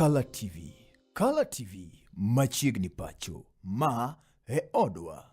Kala TV. Kala TV machiegni pacho. Ma e odwa.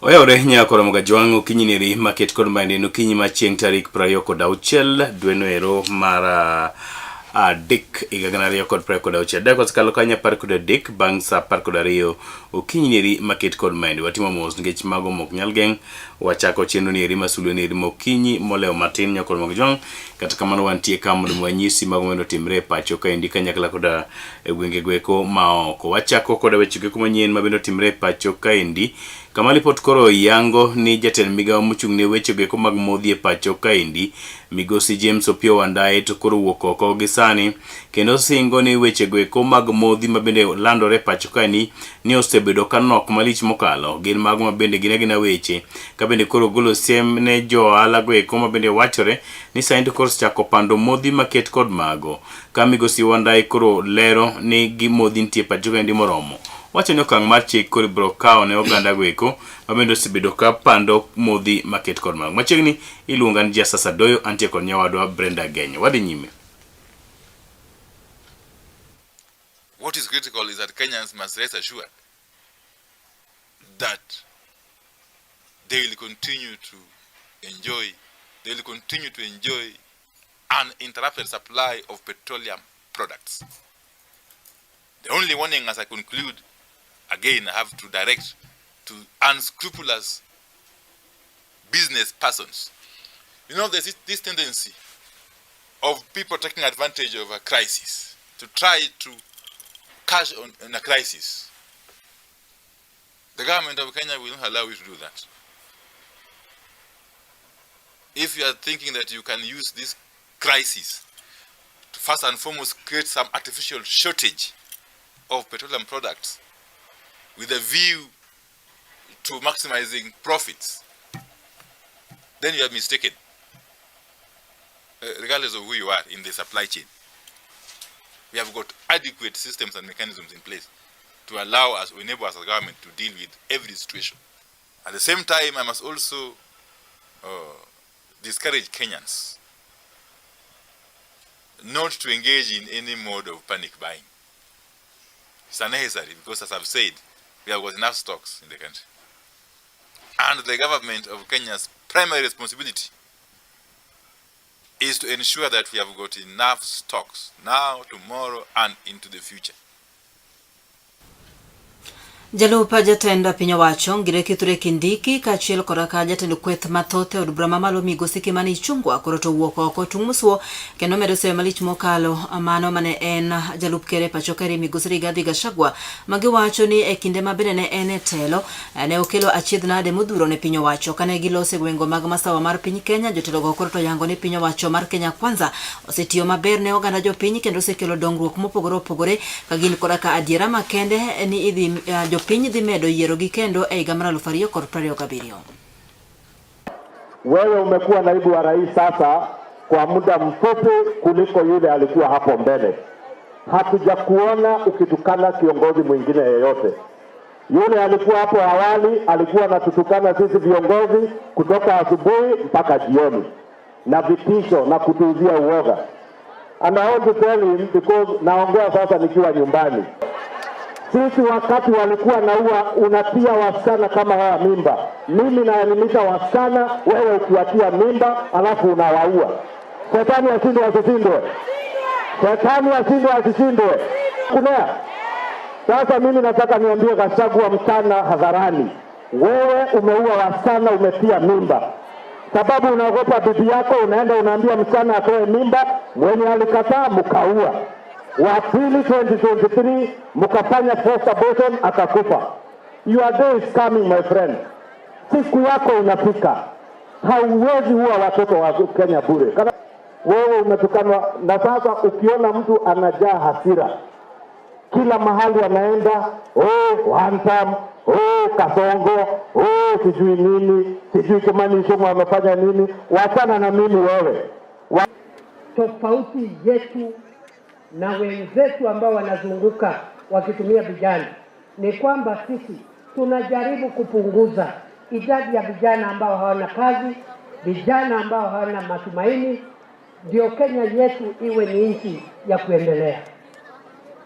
Oyawore nyakora Mogajwang' okinyi neri maket kod maendi en okinyi ma chieng' tarik 26 dweno ero mar 3 higa 2026. Dakika osekalo kanyo 13 bang' sa 12 okinyi neri maket kod maendi. Watimo mos nikech mago mok nyal geng'. Wachako chenro ni eri masulwe ni eri mokinyi molewo matin nyakora Mogajwang'. Kata kamano wantie ka mondo wanyisi mago mondo otimre e pacho kaendi kanyakla koda e gwenge goeko maoko. Wachako koda weche goeko manyien mabende otimre e pacho kaendi. Kama lipot koro yango ni jatend migawo mochung' ne weche goeko mag modhi e pacho kaendi migosi James Opiyo Wandayi to koro wuok oko gi sani kendo singo ni weche goeko mag modhi mabende landore e pacho kaendi ni osebedo ka nok malich mokalo gin mago mabende gin agina weche ka bende koro golo siem ne jo ohala goeko mabende wachore ni sani to koro osechako pando modhi maket kod mago ka migosi Wandayi koro lero ni gimodhi nitie e pacho kaendi moromo. Wacho ni okang' mar chik koro ibiro kawo ne oganda goeko ma bende osebedo ka pando modhi maket kod mago. Machiegni iluonga ni Justus Adoyo, antie kod nyawadwa Brenda Genyo. Wadhi nyime. What is critical is that Kenyans must rest assured that they will continue to enjoy, they will continue to enjoy uninterrupted supply of petroleum products. The only warning as I conclude, again, I have to direct to unscrupulous business persons. You know, there's this tendency of people taking advantage of a crisis to try to cash on a crisis. The government of Kenya will not allow you to do that. If you are thinking that you can use this crisis to first and foremost create some artificial shortage of petroleum products with a view to maximizing profits, then you are mistaken, regardless of who you are in the supply chain. We have got adequate systems and mechanisms in place to allow us, or enable us as a government to deal with every situation. At the same time, I must also discourage Kenyans not to engage in any mode of panic buying. It's unnecessary because, as I've said, we have got enough stocks in the country. And the government of Kenya's primary responsibility is to ensure that we have got enough stocks now, tomorrow, and into the future. Jalup jatend piny owacho Ngire Kithure Kindiki kaachiel koda ka jatend kweth mathoth e od bura mamalo migosi Kimani Ichung'wa koro to owuok oko tung' mosuo kendo medo seyo malich mokalo mano mane en jalup ker e pacho kaeri migosi Rigathi Gachagua ma giwacho ni e kinde ma bende ne en e telo ne okelo achiedh nade modhuro ne piny owacho kane giloso e gwengo mag masawa mar piny Kenya. Jotelogo koro to yango ni piny owacho mar Kenya Kwanza osetiyo maber ne oganda jopiny kendo osekelo dongruok mopogore opogore ka gin koda ka adiera makende ni idhi jopiny dhi medo yierogi kendo e higa mar 2027. Wewe umekuwa naibu wa rais sasa kwa muda mfupi kuliko yule alikuwa hapo mbele. Hatujakuona ukitukana kiongozi mwingine yeyote. Yule alikuwa hapo awali alikuwa anatutukana sisi viongozi kutoka asubuhi mpaka jioni na vitisho na kutuuzia uoga. And I want to tell him because naongea sasa nikiwa nyumbani. Sisi wakati walikuwa naua unatia wasichana kama hawa mimba. Mimi naelimisha wasichana, wewe ukiwatia mimba alafu unawaua. Shetani ashindwe asishindwe? Shetani ashindwe asishindwe? Kuna sasa mimi nataka niambie Gachagua mchana hadharani, wewe umeua wasichana, umetia mimba. Sababu unaogopa bibi yako, unaenda unaambia msichana atoe mimba, mwenye alikataa mkaua. Wa pili 2023 mkafanya forced abortion akakufa. Your day is coming, my friend. Siku yako inafika. Hauwezi ua watoto wa Kenya bure. Kama wewe umetukanwa, na sasa ukiona mtu anajaa hasira kila mahali anaenda, oh, one time, oh, Kasongo, oh, sijui nini, sijui Kimani Ichung'wah amefanya nini. Wachana na mimi wewe. Tofauti yetu na wenzetu ambao wanazunguka wakitumia vijana ni kwamba sisi tunajaribu kupunguza idadi ya vijana ambao hawana kazi, vijana ambao hawana matumaini, ndio Kenya yetu iwe ni nchi ya kuendelea.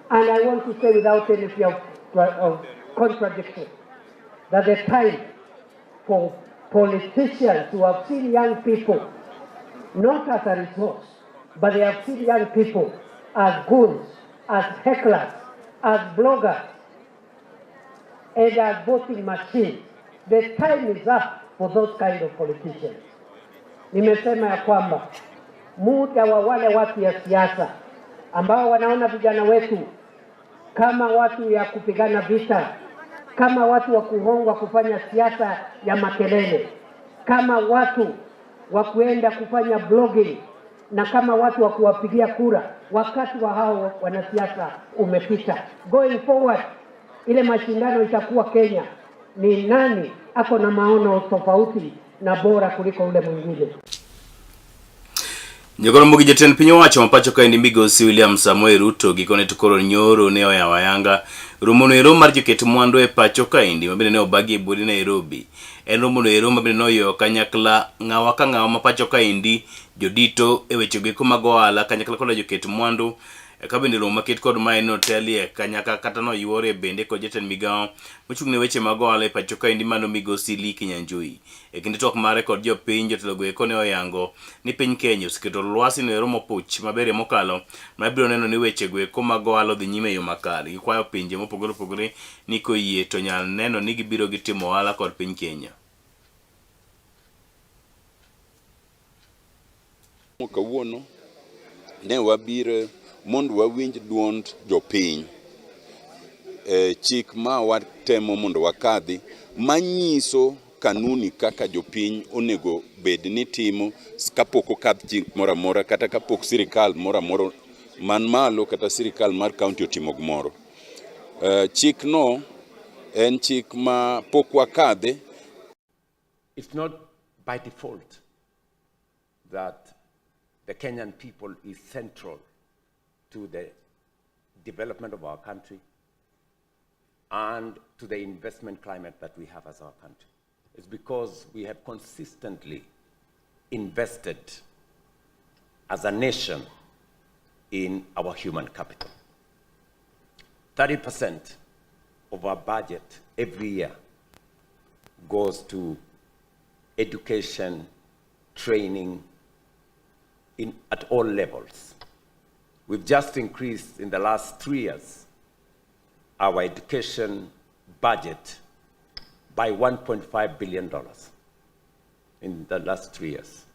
And I want to say without any fear of contradiction that the time for politicians who have seen young people not as a resource, but they have seen young people as goons, as hecklers, as bloggers, and as voting machines. The time is up for those kind of politicians. Nimesema ya kwamba muda wa wale watu ya siasa ambao wanaona vijana wetu kama watu ya kupigana vita, kama watu wa kuhongwa kufanya siasa ya makelele, kama watu wa kuenda kufanya blogging na kama watu wa kuwapigia kura, wakati wa hao wanasiasa umepita. Going forward, ile mashindano itakuwa Kenya ni nani ako na maono tofauti na bora kuliko ule mwingine. Jokoro gi jatend piny owacho ma pacho kaendi migosi William Samoei Ruto gikone to koro nyoro ne oyawo ayanga romono ero mar joket mwandu e pacho kaendi mabende ne obagi e buore Nairobi. En romono ero mabende noyudo kanyakla ng'awa ka ng'awa ma pacho kaendi jodito e weche goeko mag ohala kanyakla koda joket mwandu ka bende romo maket kod mae notelie kanyaka kata noyuore bende kod jatend migawo mochung' ne weche mag ohala e pacho kaendi mano migosi Lee Kinyanjui. E kinde twak mare kod jopiny jotelo go eko ne oyango ni piny Kenya oseketo lwasi no ero mopuch maberie mokalo ma biro neno ni weche go eko mag ohala odhi nyime e yo makare. Gikwayo pinje mopogore opogore ni koyie to nyal neno ni gibiro gitimo ohala kod piny Kenya. Kawuono ne wabiro mondo wawinj duond jopiny e chik ma watemo mondo wakadhi manyiso kanuni kaka jopiny onego bed ni timo kapok okadh chik moro amora kata kapok sirikal moro amora man malo kata sirikal mar kaunti otimo gimoro. Chik no en chik ma pok wakadhe. It's not by default that the Kenyan people is central to the development of our country and to the investment climate that we have as our country. It's because we have consistently invested as a nation in our human capital. 30% of our budget every year goes to education, training at all levels. We've just increased in the last 3 years our education budget by $1.5 billion in the last 3 years.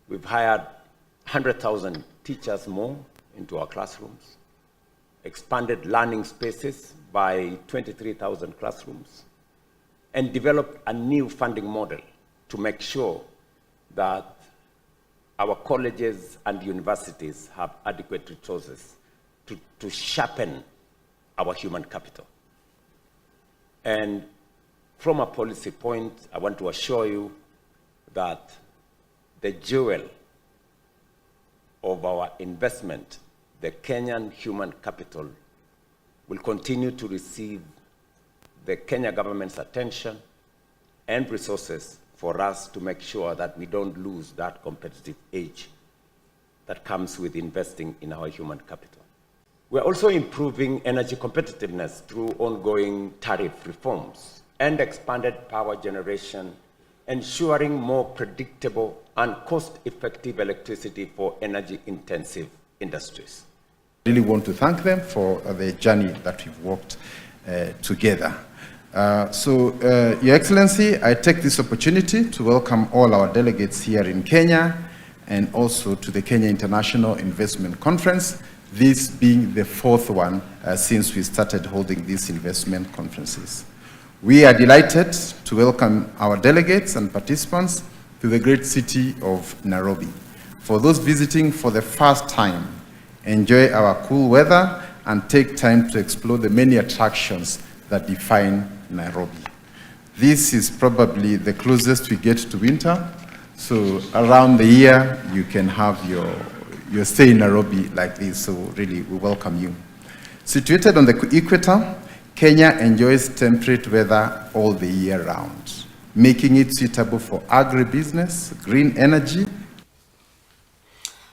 We've hired 100,000 teachers more into our classrooms, expanded learning spaces by 23,000 classrooms, and developed a new funding model to make sure that our colleges and universities have adequate resources to sharpen our human capital. And from a policy point, I want to assure you that the jewel of our investment, the Kenyan human capital, will continue to receive the Kenya government's attention and resources for us to make sure that we don't lose that competitive edge that comes with investing in our human capital. We're also improving energy competitiveness through ongoing tariff reforms and expanded power generation, ensuring more predictable and cost-effective electricity for energy-intensive industries. I really want to thank them for the journey that we've walked together. So, Your Excellency, I take this opportunity to welcome all our delegates here in Kenya and also to the Kenya International Investment Conference, this being the fourth one since we started holding these investment conferences. We are delighted to welcome our delegates and participants to the great city of Nairobi. For those visiting for the first time, enjoy our cool weather and take time to explore the many attractions that define Nairobi. This is probably the closest we get to winter. So around the year, you can have your stay in Nairobi like this. So really, we welcome you. Situated on the equator, Kenya enjoys temperate weather all the year round, making it suitable for agribusiness, green energy,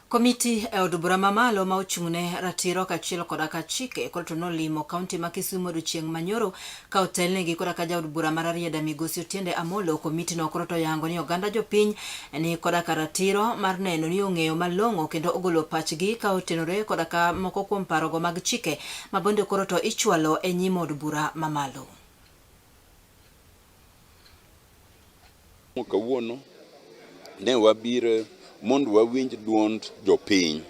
Komiti e od bura mamalo ma ochung'ne ratiro kaachiel koda ka chike koro to nolimo kaunti ma Kisumu odiochieng' manyoro ka otelnegi koda ka jaod bura ma Rarieda migosi Otiende Amolo. Komiti no koro to oyango ni oganda jopiny ni koda ka ratiro mar neno ni ong'eyo malong'o kendo ogolo pachgi ka otenore koda ka moko kuom parogo mag chike ma bende koro to ichwalo e nyim od bura mamalo. Kawuono ne wabiro mondo wawinj duond jopiny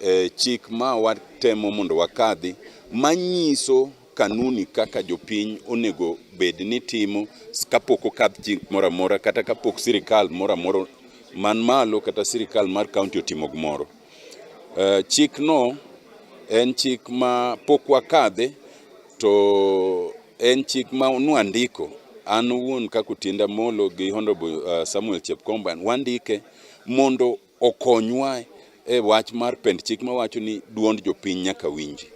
e chik ma watemo mondo wakadhi manyiso kanuni kaka jopiny onego bed ni timo kapok okadh chik moro amora kata kapok sirikal moro amora man malo kata sirikal mar kaunti otimo gimoro. Chik no en chik ma pok wakadhe to en chik ma nwandiko an owuon kaka Otiende Amolo gi Honorable Samuel Chepkonga wandike mondo okonywa e wach mar pend chik mawacho ni duond jopiny nyaka winji.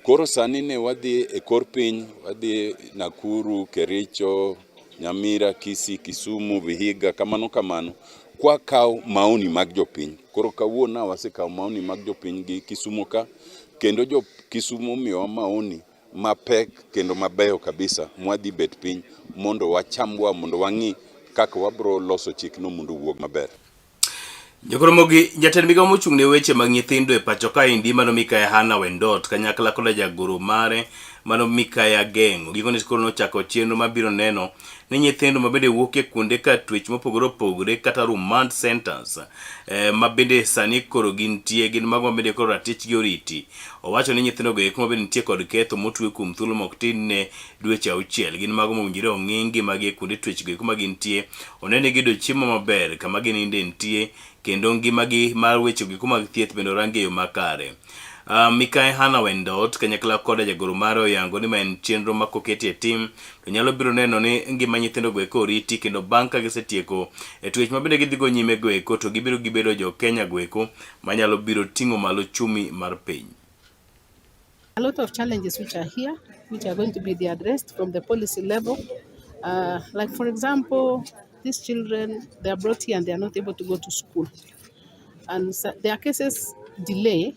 Koro sani ne wadhi e kor piny, wadhi Nakuru, Kericho, Nyamira, Kisii, Kisumu, Vihiga, kamano kamano, kwakawo maoni mag jopiny. Koro kawuono wasekawo maoni mag jopiny gi Kisumu ka, kendo jo Kisumu omiyowa maoni mapek kendo mabeyo kabisa mwadhi bet piny mondo wachambwa mondo wang'i kaka wabro loso chikno mondo owuog maber. Jokoromogi jatend migao mochung' ne weche mag nyithindo e pacho kaendi mano Mikaya Hannah Wendot kanyakla koda jagoro mare mano Mikaya Geng'o gikone koro nochako chenro mabiro neno ni nyithindo mabende wuok e kuonde ka twech mopogore opogore kata remand centers ma bende sani koro gintie gin mago mabende koro ratichgi oriti. Owacho ni nyithindo go eko mabende nitie kod ketho motwe kuom thuolo mok tin ne dweche auchiel gin mago mowinjore ong'i ngimagi e kuonde twech go eko ma gintie one ni giyudo chiemo maber kama gininde nitie kendo ngimagi mar weche go eko mag thieth bende orang e yo makare. Mikai Hannah Wendot kanyakla koda jagoro mare oyango ni ma en chenro ma koketi e tim to nyalo biro neno ni ngima nyithindo go eko oriti kendo bang' ka gisetieko e twech ma bende gidhi go nyime go eko to gibiro gibedo jo Kenya go eko manyalo biro ting'o malo chumi mar piny. A lot of challenges which are here, which are going to be addressed from the policy level. Like, for example, these children, they are brought here and they are not able to go to school. And so their cases delay.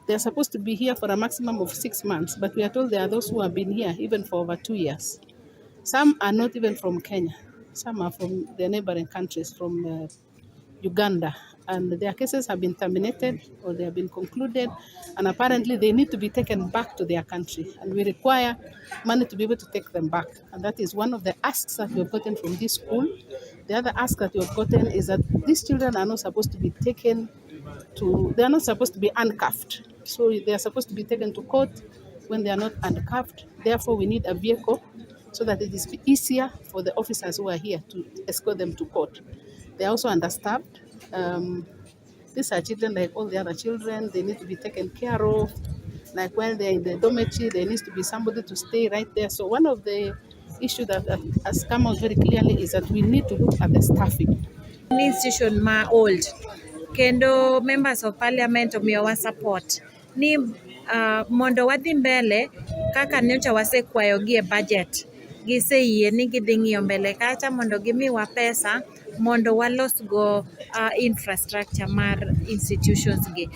They are supposed to be here for a maximum of 6 months, but we are told there are those who have been here even for over 2 years. Some are not even from Kenya. Some are from the neighboring countries, from Uganda, and their cases have been terminated or they have been concluded, and apparently they need to be taken back to their country, and we require money to be able to take them back. And that is one of the asks that we have gotten from this school. The other ask that we have gotten is that these children are not supposed to be taken to, they are not supposed to be handcuffed. So they are supposed to be taken to court when they are not handcuffed. Therefore, we need a vehicle so that it is easier for the officers who are here to escort them to court. They are also understaffed. These are children like all the other children. They need to be taken care of. Like when they're in the dormitory, there needs to be somebody to stay right there. So one of the issues that has come out very clearly is that we need to look at the staffing. Institution ma old kendo members of parliament omiyowa support ni mondo wadhi mbele kaka nyocha wasekwayogi e budget giseyie ni gidhi ng'iyo mbele kacha mondo gimiwa pesa mondo walosgo infrastructure mar institutions gi.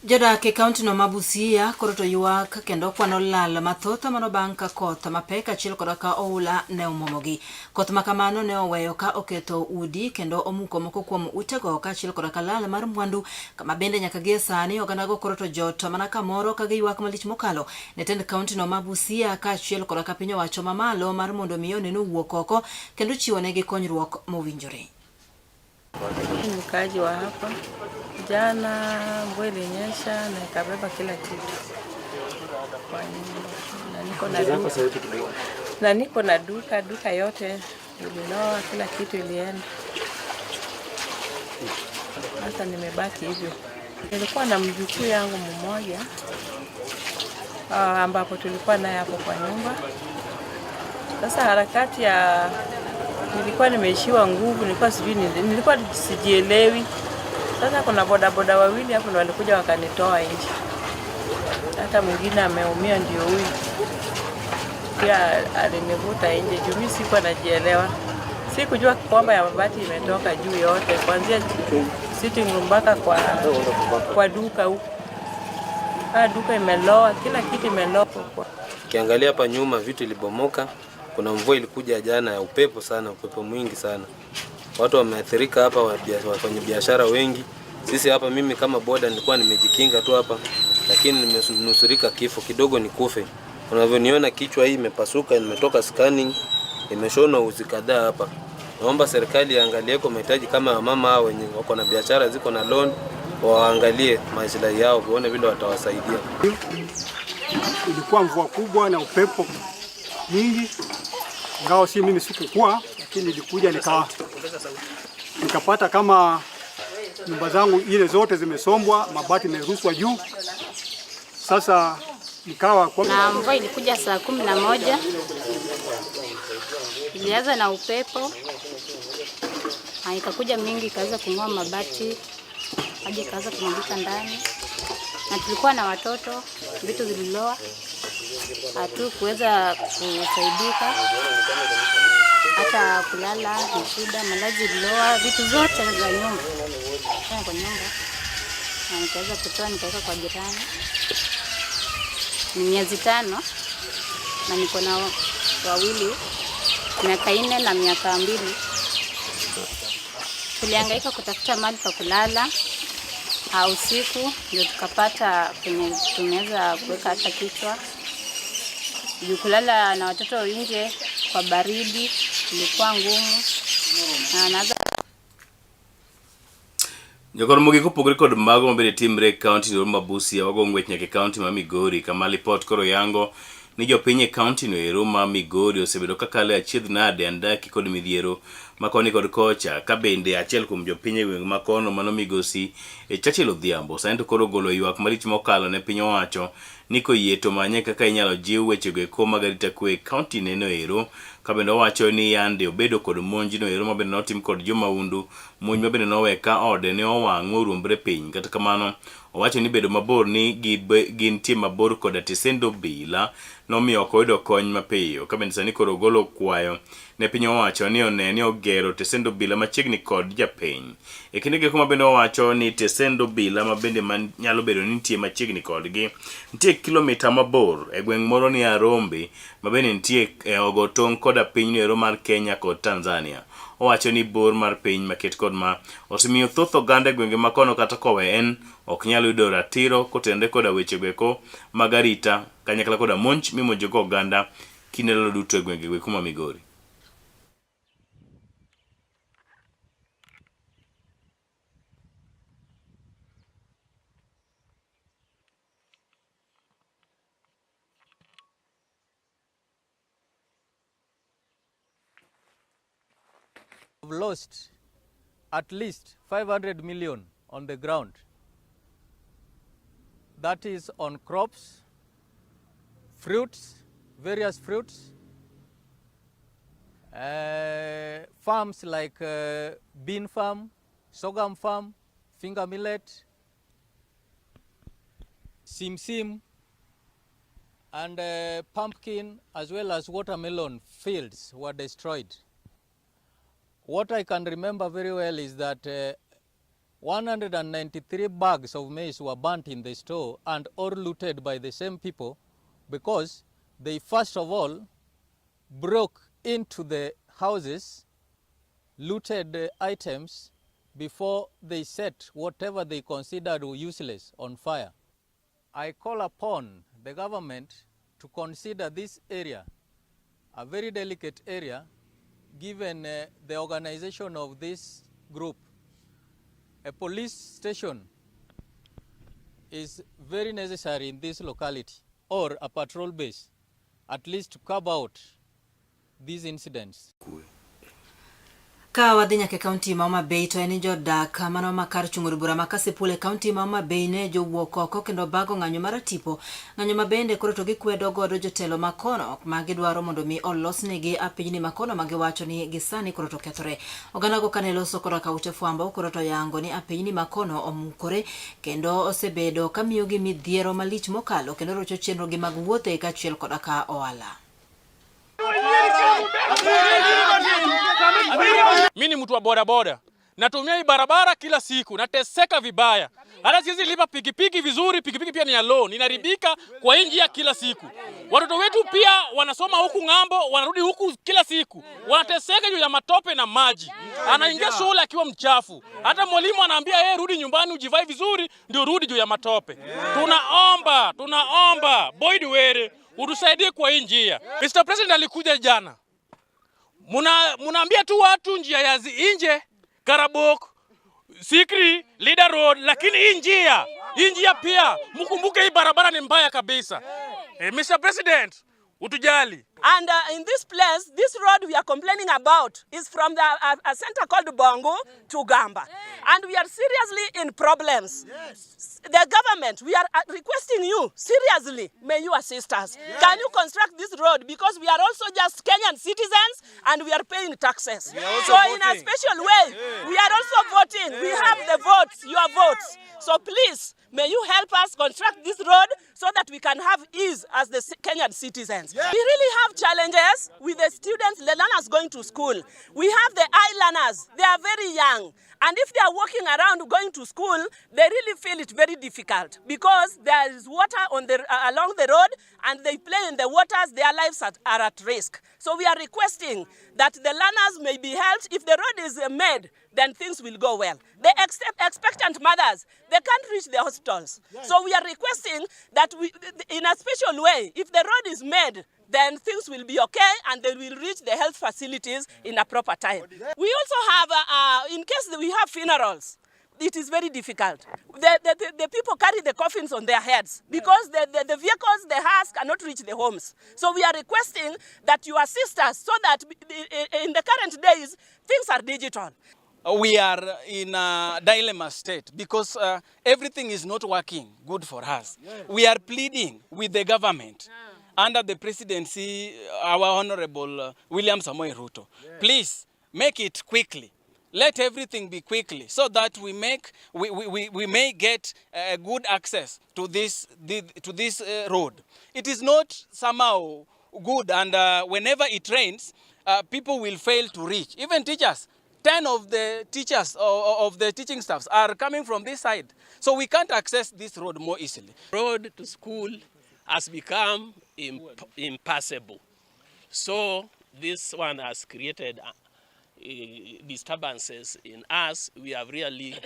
Jodak e kaontino ma Busia koro to ywak kendo kwano lal mathoth mano bang' ka koth mapek achiel koda ka oula ne omwomogi. Koth ma kamano ne oweyo ka oketho udi kendo omuko moko kuom utego kaachiel koda ka lal mar mwandu kama bende nyaka gie sani ogandago koro to jot mana kamoro ka giywak malich mokalo ne tend kaontino ma Busia kaachiel koda ka piny owacho mamalo mar mondo mi one ni owuok oko kendo chiwonegi konyruok mowinjore. Ni mkaaji wa hapa. Jana mvua ilinyesha na ikabeba kila kitu kwa nyumba, na niko na duka, na niko na duka, duka yote ililoa, kila kitu ilienda. Sasa nimebaki hivyo. Nilikuwa na mjukuu yangu mmoja ambapo tulikuwa naye hapo kwa nyumba. Sasa harakati ya nilikuwa nimeishiwa nguvu, nilikuwa sijui, nilikuwa sijielewi. Sasa kuna bodaboda wawili hapo ndo walikuja wakanitoa nje. Hata mwingine ameumia, ndio huyu pia alinivuta nje juu mimi sikuwa najielewa. Sikujua kwamba ya mabati imetoka juu yote, kuanzia sitting room mpaka kwa duka huku. Duka imeloa, kila kitu imeloa. Ukiangalia hapa nyuma vitu ilibomoka. Kuna mvua ilikuja jana ya upepo sana, upepo mwingi sana. Watu wameathirika hapa, wafanyabiashara wengi. Sisi hapa, mimi kama boda nilikuwa nimejikinga tu hapa, lakini nimenusurika kifo kidogo nikufe. Unavyoniona kichwa hii imepasuka, nimetoka scanning, imeshonwa uzi kadhaa hapa. Naomba serikali iangalie kwa mahitaji kama wamama hao wenye wako na biashara ziko na loan, waangalie maslahi yao, waone vile watawasaidia. Ilikuwa mvua kubwa na upepo mingi, ingawa si mimi sikukua, lakini nilikuja nikapata kama nyumba zangu ile zote zimesombwa, mabati imeruswa juu. Sasa nikawa kwa... Na mvua ilikuja saa 11, ilianza na upepo na ikakuja mingi, ikaanza kung'oa mabati, maji ikaanza kumwagika ndani, na tulikuwa na watoto, vitu zililoa, hatukuweza kusaidika, hata kulala ni shida, malazi ililoa, vitu zote za nyumba kwa nyumba, na nikaweza kutoa nikaweka kwa jirani. Ni miezi 5 na niko na wawili, miaka 4 na miaka 2. Tulihangaika kutafuta mahali pa kulala usiku, ndio tukapata kwenye tumeweza kuweka hata kichwa. Juu kulala na watoto nje kwa baridi ilikuwa ngumu. Na naanza Jokor mogik opogore kod mago mabende timre e kaunti no ma Busia, wago ng'wech nyaka e kaunti ma Migori kama lipot koro yango ni jopiny e kaunti no ero ma Migori osebedo kakalo e achiedh nade, andaki kod midhiero ma koni kod kocha, ka bende achiel kuom jopiny e gweng' ma kono mano migosi e Churchill Odhiambo sani to koro ogolo ywak malich mokalo ne piny owacho ni koyie to manye kaka inyalo jiw wechego eko mag arita kwe e kaunti neno ero, ka bende owacho ni yande obedo kod monj no ero mabende notim kod jomahundu, monj mabende nowe ka ode ne owang' moruombre piny. Kata kamano owacho ni bedo mabor ni gintie mabor koda tesend obila nomiyo ok oyudo kony mapiyo, ka bende sani koro ogolo kwayo ne piny owacho ni one ni ogero tesend obila machiegni kod japiny. E kinde giko mabende owacho ni tesend obila mabende nyalo bedo ni nitie machiegni kodgi nitie kilomita mabor e gweng' moro ni Arombe mabende nitie e ogo tong' koda piny ero mar Kenya kod Tanzania. Owacho ni bor mar piny maket kod ma osemiyo thoth oganda e gwenge ma kono kata kowe en ok nyal yudo ratiro kotenore koda weche goeko mag arita kanyakla koda monj mimonjogo oganda kinde ndalo duto e gwenge goeko ma Migori. We've lost at least 500 million on the ground. That is on crops, fruits, various fruits, farms like bean farm, sorghum farm, finger millet, simsim, and pumpkin, as well as watermelon fields were destroyed. What I can remember very well is that 193 bags of maize were burnt in the store and all looted by the same people because they first of all broke into the houses, looted the items before they set whatever they considered useless on fire. I call upon the government to consider this area a very delicate area given the organization of this group. A police station is very necessary in this locality, or a patrol base, at least to cover out these incidents. Ka wadhi nyaka e kaunti ma Homa Bay to en ni jodak mano ma kar chung' od bura ma Kasipul e kaunti ma Homa Bay ne jowuok oko kendo bago ng'anyo mar tipo ng'anyo ma bende koro to gikwedo godo jotelo ma kono ma gidwaro mondo mi olosnegi apijni ma kono ma giwacho ni gisani koro to kethore. Oganda go kane loso koda ka ute fwambo koro to yango ni apijni ma kono omukore kendo osebedo ka miyogi midhiero malich mokalo kendo rocho chenrogi mag wuothe kaachiel koda ka ohala. Mimi ni mtu wa bodaboda, natumia hii barabara kila siku, nateseka vibaya. Hata siwezi lipa pikipiki vizuri, pikipiki pia ni ya loan, inaribika kwa hii njia kila siku. Watoto wetu pia wanasoma huku ng'ambo, wanarudi huku kila siku, wanateseka juu ya matope na maji. Anaingia shule akiwa mchafu, hata mwalimu anaambia yeye, rudi nyumbani ujivae vizuri, ndio rudi juu ya matope. Tunaomba, tunaomba Boyd Were utusaidie kwa hii njia. Mr. President alikuja jana, munaambia tu watu njia ya nje Karabok, Sikri, Leader Road, lakini hii njia pia mkumbuke, hii barabara ni mbaya kabisa. Mr. President, utujali. And in this place, this road we are complaining about is from a center called Bongo to Gamba. And we are seriously in problems. The government, we are requesting you, seriously, may you assist us. Can you construct this road? Because we are also just Kenyan citizens and we are paying taxes. So in a special way, we are also voting. We have the votes, your votes. So please, may you help us construct this road so that we can have ease as the Kenyan citizens. We really have challenges with the students, the learners going to school. We have the I-learners, they are very young. And if they are walking around going to school, they really feel it very difficult because there is water on the, along the road and they play in the waters, their lives are at risk. So we are requesting that the learners may be helped. If the road is made, then things will go well. The expectant mothers, they can't reach the hospitals. So we are requesting that we, in a special way, if the road is made, then things will be okay and they will reach the health facilities in a proper time. We also have, in case we have funerals, it is very difficult. The people carry the coffins on their heads because the vehicles, the hearse cannot reach the homes. So we are requesting that you assist us so that in the current days, things are digital. We are in a dilemma state because everything is not working good for us. We are pleading with the government under the presidency, our Honorable William Samoei Ruto. Please make it quickly. Let everything be quickly so that we may get good access to this road. It is not somehow good, and whenever it rains, people will fail to reach. Even teachers. 10 of the teachers of the teaching staffs are coming from this side. So we can't access this road more easily. Road to school has become impassable. So this one has created disturbances in us. We have really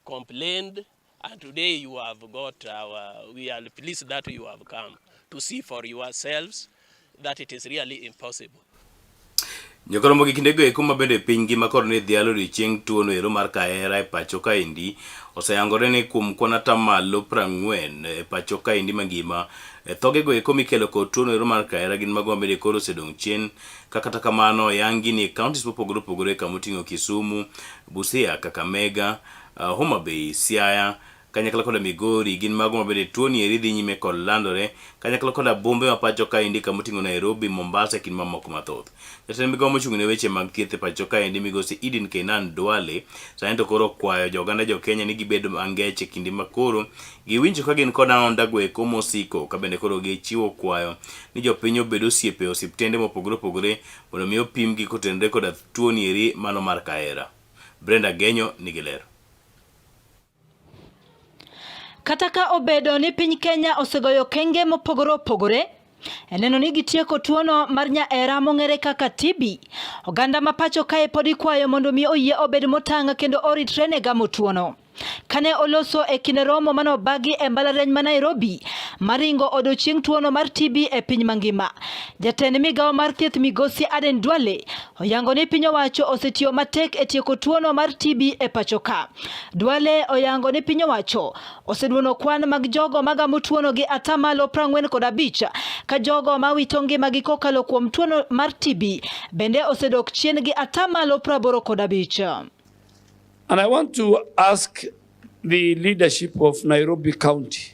complained, and today you have got our, we are pleased that you have come to see for yourselves that it is really impossible. Jokoromo gi kindego eko mabende piny ngima kod ne dhialo odiochieng' tuono ero mar kahera e pacho kaendi oseyangore ni kuom kwan atamalo 40 e pacho kaendi mangima thogego eko mikelo kod tuono ero mar kahera gin mago mabende koro osedong' chien ka kata kamano oyangi ni counties mopogore opogore kamoting'o Kisumu, Busia, Kakamega, Homa Bay, Siaya kanyakla koda Migori gin mago mabende tuoni eri dhi nyime kod landore kanyakla koda bombe ma pacho kaendi kamoting'o Nairobi, Mombasa kind mamoko mathoth. Jatend migao mochung' ne weche mag thieth e pacho kaendi migosi Eden Kenan Duale sani to koro okwayo jo oganda jo Kenya ni gibed angech e kinde ma koro giwinjo ka gin kod aonda go eko mosiko ka bende koro gichiwo kwayo ni jopiny obed osiepe e osiptende mopogore opogore mondo mi opimgi kotenore koda tuoni eri mano mar kahera. Brenda Genyo nigi ler. Kata ka obedo ni piny Kenya osegoyo okenge mopogore opogore e neno ni gitieko tuono mar nyaera mong'ere kaka TB, oganda ma pacho kae pod ikwayo mondo mi oyie obed motang' kendo oritre ne gamo tuono. Kane oloso e kinde romo mane obagi e mbalariany ma Nairobi maringo odiochieng' tuono mar TB e piny mangima, jatend migawo mar thieth migosi Aden Duale oyango ni piny owacho osetiyo matek e tieko tuono mar TB e pacho ka. Duale oyango ni piny owacho oseduono kwan mag jogo magamo tuono gi atamalo 45 ka jogo ma wito ngimagi kokalo kuom tuono mar TB bende osedok chien gi atamalo 85. And I want to ask the leadership of Nairobi County.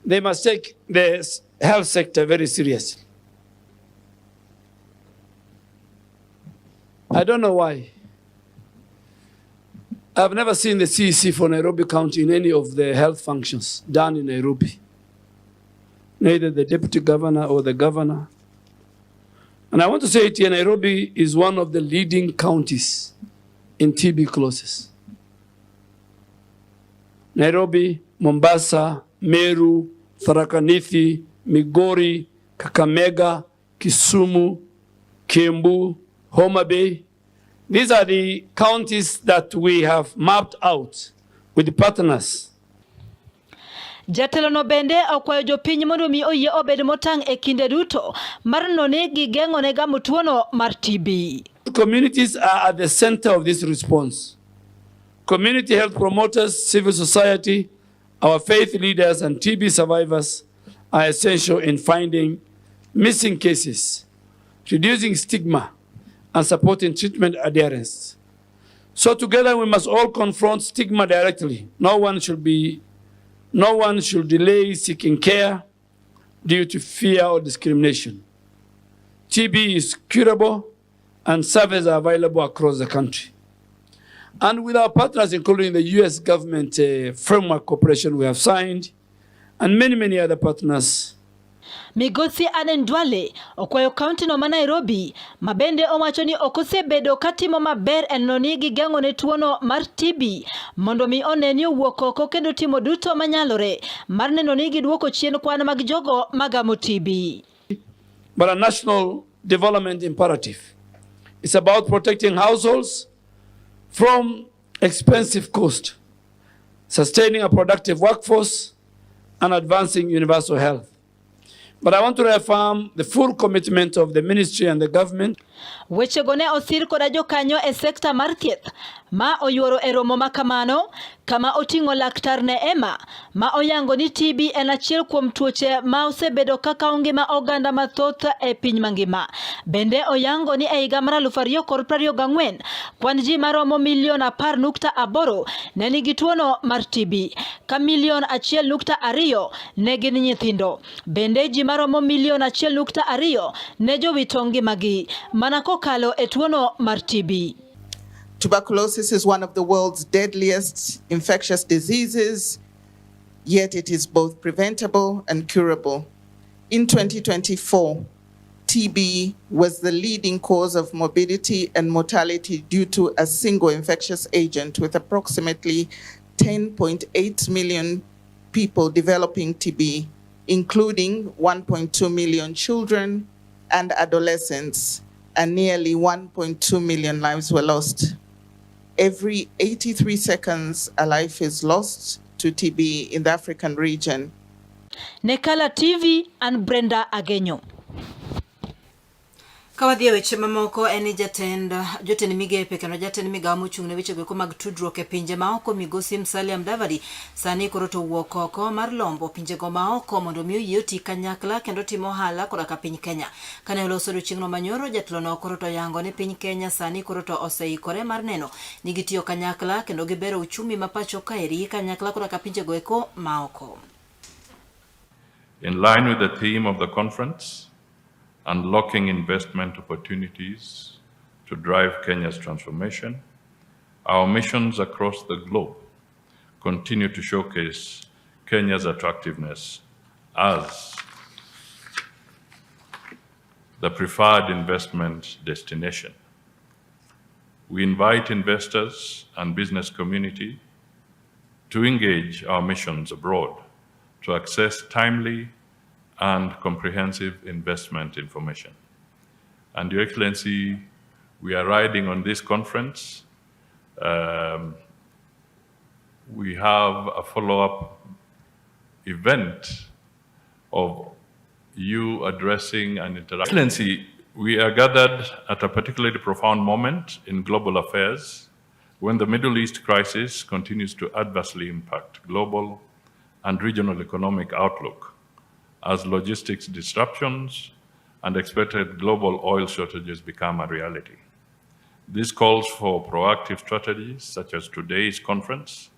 They must take the health sector very seriously. I don't know why. I've never seen the CEC for Nairobi County in any of the health functions done in Nairobi. Neither the deputy governor or the governor. And I want to say it here, Nairobi is one of the leading counties in TB closes. Nairobi, Mombasa, Meru, Tharaka Nithi, Migori, Kakamega, Kisumu, Kiambu, Homa Bay. These are the counties that we have mapped out with the partners. Jatelono bende okwayo jopiny mondo mi oyie obed motang' e kinde duto mar neno ni gigeng'o ne gamo tuono mar TB. Communities are at the center of this response. Community health promoters, civil society, our faith leaders and TB survivors are essential in finding missing cases, reducing stigma, and supporting treatment adherence. So together we must all confront stigma directly. No one should delay seeking care due to fear or discrimination. TB is curable and services are available across the country. And with our partners, including the US government framework cooperation we have signed, and many, many other partners. Migosi Aden Duale okwayo kaunti no ma Nairobi ma bende owacho ni ok osebedo katimo maber e neno ni gigeng'o ne tuono mar TB mondo mi one ni owuok oko kendo timo duto manyalore mar neno ni giduoko chien kwan mag jogo magamo TB. But a national development imperative. It's about protecting households from expensive cost, sustaining a productive workforce, and advancing universal health. But I want to reaffirm the full commitment of the ministry and the government. Wechego ne osir koda jokanyo e sekta mar thieth ma oyuoro e romo ma kamano kama oting'o laktar Neema ma oyango ni TB en achiel kuom tuoche ma osebedo ka kawo ngima oganda mathoth e piny mangima. Bende oyango ni e higa mar 2024 kwan ji maromo milion 10.8 ne nigi tuono mar TB ka milion 1.2 ne gin nyithindo. Bende ji maromo milion 1.2 ne jowito ngimagi mana kokalo e tuono mar TB. Tuberculosis is one of the world's deadliest infectious diseases, yet it is both preventable and curable. In 2024, TB was the leading cause of morbidity and mortality due to a single infectious agent, with approximately 10.8 million people developing TB, including 1.2 million children and adolescents, and nearly 1.2 million lives were lost. Every 83 seconds, a life is lost to TB in the African region. Nekala TV and Brenda Agenyo. Ka wadhi e weche mamoko en ni jatend jotend migepe kendo jatend migawo mochung' ne weche goeko mag tudruok e pinje maoko migosi Musalia Mudavadi sani koro to owuok oko mar lombo pinjego maoko mondo mi oyie oti kanyakla kendo tim ohala koda ka piny Kenya. Kane oloso odiochieng'no manyoro, jatelono koro to oyango ni piny Kenya sani koro to oseikore mar neno ni gitiyo kanyakla kendo gibero uchumi ma pacho kaeri kanyakla koda ka pinjego eko maoko. In line with the theme of the conference, unlocking investment opportunities to drive Kenya's transformation, our missions across the globe continue to showcase Kenya's attractiveness as the preferred investment destination. We invite investors and business community to engage our missions abroad to access timely and comprehensive investment information. And Your Excellency, we are riding on this conference. We have a follow-up event of you addressing and interacting. Excellency, we are gathered at a particularly profound moment in global affairs when the Middle East crisis continues to adversely impact global and regional economic outlook as logistics disruptions and expected global oil shortages become a reality. This calls for proactive strategies such as today's conference,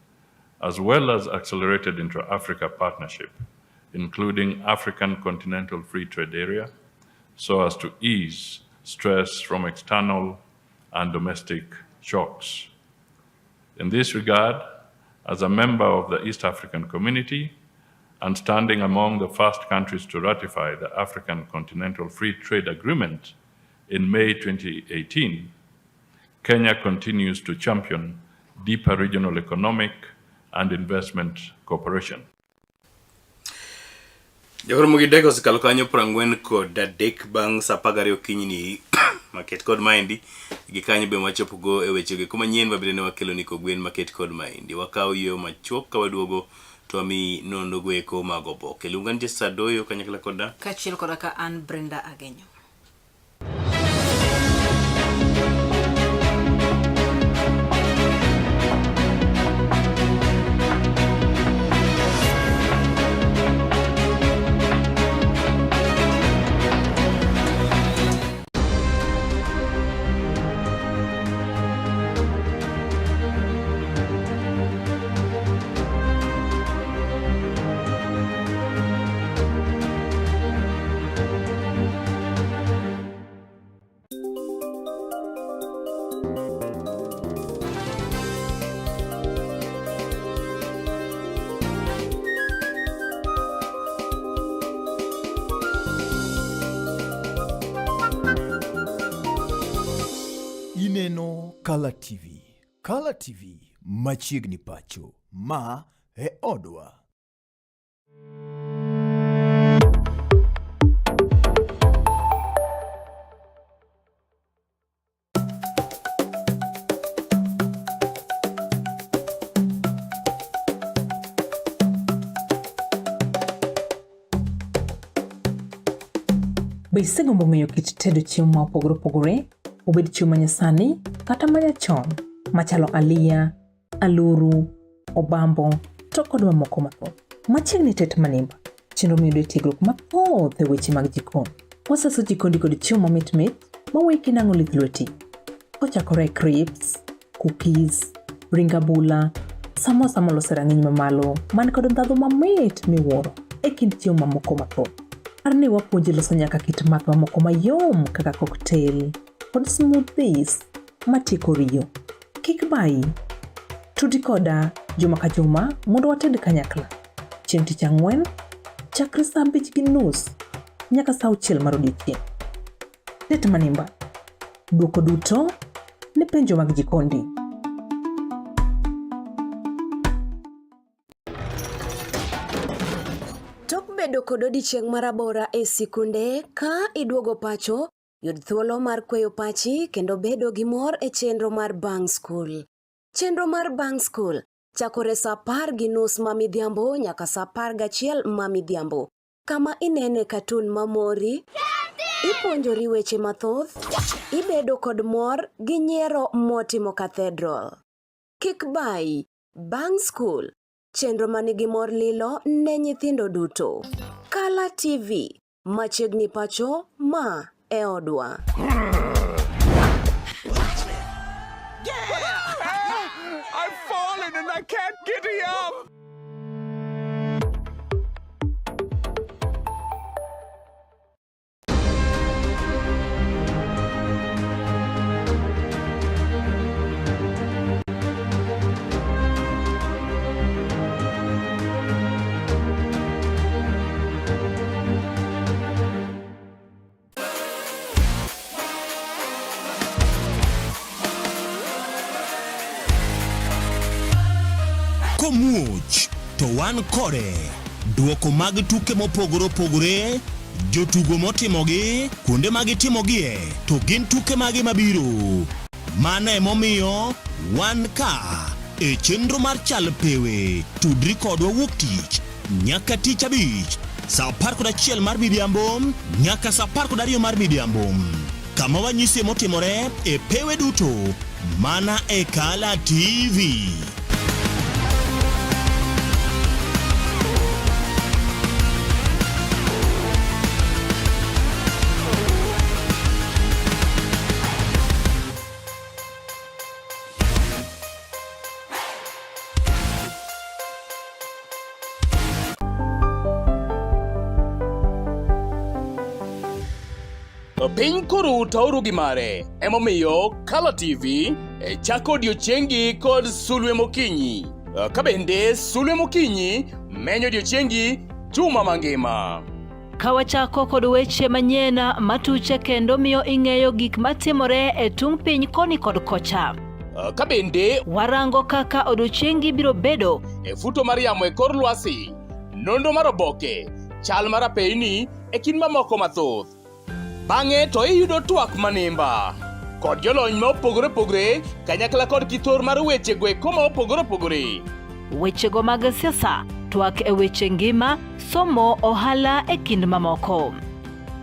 as well as accelerated intra-Africa partnership, including African Continental Free Trade Area, so as to ease stress from external and domestic shocks. In this regard, as a member of the East African Community and standing among the first countries to ratify the African Continental Free Trade Agreement in May 2018, Kenya continues to champion deeper regional economic and investment cooperation. Jokoro dakika osekalo kanyo 43 bang' sa 12 okinyi ni maket kod maendi gi kanyo be wachopogo e wechego eko manyien mabende ne wakelo ni kogwen maket kod maendi wakawo yo machuok ka waduogo to wamiyi nonro go eko mag oboke luonga ni Jesa Doyo kanyakla koda Kaachiel koda ka an Brenda Agenyo. Ineno Kala TV. Kala TV machiegni pacho. Ma e odwa. Be isegombo ng'eyo kit tedo chiemo ma opogore opogore, obed chiemo manyasani kata manyachon, machalo aliya, aluru, obambo to kod mamoko mathoth? Machiegni tet manimba, chenro miyudo e tiegruok mathoth e weche mag jikon. Wasaso jikondi kod chiemo mamit mit maweki nang'o lith lweti. Kochakore e crisps, cookies, ring abula, samosa molos e rang'iny mamalo man kod ndhadhu mamit miwuoro e kind chiemo mamoko mathoth. Par ni wapuonji loso nyaka kit math mamoko mayom kaka cocktail kod smoothies matieko riyo. Kik bayi. Tudi koda juma ka juma mondo wated kanyakla. Chieng' tich ang'wen, chakre sa 5:30 nyaka sa 6 mar odiechieng'. Tet manimba. Dwoko duto ne penjo mag jikondi. Tok bedo kod odiechieng' marabora e sikunde, ka iduogo pacho, yud thuolo mar kweyo pachi kendo bedo gi mor e chenro mar bang' skul. Chenro mar bang' skul chakore sa 10:30 ma midhiambo nyaka sa 11 ma midhiambo, kama inene katun mamori, ipuonjori weche mathoth, ibedo kod mor gi nyiero motimo cathedral. Kik bayi, bang' skul, chenro manigi mor lilo ne nyithindo duto. Kala TV, machiegni pacho, ma e odwa. I've fallen and I can't get up. Komuoch to wan kode. Duoko mag tuke mopogore opogore, jotugo motimogi, kuonde ma gitimogie, to gin tuke mage mabiro. Mano emomiyo wan ka e chenro mar Chal Pewe. Tudri kodwa wuok tich nyaka tich abich saa 11 mar midhiambo nyaka saa 12 mar midhiambo kama wanyisie motimore e pewe duto mana e Kala TV. Piny koro tauru gi mare, emomiyo Kala TV e chako odiechiengi kod sulwe mokinyi. Ka bende sulwe mokinyi menyo odiechiengi juma mangima. Ka wachako kod weche manyien matuche kendo miyo ing'eyo gik matimore e tung' piny koni kod kocha. Ka bende warango kaka odiechiengi biro bedo e futo mar yamo e kor lwasi, nonro mar oboke, chal mar apeyni e kind mamoko mathoth. Bang'e to iyudo twak manimba kod jolony ma opogore opogore kanyakla kod kithor mar weche go eko ma opogore opogore. Wechego mag siasa, twak e weche ngima, somo, ohala e kind mamoko.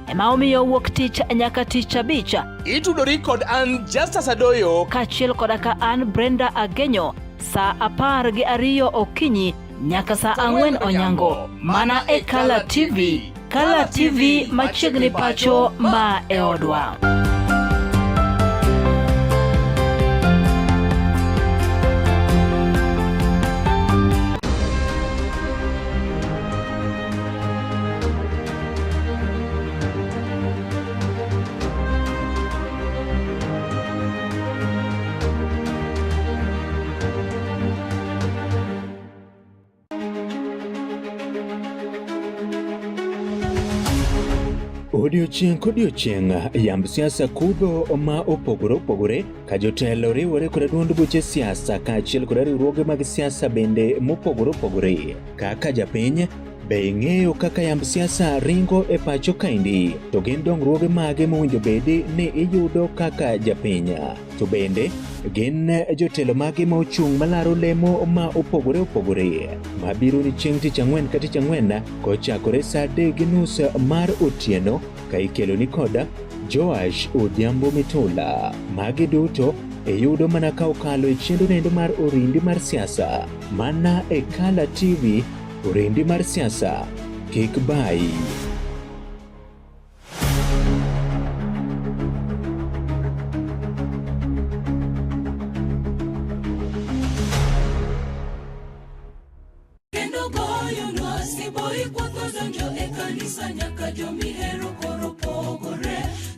Ema omiyo wuok tich nyaka tich abich. Itudori kod an Justus Adoyo kaachiel koda ka an Brenda Agenyo saa 12 okinyi nyaka saa 4 onyango mana e Kala TV. Kala TV machiegni pacho ma e odwa. Odiochieng' kodiochieng' yamb siasa kudho ma opogore opogore ka jotelo riwore kod duond buche siasa kaachiel kod riwruoge mag siasa bende mopogore opogore. Kaka japiny, be ing'eyo kaka yamb siasa ringo e pacho kaendi? To gin dongruoge mage mowinjo bedi ni iyudo kaka japiny? To bende gin jotelo mage ma ochung' malaro lemo ma opogore opogore mabiro ni chieng' tich ang'wen ka tich ang'wen kochakore saa 3:30 mar otieno ka ikelo ni koda Joash Odhiambo Mitula. Magi duto iyudo mana ka okalo e chenro nendo mar orindi mar siasa mana e Kala TV, orindi mar siasa kik bayi. Kendo goyonwa siboi kwatho donjo e kanisa nyaka jomihero koro pogore.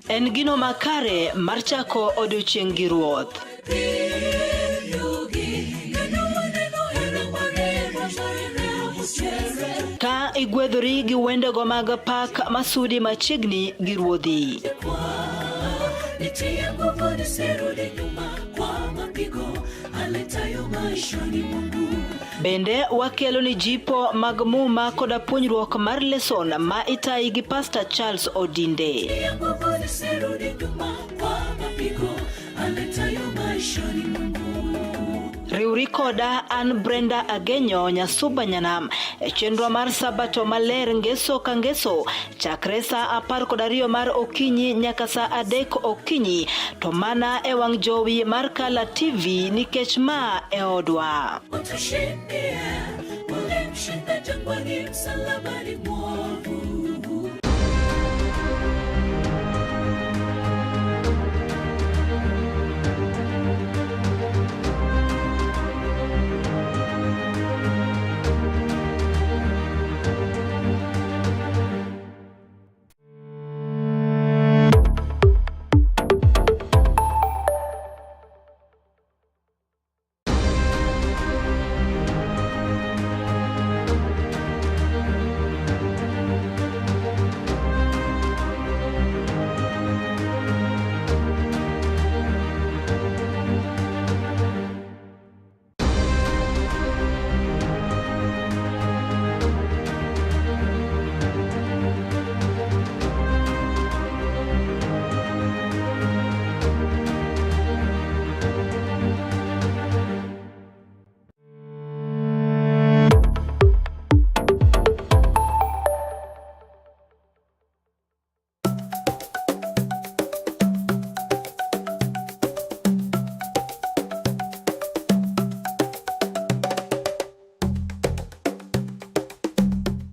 En gino makare mar chako odiochieng' gi Ruoth. Ka igwedhori gi wendego mag pak masudi machiegni gi Ruodhi. Nitie nguvu nisirudi nyuma kwa mapigo aletayo maishani mwangu. Bende wakelo ni jipo mag muma koda puonjruok mar leson ma itayi gi Pastor Charles Odinde. Nitie nguvu nisirudi nyuma kwa mapigo aletayo maishani mwangu. Riwri koda an Brenda Agenyo Nyasuba Nyanam e chenro mar Sabato maler ngeso ka ngeso chakre saa 12 mar okinyi nyaka saa 3 okinyi to mana e wang' jowi mar Kala TV nikech ma e odwa. Utushindie, ulimshinda jangwani msalabani mwovu.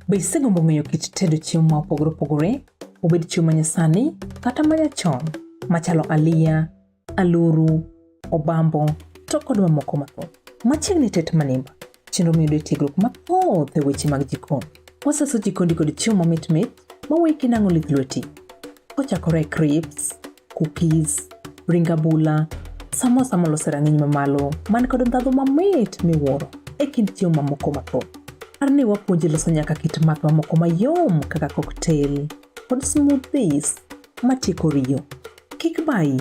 Be isegombo ng'eyo kit tedo chiemo ma opogore opogore, obed chiemo manyasani kata manyachon, machalo aliya, aluru, obambo, to kod mamoko mathoth? Machiegni tet manimba, chenro miyudo e tiegruok mathoth e weche mag jikon. Wasaso jikondi kod chiemo mamit mit maweyi kinang'o lith lweti. Kochakore e crisps, cookies, ring abula, samosa molos e rang'iny mamalo man kod ndhadhu mamit miwuoro e kind chiemo mamoko mathoth. Par ni wapuonji loso nyaka kit math mamoko mayom kaka cocktail kod smoothies matieko riyo. Kik bayi.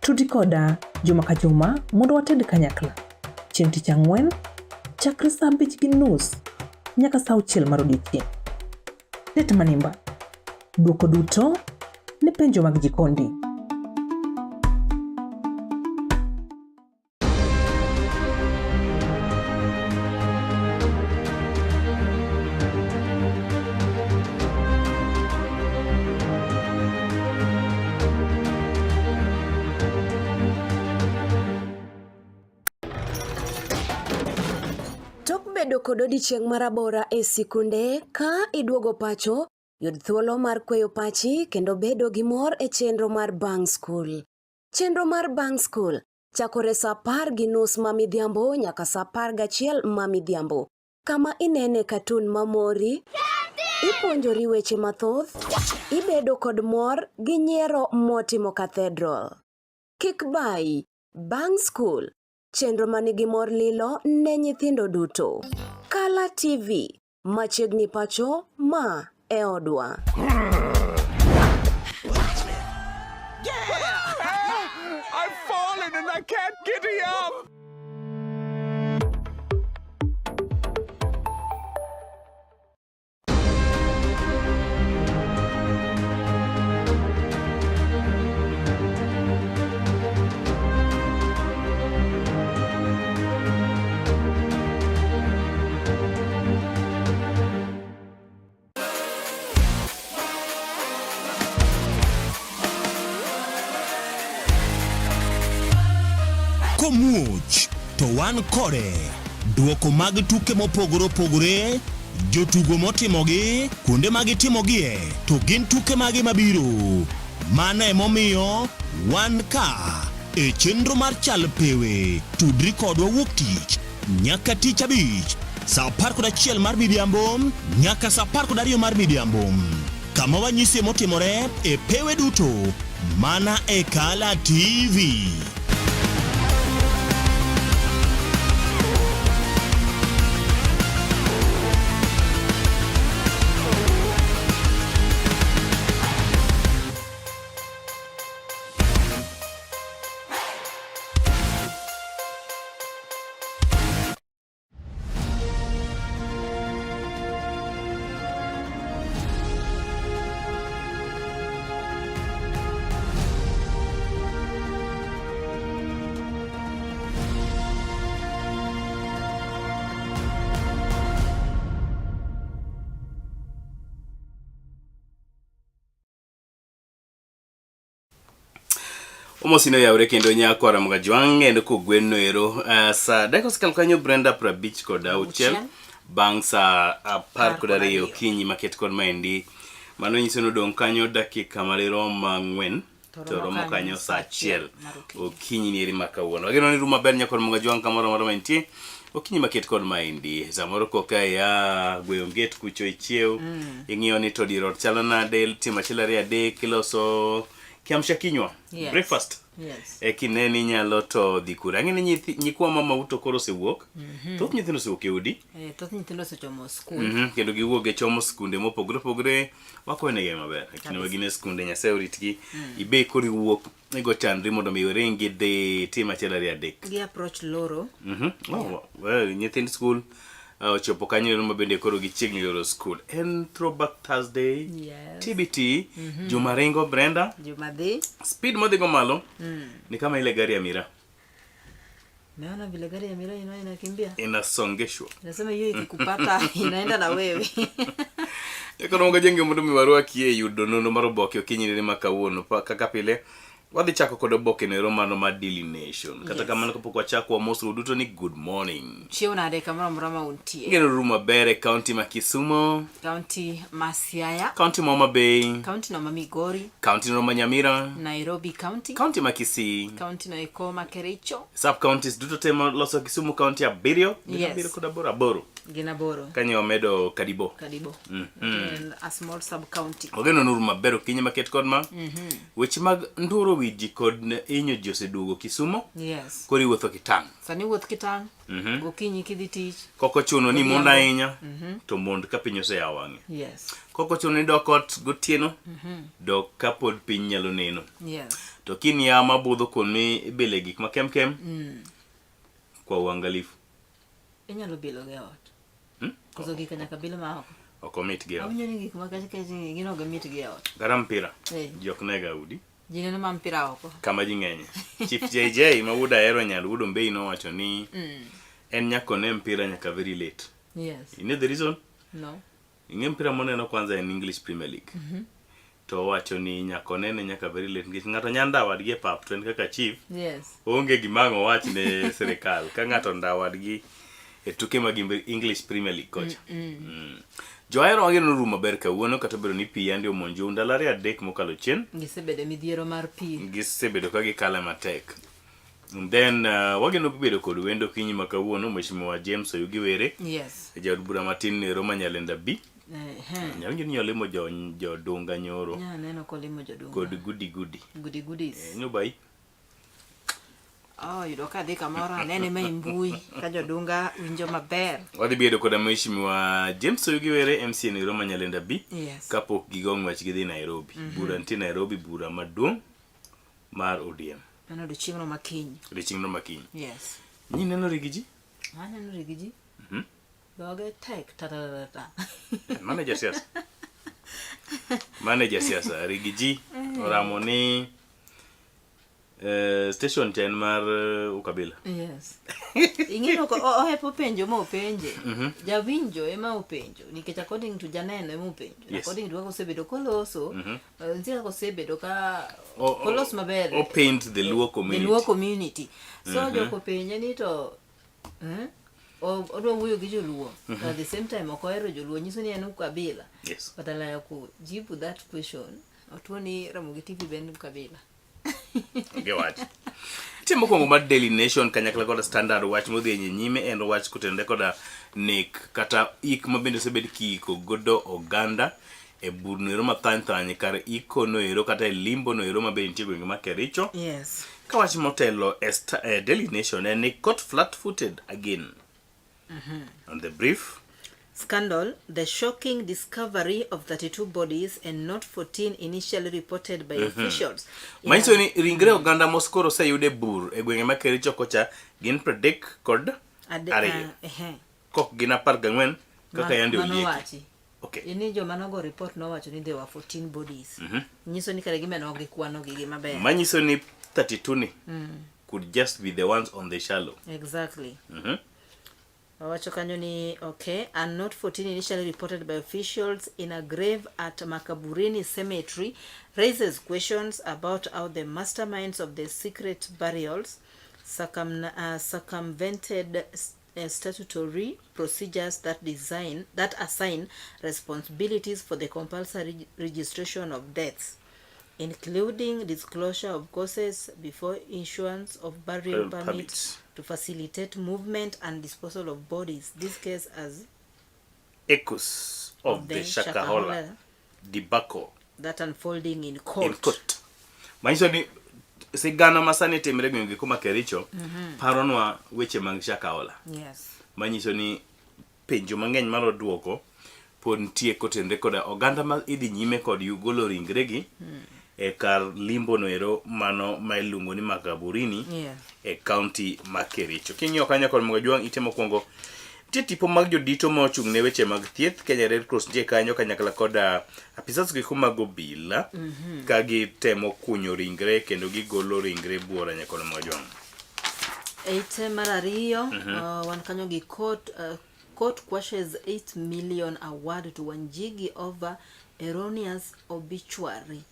Tudi koda juma ka juma mondo wated kanyakla. Chieng' tich ang'wen, chakre saa 5:30 nyaka saa 6 mar odiechieng'. Tet Manimba. Dwoko duto ne penjo mag jikondi. Tok bedo kod odiechieng' marabora e sikunde, ka iduogo pacho, yud thuolo mar kweyo pachi kendo bedo gi mor e chenro mar bang' skul. Chenro mar bang' skul chakore sa 10:30 ma midhiambo nyaka sa 11 ma midhiambo, kama inene katun mamori, ipuonjori weche mathoth, ibedo kod mor gi nyiero motimo cathedral. Kik bayi, bang' skul, chenro ma nigi mor lilo ne nyithindo duto. Kala TV, machiegni pacho, ma e odwa. I've fallen and I can't get up. Komuoch to wan kode. Duoko mag tuke mopogore opogore, jotugo motimogi, kuonde ma gitimogie, to gin tuke mage mabiro. Mano emomiyo wan ka e chenro mar Chal Pewe. Tudri kodwa wuok tich nyaka tich abich saa 11 mar midhiambo nyaka saa 12 mar midhiambo kama wanyisie motimore e pewe duto mana e Kala TV. Omosino yawre kendo nyakwara Mgajwang' en kogwen noero sa dakika osekalo kanyo Brenda 56 bang' saa 12 okinyi maket kod maendi mano nyiso ni odong' kanyo dakika madirom 4 to romo kanyo saa 1 okinyi nieri ma kawuono. Wageno ni rum maber nyakwar Mgajwang' kamoro amora ma intie okinyi maket kod maendi samoro koka ya gweyo nget kucho ichiew ing'iyo ni to dier ot chalo nade timo achiel ariyo adek iloso kiamsha kinywa Yes. breakfast Yes. e kineni inyalo to dhi kure ang'e ni nyithi nyikwa mamau to koro osewuok thoth nyithindo osewuok e udi Eh, thoth nyithindo osechomo skul. Kendo giwuok gichomo skunde mopogore opogore wakonegi maber e kinde ma gin e skunde nyasaye oritgi ibe koro iwuok igo chandri mondo mi iringi dhi tim achiel ariyo adek Gi approach loro. Oh, well, nyithind skul ochopo kanyo ero ma bende koro gichiegni loro skul en throwback thursday Yes. tbt juma ringo brenda Juma dhi. speed modhigo malo ni kama ile gari ya mira Umeona vile gari ya miraa inayo inakimbia? inasongeshwa Nasema hiyo ikikupata inaenda na wewe. Ekono jenge mondo mi warwakie yudo nonro mar oboke okinyi nene ma kawuono. Kaka pile Wadhi chako kod oboke no ero mano mar Daily Nation. Kata Yes. kamano kapok wachako wamosou duto ni good morning. Chiew nade kamoro amora ma untie. Ngeno ru maber e kaunti ma Kisumo, Kaunti ma Siaya, kaunti ma Homa Bay, kaunti no ma Migori, kaunti no ma Nyamira, Nairobi County, kaunti ma Kisii, kaunti no eko ma Kericho, sub counties duto te maloso Kisumu kaunti abiriyo, gin Yes. abiriyo kod aboro aboro. Gin aboro. Kanyo wamedo Kadibo. Kadibo. En a small sub county. Ogeno nuru maber okinyi maket kod ma. Weche mag nduro wi ji kod hinyo ji oseduogo Kisumo. Yes. Koro iwuotho kitang'. Sani wuoth kitang'. Gokinyi kidhi tich. Kok ochuno ni mond Godhiambo. ahinya, to mond ka piny oseyawo wang'e. Yes. Kok ochuno ni dok ot gotieno, dok kapod piny nyalo neno. Yes. To kiny yawa mabudho kuon mi ibile gik makemkem, kwa uangalifu. Inyalo bilo gi ot. Koso gik nyaka bil ma oko. Ok omit gi e ot. Awinjo ni gik ma kech kech ni gin ok gimit gi e ot. Kata mpira, Eh. ji ok nega udi. Ji neno ma mpira oko. Kama ji ng'enye. Chief JJ ma wuod Ahero Nyal wuod Ombei nowacho ni en nyaka one mpira nyaka very late. Yes. You know the reason? No. Ing'e mpira moneno kwanza en English Premier League. To owacho ni nyaka onene nyaka very late nikech ng'ato nya ndawo wadgi e pap to en kaka chief Yes. onge gima ang' owach ne sirikal ka ng'ato ndawo wadgi e tuke mag English Premier League kocha. Johera wageno norum maber kawuono kata obedo ni pi yande omonjou ndalo ariyo adek mokalo chien. Gisebedo e midhiero mar pi. Gisebedo ka gikale matek. And then wageno bedo kod wendo kinyi ma kawuono Mheshimiwa James Oyugi Were. Yes. Jaod bura matin ero ma Nyalenda B. Ehe. Nyawinjo ni olimo jo jodunga nyoro Nya neno kolimo jodunga. kod gudi gudi. Gudi goodies. Eh, nyobai. Oh, yudo ka dhi kamoro anene ma e mbui ka jodunga winjo maber. Wadhi bedo koda Mheshimiwa James Oyugi Were MCA ero ma Nyalenda B. Yes. Kapok gigo ng'wech gidhi Nairobi. Bura nitie Nairobi bura maduong' mar ODM. Mano odiochieng'no ma kiny. Odiochieng'no ma kiny. Yes. Nyi neno Rigiji? Aneno Rigiji. Dhoge tek ta ta ta ta. Mano e jasiasa. Mano e jasiasa. Rigiji oramo ni station cha en mar Ukabila. Yes. Ing'eyo ko ohepo penjo ma openje. Jawinjo ema openjo nikech according to janeno ema openjo. Yes. According to kaka osebedo koloso, nitie kaka osebedo ka kolos maber. O paint the Luo The community. Luo community. So jok openje ni to odwa wuoyo gi joluo. To at the same time ok ohero joluo nyiso ni en ukabila. Yes. Badala ya kujibu that question, otuo ni Ramogi TV be en ukabila. Onge wach. Nitie mokwongo mar Daily Nation kanyakla kod Standard wach modhi e nyime en wach kotenore koda nek kata ik ma bende osebed kiiko godo oganda e burno ero mathany thany kar iko no ero kata e limbo no ero ma bende nitie e gwenge ma Kericho. Yes. Ka wach motelo e Daily Nation en ni caught flat-footed again. On the brief. Scandal, the shocking discovery of 32 bodies and not 14 initially reported by officials. Manyiso ni ringre oganda moskoro oseyud e bur e gwenge ma Kericho kocha gin pradek kod ariyo. Kok gin 14 kaka yande Mano olieki. wachi. Okay. Ni joma nogo report nowacho ni there were 14 bodies. Nyiso ni kare gima ne ok gikwano gigi maber. Manyiso ni 32 ni could just be the ones on the shallow. Exactly. Wawacho kanyo ni okay, and not 14 initially reported by officials in a grave at Makaburini Cemetery raises questions about how the masterminds of the secret burials circumvented statutory procedures that assign responsibilities for the compulsory registration of deaths, including disclosure of causes before issuance of burial Burial permits permits. to facilitate movement and disposal of bodies. This case has echoes of Of the the Shakahola Shakahola debacle that unfolding in court. In court. Manyiso ni sigana ma sani timre e gwenge kuma Kericho paronwa weche mag Shakahola. Yes. Manyiso ni penjo mang'eny mar oduoko pod nitie kotenre koda oganda ma idhi nyime kod golo ringregi e kar limbo no ero mano ma iluongo ni Makaburini e kaunti ma Kericho. King'iyo kanyo kod Moga Jwang' ite mokwongo nitie tipo mag jodito ma ochung' ne weche mag thieth Kenya Red Cross nitie kanyo kanyakla kod apisas gi mag obila ka gitemo kunyo ringre kendo gigolo ringre buora nyaka Moga Jwang'. Ite mar ariyo, wan kanyo gi court quashes 8 million award to Wanjigi over erroneous obituary.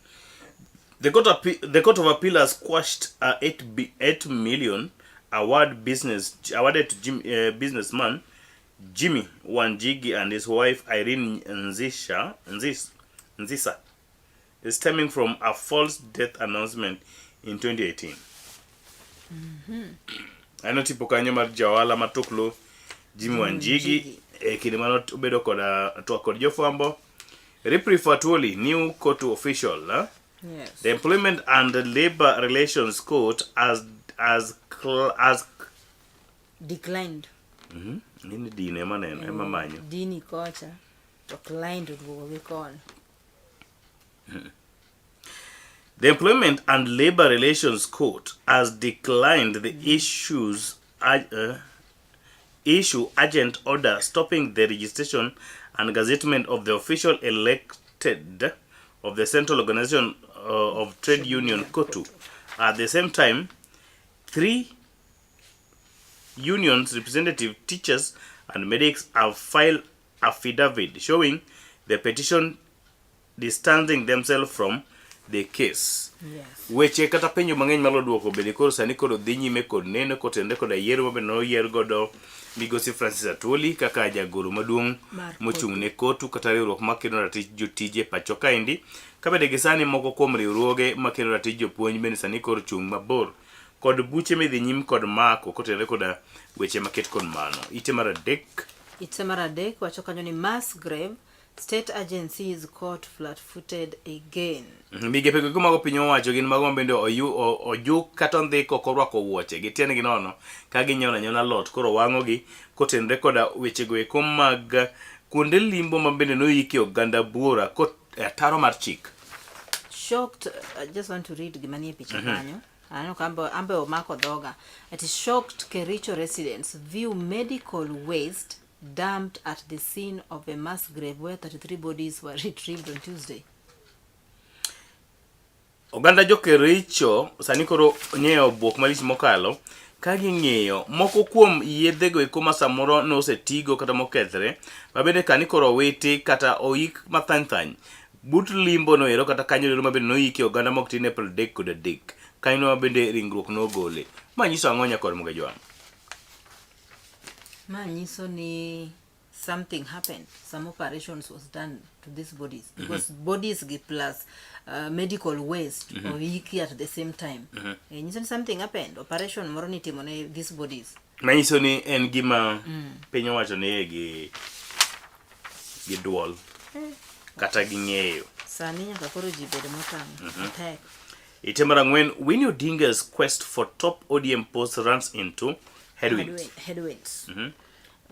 The court, the court of Appeal has quashed a 8, b 8 million award business awarded to Jim, businessman Jimmy Wanjigi and his wife Irene Nzisha, Nzis, Nzisa, stemming from a false death announcement in 2018. Aneno tipo kanyo mar jaohala matuklu Jimmy Wanjigi e kinde mane obedo kod twak kod jofwambo. Reprieve for Atwoli, new court official. Huh? Yes. The Employment and Labor Relations Court has has Declined. Nini dine ema neno ema manyo. Dini kocha to client oduogo gi kono. The Employment and Labor Relations Court has declined the issues issue urgent order stopping the registration and gazettement of the official elected of the Central Organization of Trade Union COTU. At the same time, three unions representative teachers and medics have filed affidavit showing the petition distancing themselves from the case. Weche kata penjo mang'eny malo duoko bende koro sani koro dhi nyime kod neno kotenore koda yiero ma bende noyier godo migosi Francis Atwoli kaka jagoro maduong' Mar mochung' ne KOTU kata riwruok makedo ratich jotije pacho kaendi. Ka bende gi sani moko kuom riwruoge makedo ratich jopuonj bende sani koro chung' mabor kod buche midhi nyim kod mako kotenore koda weche maket kod mano. Ite mar adek. Ite mar adek wacho kanyo ni mass grave state agencies caught flat-footed again. Migepe go mago piny owacho gin mago ma bende ojuk kata ondhik ok orwako wuoche gi tiendgi nono ka ginyono anyona lot koro wang'ogi kotenore koda wechego eko mag kuonde limbo ma bende noyike oganda buora kot e ataro mar chik. Shocked, I just want to read gima nie picha kanyo. Aneno ka ambe, ambe omako dhoga. It is shocked Kericho residents view medical waste dumped at the scene of a mass grave where 33 bodies were retrieved on Tuesday. Oganda jo Kericho sani koro ng'eyo buok malich mokalo ka ging'iyo moko kuom yedhego eko ma samoro nosetigo kata mokethre ma bende kani koro owiti kata oik mathany thany but limbo no ero kata kanyo ero ma bende noikie oganda mok tin ne 33 kanyo ma bende ringruok nogole. Ma nyiso ang'o nyakor Mugejwang'? Ma nyiso ni something happened, some operations was done to these bodies because bodies gi plus medical waste oiki at the same time. Eh, nyiso ni something happened, operation moro nitimo ne these bodies. Manyiso ni en gima piny owacho ni gi duol kata gi ng'eyo. Sani nyaka koro ji bed motang' matek. Ite mar ang'wen, Winnie Odinga's quest for top ODM post runs into headwinds. Headwinds.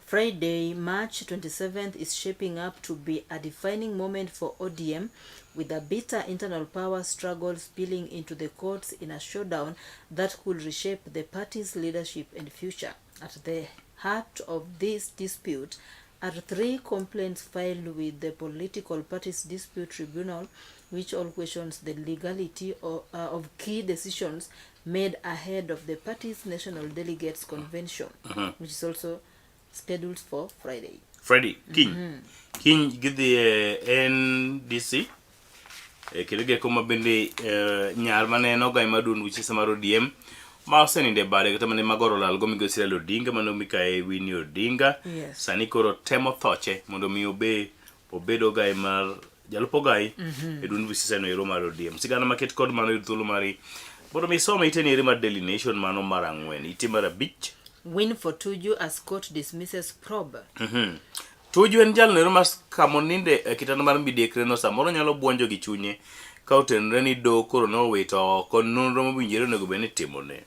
Friday, March 27th is shaping up to be a defining moment for ODM, with a bitter internal power struggle spilling into the courts in a showdown that could reshape the party's leadership and future. At the heart of this dispute are three complaints filed with the Political Parties Dispute Tribunal, which all questions the legality of key decisions made ahead of the party's National Delegates Convention, which is also scheduled for Friday. Friday, kiny. Kiny gidhi e NDC. E kendo geko ma bende nyar mane en ogai mar duond buche mar ODM ma osenindo e bade kata mane magoro olal go migosi Raila Odinga mano mikayi Winnie Odinga. Sani koro temo thoche mondo mi obe obed ogai mar jalup ogai e duond buche no ero mar ODM. Sigana maket kod mano yud thuolo mari mondo mi isome ite ni eri mar Daily Nation mano mar ang'wen. Ite mar abich. Win for Tuju as court dismisses probe. Tuju en jalno ero ma kamoninde e kitanda mar midekre no samoro nyalo buonjo gi chunye ka otenore ni doho koro nowito oko nonro mowinjore onego bed ni itimone.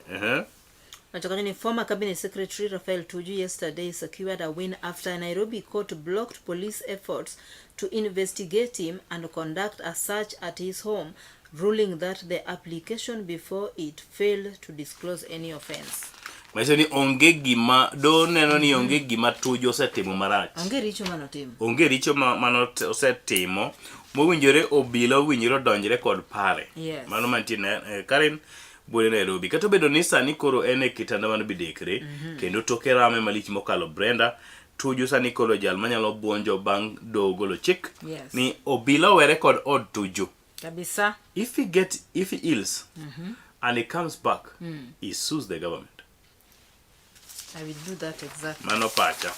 Wacho kanyo ni former cabinet secretary Raphael Tuju yesterday secured a win after a Nairobi court blocked police efforts to investigate him and conduct a search at his home, ruling that the application before it failed to disclose any offense. Manyiso ni onge gima do neno ni onge gima Tuju osetimo marach. Onge richo manotimo. Onge richo ma osetimo mowinjore obila owinjore odonjre kod pare. Mano mantie Karen Buore Nairobi. Kata obedo ni sani koro en e kitanda mar midekre kendo toke rame malich mokalo Brenda, Tuju sani koro jal manyalo buonjo bang' doho golo chik ni obila owere kod od Tuju. Kabisa. If he get if he heals and he comes back, he sues the government. I will do that exactly. Mano pacha.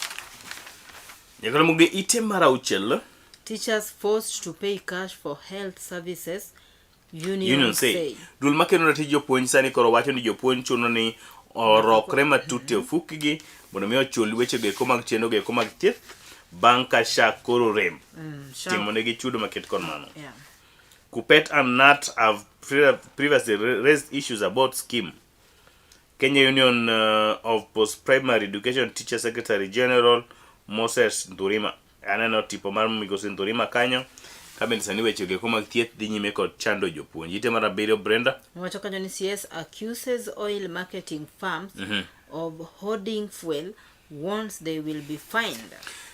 Nyakalo muge ite mar auchiel. Teachers forced to pay cash for health services. Union, Union say. Duol makeno ratich jopuonj sani koro wacho ni jopuonj chuno ni orokre matut e ofukgi mondo mi ochul weche go eko mag chenro go eko mag thieth bang' ka SHA koro rem SHA. timo negi chudo maket kod mano. Yeah. Kuppet and KNUT have previously raised issues about scheme. Kenya Union of Post-Primary Education Teacher Secretary General Moses Ndurima. Aneno tipo mar migosi Ndurima kanyo. Kabende sani weche go eko mag thieth dhi nyime kod chando jopuonj. Ite mar abiriyo Brenda. Wacho kanyo ni CS accuses oil marketing firms of hoarding fuel, warns they will be fined.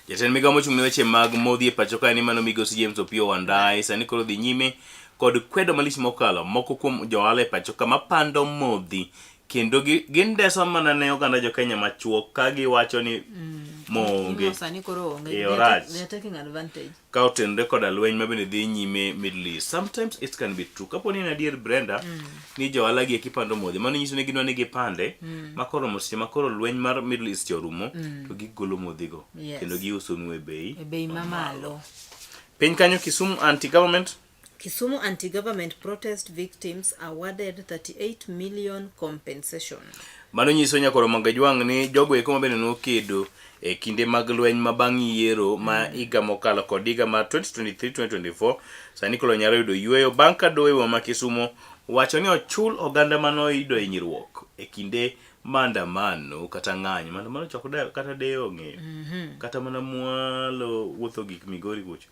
Jatend migao mochung' ne weche mag modhi e pacho kae ni mano migosi James Opiyo Wandayi sani koro dhi nyime kod kwedo malich mokalo moko kuom johala e pacho ka mapando modhi kendo gindeso mana ne oganda jo Kenya machuok ka giwacho ni mo onge. Mo sani koro onge. E They are orach. they are taking advantage. Ka otenore koda lweny ma bende dhi nyime Middle East. Sometimes it can be true. Kapo ni en adier Brenda ni johala gi eki pando modhi, mano nyiso ni gidwa ni gipande ma koromo seche ma koro lweny mar Middle East orumo to gigolo modhigo kendo giusonu e bei E bei mamalo. Piny kanyo Kisumu anti-government Kisumu anti-government protest victims awarded 38 million compensation. Mano nyiso nyakoro Magajwang' ni jogo eko mabende nokedo e kinde mag lweny ma bang' yiero ma higa mokalo kod higa mar 2023-2024 sani koro nyalo yudo yueyo bang' ka doho e boma ma Kisumo wacho ni ochul oganda mane oyudo hinyruok e kinde maandamano kata ng'anyo. Maandamano chok kata deyo ong'eyo. Kata mana mwalo wuotho gik Migori kucho.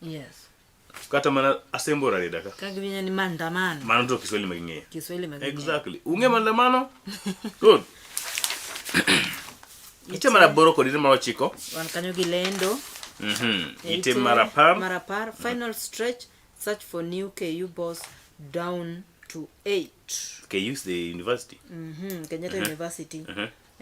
Kata mana Asembo Rarieda ka. Ka giwinjo ni maandamano. Mano to Kiswahili ma ging'eyo. Kiswahili ma ging'eyo. Exactly. Ung'e maandamano? Good. Ite mar aboro kod ite mar ochiko. Wan kanyo gi lendo. Ite mar apar. Mar apar. Final stretch search for new KU boss down to 8. KU is the university. Kenyatta University.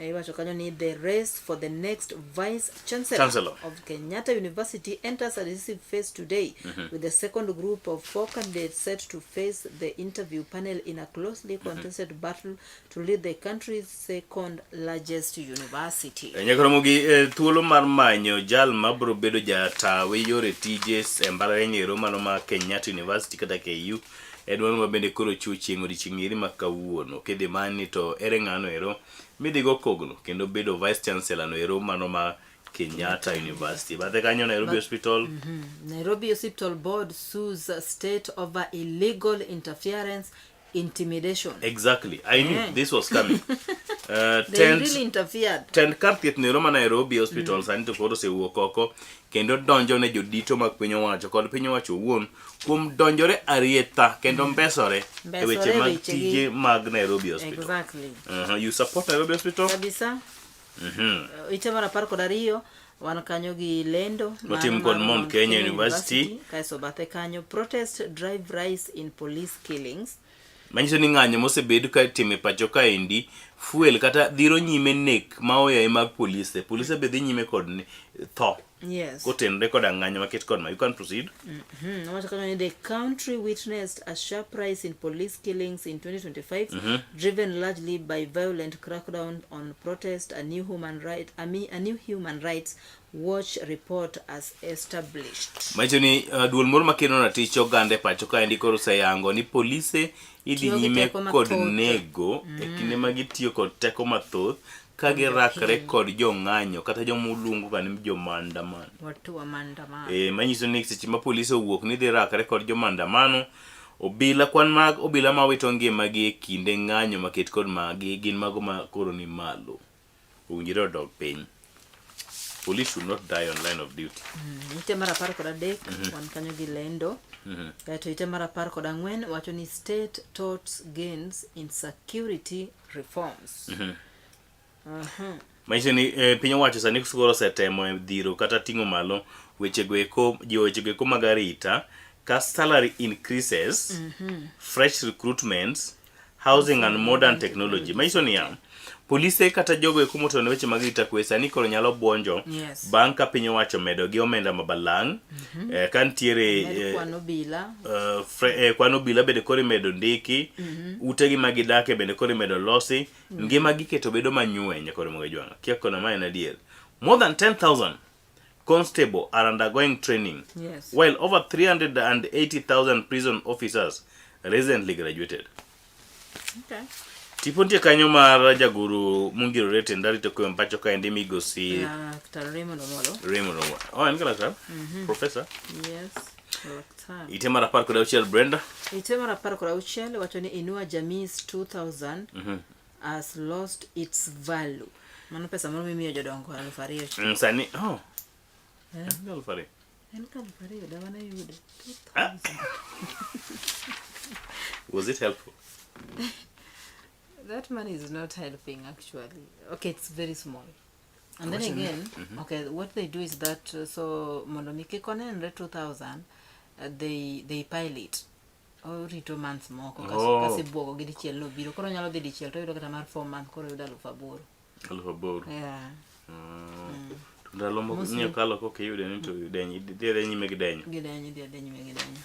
Iwacho kanyo ni the race for the next vice chancellor, Chancellor. of Kenyatta University enters a decisive phase today with the second group of 4 candidates set to face the interview panel in a closely contested battle to lead the country's second largest university. Nyakoromo gi thuolo mar manyo jal mabiro bedo jata we yore tije e mbalariany ero mano ma Kenyatta University kata KU en mano ma bende koro chiwo chieng' odiochieng' eri ma kawuono. Kidhi mani to ere ng'ano ero midhi go kogno kendo bedo vice chancellor no ero mano ma Kenyatta University. Bathe kanyo Nairobi Hospital. Nairobi Hospital Board sues state over illegal interference, intimidation. Exactly. I knew this was coming. They really interfered. Tend kar thieth nero ma Nairobi Hospital sani to koro osewuok oko kendo donjo ne jodito mag piny owacho kod piny owacho owuon kuom donjore arietha kendo mbesore e weche Mbesore mag weche gi. tije mag Nairobi Hospital. Exactly. You support Nairobi Hospital? Kabisa. Ite mar 12 wan kanyo gi lendo Motim mano kod mar Mount Kenya University. Kaeto bathe kanyo protest drive rise in police killings. Manyiso ni ng'anyo mosebed ka itimo e pacho kaendi fuel kata dhiro nyime nek ma oyaye mag polise. Polise be dhi nyime kod tho. Kotenore koda ng'anyo maket kod ma. You can proceed. Wacho kanyo ni the country witnessed a sharp rise in police killings in 2025, driven largely by violent crackdown on protest. A new human right, a, me, a new Human Rights Watch report has established. Manyiso ni duol moro makeno ratich oganda e pacho kaendi koro oseyango ni polise idhi Tiyo gi nyime teko kod mathoth. nego e kinde ma gitiyo kod teko mathoth ka girakre kod jong'anyo kata joma uluongo ga ni jomaandamano. Watu wa maandamano. Manyiso ni seche ma polise owuok ni dhi rakre kod jomaandamano, obila kwan mag obila mawito ngimagi e kinde ng'anyo maket kod magi gin mago ma koro ni malo. Owinjore odog piny. Police should not die on line of duty. Ite mar 13 wan kanyo gi lendo. Kaeto ite mar 14 wacho ni state tots gains in security reforms. Manyiso ni piny owacho sani koro osetemo e dhiro kata ting'o malo wechego eko jiwo wechego eko mag arita ka salary increases, fresh recruitments, housing and modern technology. Manyiso niya, Polise kata jogo eko motelo ne weche mag arita kwe sani koro nyalo buonjo Yes. bang' ka piny owacho omedo gi omenda ma balang' eh, ka nitiere Med eh, kwan obila. eh, fre- eh, kwan obila bende koro imedo ndiki Mhm. utegi ma gidake bende koro imedo losi Mm. ngima giketo bedo manywe nyakoro moga jwang' kia kona ma en adier more than 10000 constable are undergoing training Yes. while over 380000 prison officers recently graduated Okay. tipo nitie kanyo mar jagoro mongirore tend arita kwe pacho kaendi migosi Laktar Raymond Omolo. Raymond Omolo. Oh, en ga laktar? Mhm. Professor? Yes. Laktar. Ite mar 16 Brenda. Ite mar 16 wacho ni Inua Jamii's 2000 has lost its value. Mano pesa moro mimiyo jodongo 2000 cha. Sani, oh. Eh. En ga 2000. En ka 2000 dawa ne yude. Ah. 2000. Was it helpful? That money is not helping actually. Okay, it's very small. And then Wacho ni- again, okay, what they do is that so mondo mi kik onenre 2000 they pile it. Orito months moko kaso Oh. kaso ibuogo gi dichiel nobiro. Koro onyalo dhi dichiel to oyudo kata mar 4 months koro oyudo 8000. 8000. Yeah. To ndalo moko Mostly- ng'iyo kalo kok iyude ni to denyo, idhi adhiya nyime gi denyo. Gidenyo, idhi adhiya nyime gi denyo.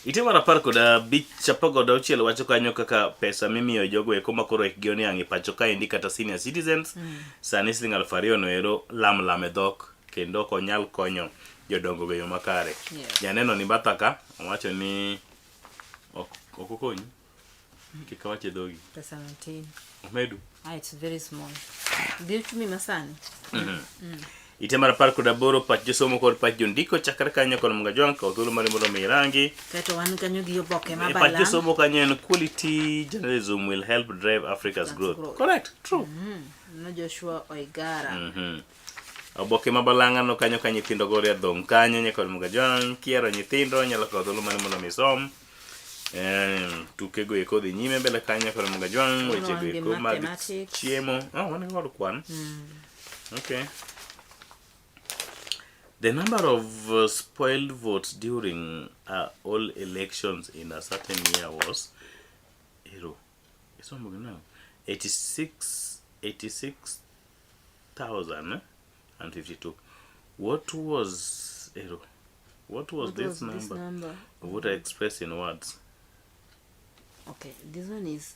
Ite mar 15 16 wacho kanyo kaka pesa mimiyo jogo eko ma koro hikgi oniang' e pacho kaendi kata senior citizens sani siling 2000 no ero lam lam e dhok kendo ok onyal konyo jodongo e yo makare. Yes. Janeno ni batha ka owacho ni ok ok okonyi. Kik awach e dhogi. Pesa matin. Omedu. Ah, it's very small. Gi uchumi masani. Ite mar 18 pach josomo kod pach jondiko chakre kanyo kod Munga Jwang' kaw thuolo mari mondo mi irangi. Kaeto wan kanyo gi oboke ma E pach balang'. josomo kanyo en quality journalism will help drive Africa's growth. growth. Correct, true. No Joshua Oigara. Oboke ma balang'a no kanyo ka nyithindo gore adhong' kanyo nyaka kod Munga Jwang' kiero nyithindo nyalo kawo thuolo mari mondo mi isom. Tuke go eko dhi nyime mbele kanyo kod Munga Jwang' Koro weche wan go gi eko mag mathematics. chiemo. Oh, wan kod kwan. Okay. The number of spoiled votes during all elections in a certain year was Ero. Isomo gi nang'o? 86 86,052. What was Ero? What was What this was this number? number? What I express in words. Okay, this one is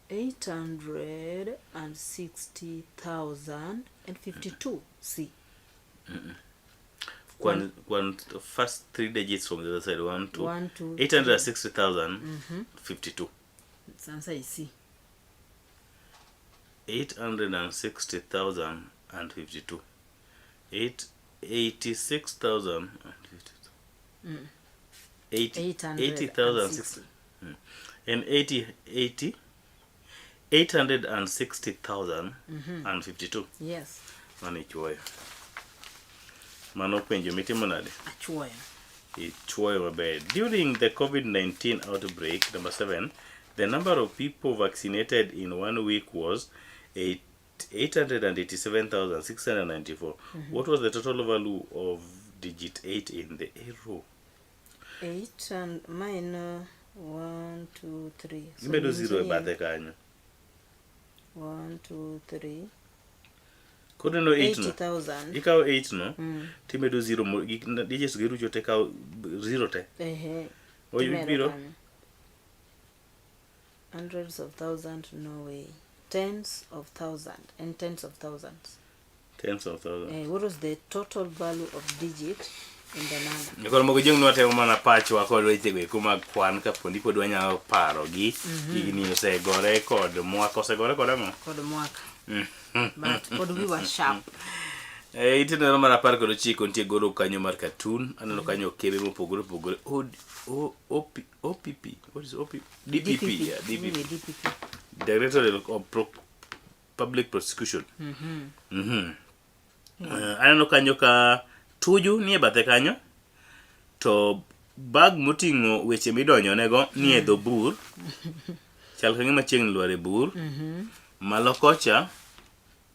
860,052 C. Kwan, kwan first three digits from the other side. 1 2 One, two, three. 860,052. Sasa is C. 860,052. 86,052. 80 80,060. 860. And 80 80 860,052. Yes, Mano ichuoyo. Mano penjo mitimo nade? achuoyo. Ichuoyo maber. During the COVID-19 outbreak, number 7, the number of people vaccinated in 1 week was 887,694. What was the total value of digit 8 in the arrow? 8 and mine 1 2 3. So Imedo zero e nyiso ni bathe kanyo. 1 2 3. Koro ineno 8 no. 80,000. Ikawo 8 no, timedo zero digits gi rucho te ikawo zero te. Ehe. Oyo Timedo biro. kanyo. Hundreds of thousands, no way. Tens of thousand and tens of thousands. Tens of thousands. What was the total value of digit in the number? Koro mogo jong nwatemo mana pachwa kod wechego eko mag kwan kapo ni pod wanyalo parogi. Higni osegore kod mwaka osegore kod ang'o? Kod mwaka. But pod wiwa sharp. Eh, itenero mar 19 nitie goro kanyo mar cartoon. Aneno kanyo okebe mopogore opogore. O, O, OP, OPP. What is OP? DPP. DPP. Yeah, DPP. Anyway, DPP. Directorate of Public Prosecution. Aneno kanyo ka Tuju nie bathe kanyo to bag moting'o weche midonjonego nie dho bur chal ka gima chiegni lwar e bur malo kocha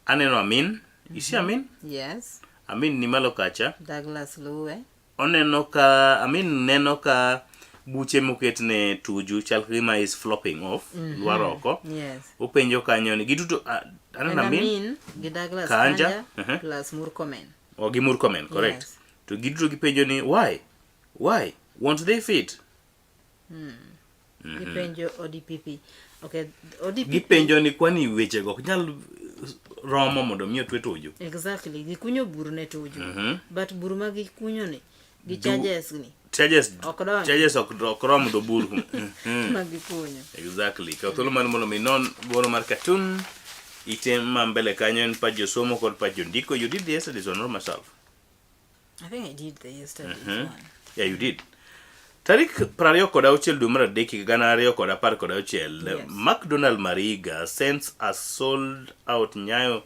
aneno Amin isi Amin Yes. Amin ni malo kacha Douglas Luwe. oneno ka Amin neno ka buche moket ne Tuju chal ka gima is flopping off lwar oko. Yes. Openjo kanyo ni giduto aneno En Amin Amin gi Douglas Kanja, Kanja plus Murkomen. O gi Murkomen, correct. Yes. To giduto gipenjo ni why? Why? Won't they fit? Gipenjo ODPP. Okay, ODPP. Gipenjo ni kwani wechego ok nyal romo mondo mi otwe Tuju. Exactly. Gikunyo bur ne Tuju. But bur ma gikunyo ni gi charges ni Charges Ok donj. charges ok rom dho bur. Ma gikunyo. Exactly. Kaw thuolo mar mondo mi inon boro mar cartoon. Ite ma mbele kanyo en pach josomo kod pach jondiko. You did the yesterday's one, not myself. I think I did the yesterday's one. Yeah, you did. Tarik 26 dwe mar adek higa 2016, Yes. McDonald Mariga sends a sold out Nyayo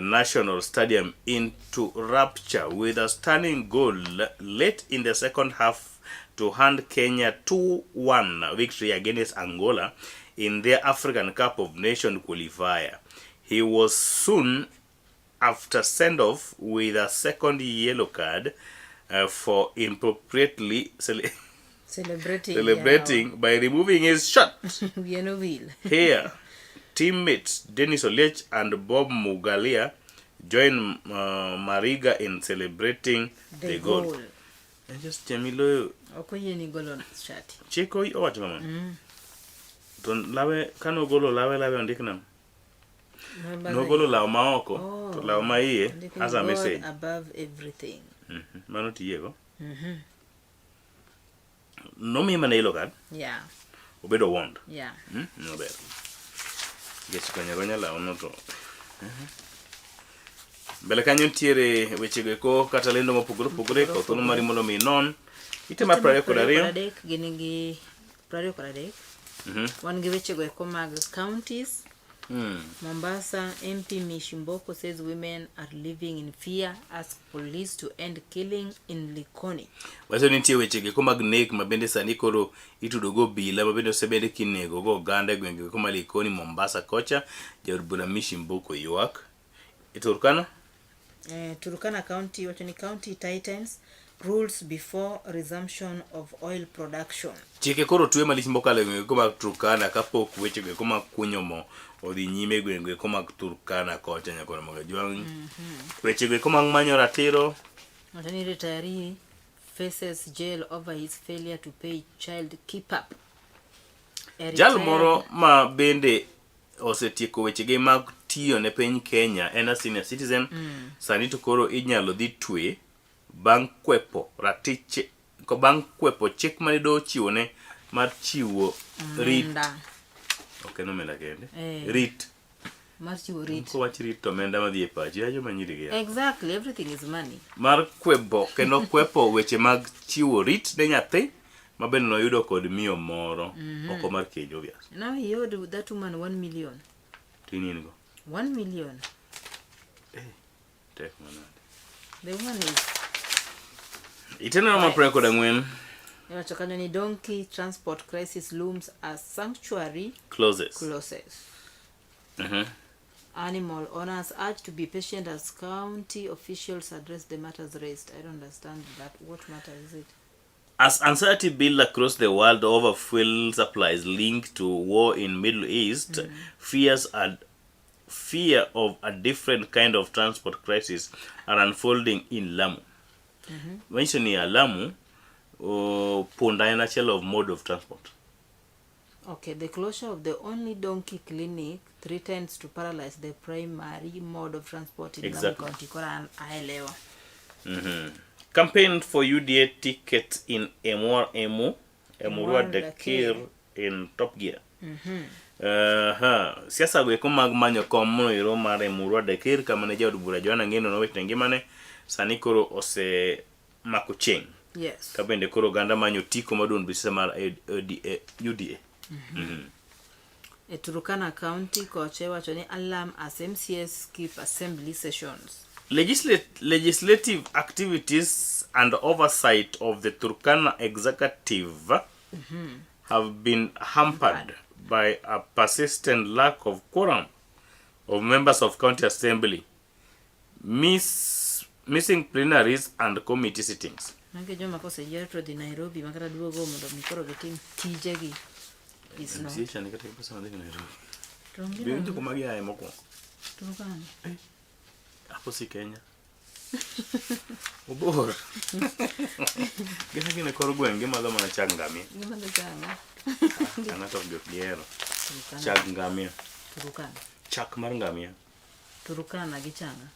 National Stadium into rapture with a stunning goal late in the second half to hand Kenya 2-1 victory against Angola in their African Cup of Nations qualifier. He was soon after send off with a second yellow card for inappropriately Celebrating. celebrating by removing his shirt. Wiye nowil. Here, teammates Dennis Oliech and Bob Mugalia join Mariga in celebrating the goal. goal. And just Jamiloyo Ok oyieni golo shati. chik owacho kamano. To lawe kanogolo lawe lawe ondik nang'o? Nogolo law ma oko to law ma iye Ondik ni has a God message. above everything. Mano tiyiego. Nomiye mana yellow card, obedo warned. Maber. Nikech gonyo agonya lawno to. Mbele kanyo nitiere wechego eko kata lendo mopogore opogore kaw thuolo mari mondo mi inon ite mar 22. 23 gin gi 23. Wan gi wechego eko mag counties. Mombasa MP Mishi Mboko says women are living in fear, ask police to end killing in Likoni. Wacho ni nitie weche eko mag nek ma bende sani koro itudo go obila ma bende osebed kinego go oganda e gwenge eko ma Likoni Mombasa kocha. Jaod bura Mishi Mboko ywak. E Turkana? Turkana County wacho ni county tightens rules before resumption of oil production. Chike koro twe malich mokalo e gwenge eko mag Turkana kapok weche eko mag kunyo mo odhi nyime e gwenge eko mag Turkana kocha nyakoro mag Ajwang'. Weche eko mag manyo ratiro. Wacho ni retiree faces jail over his failure to pay child keep up. A Jal retired- moro ma bende osetieko wechege mag tiyo ne piny Kenya en a senior citizen sani to koro inyalo dhi twe bang' kwepo ratiche ko bang' kwepo chik mane doho ochiwone mar chiwo rit Omenda. ok en omenda kende Eh. rit Mar chiwo rit. Kowach rit to omenda madhi e pachi ya joma nyiri gi ya. Exactly, everything is money. Mar kwebo kendo kwepo weche mag chiwo rit ne nyathi ma bende noyudo kod miyo moro oko mar keny obvious. Now he owed that woman 1 million. To in in go. 1 million. Tek manade. The woman is Iteneno ma 24. Iwacho kanyo ni donkey transport crisis looms as sanctuary Closes. closes. Animal owners urged to be patient as county officials address the matters raised. I don't understand that. What matter is it? As anxiety builds across the world over fuel supplies linked to war in Middle East, fears and fear of a different kind of transport crisis are unfolding in Lamu. Manyiso ni ya Lamu, punda en achiel of mode of transport. Okay, the closure of the only donkey clinic threatens to paralyze the primary mode of transport in Lamu County. Koro an aelewa. Campaign for UDA ticket in Emua Emu, Emurua Emurua Dakir in top gear. Aha. Siasa go eko mag manyo kom monoero mar Emurua Dakir kama ne jaod bura Joanna Ng'eno nowito ngimane sani koro osemako chieng'. Ka bende koro oganda manyo otiko mar duond buche mar ODA UDA. E Turkana County kocha iwacho ni alarm as MCAs skip assembly sessions. Legislative activities and oversight of the Turkana executive have been hampered by a persistent lack of quorum of members of county assembly, missing plenaries and committee sittings. Magi joma koseyier to dhi Nairobi ma kata duogo mondo mi koro gitim tijegi is not. MCA cha ni kata gi pesa madhi Nairobi. To onge Be winjo nang'o? kuma giaye mokwongo. Turkana. Apo si Kenya. Obor. Gin agina e kor gweng' gimadho mana chag ngamia. Gimadho changa. Changa to ok gihero. Turkana. Chag ngamia. Turkana. Chak mar ngamia. Turkana gi changa.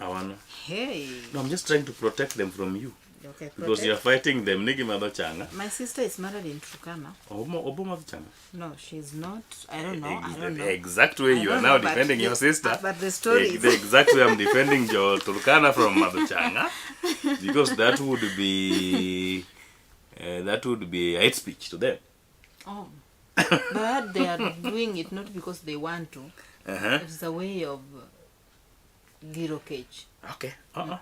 Awano. Hey. No, I'm just trying to protect them from you. Okay, Because protect. you are fighting them. Ni gimadho changa. My sister is married in Turkana. Obo obo madho changa. No, she's not. I don't know. I don't know. The exact way I you are don't now know, but defending the- your sister. But the story is The exact way I'm defending your Turkana from Madhuchanga. Because that would be that would be hate speech to them. Oh. But they are doing it not because they want to. It's a way of giro kech. Okay. Uh-uh.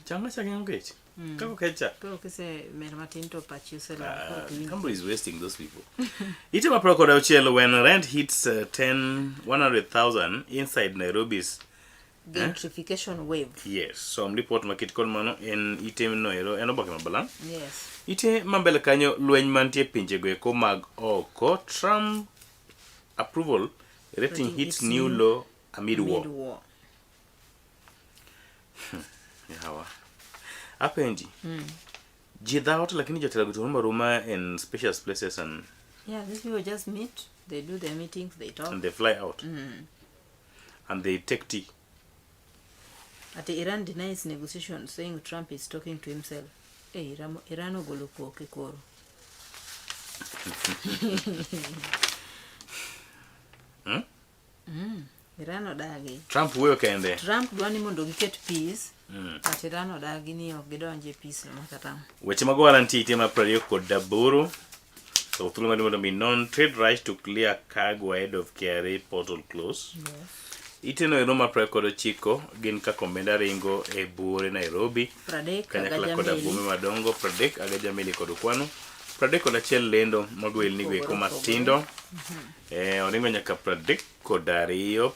Changa cha geng'o kech. Kako kech cha. Koro kise mer matin to pachi oselal koro ok iwinj. Somebody is wasting those people. Ite ma kod auchiel when rent hits 10 100,000 inside Nairobi's eh? Gentrification wave. Yes, som report maket kod mano en ite noero en oboke ma balang'. Yes. Ite ma mbele kanyo lweny mantie pinjego eko mag oko Trump approval rating Rating hits hits new new low amid war. Mid war. Yawa. Apenji. Ji dhawo to lakini jotelo go to romo aroma in spacious places and Yeah, these people just meet, they do their meetings, they talk. and they fly out and they take tea. Ati Iran denies negotiation, saying Trump is talking to himself. Hey, Iran, Iran ogolo koke koro. Hmm? Iran odagi. Trump wuoyo kende. Trump dwa ni mondo giket peace, but Iran odagi ni ok gidonj e peace no makata. Weche mag ohala nitie ite mar 28. To thuolo mar mondo mi non trade right to clear cargo ahead of KRA portal close. Yes. Ite no ero mar 29 gin kaka omenda ringo e buore Nairobi. Pradek Kanyakla agaja koda meli. bombe madongo 30 agaja meli kod kwano. 31 lendo mag welni go eko Opogore opogore. matindo. Eh, oringo nyaka 32,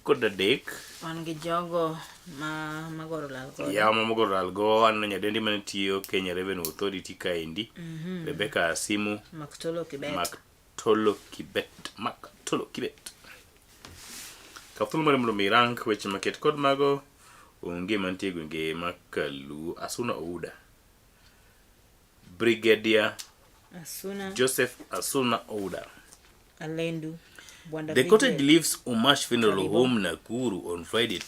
33. Wan gi jogo ma magoro lal godo. Yawa ma mogoro lal go aneno nyadendi mane tiyo Kenya Revenue Authority kaendi. Rebecca Asimu. Maktolo Kibet. Maktolo Kibet. Maktolo Kibet. Kaw thuolo mari mondo mi irang weche maket kod mago onge mantie e gwenge ma Kaluo. Asuna Ouda. Brigadier Asuna Joseph Asuna Ouda. Alendu. Bwanda The cottage Brigade. leaves Umash Funeral Karibu. Home Nakuru on Friday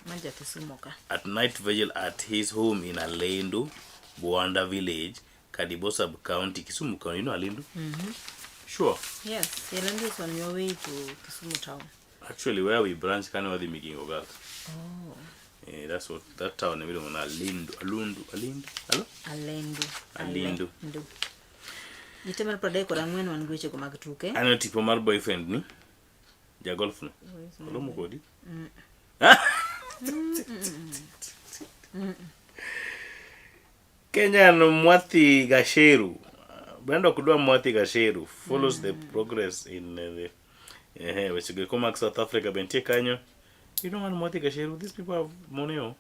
Manja Kisumu ka. at night vigil at his home in Alendu, Bwanda Village, Kadibo Sub County, Kisumu County. You know Alendu? Sure. Yes, Alendu is on your way to Kisumu town. Actually, where we branch kane wadhi Migingo Girls. Oh. Eh, that's what that town miluongo na Alendu, Alundu, Alendu. Hello? Alendu. Alendu. Alendu. Ite mar 34 wan gi wechego mag tuke. Aneno tipo mar boyfriend ni. Ja golf no. Olomo kodi. Kenyan Mwathi Gasheru. Brenda ok dwa Mwathi Gasheru follows the progress in the eh weche go mag South Africa be nitie kanyo. You know Mwathi Gasheru, these people have money oh.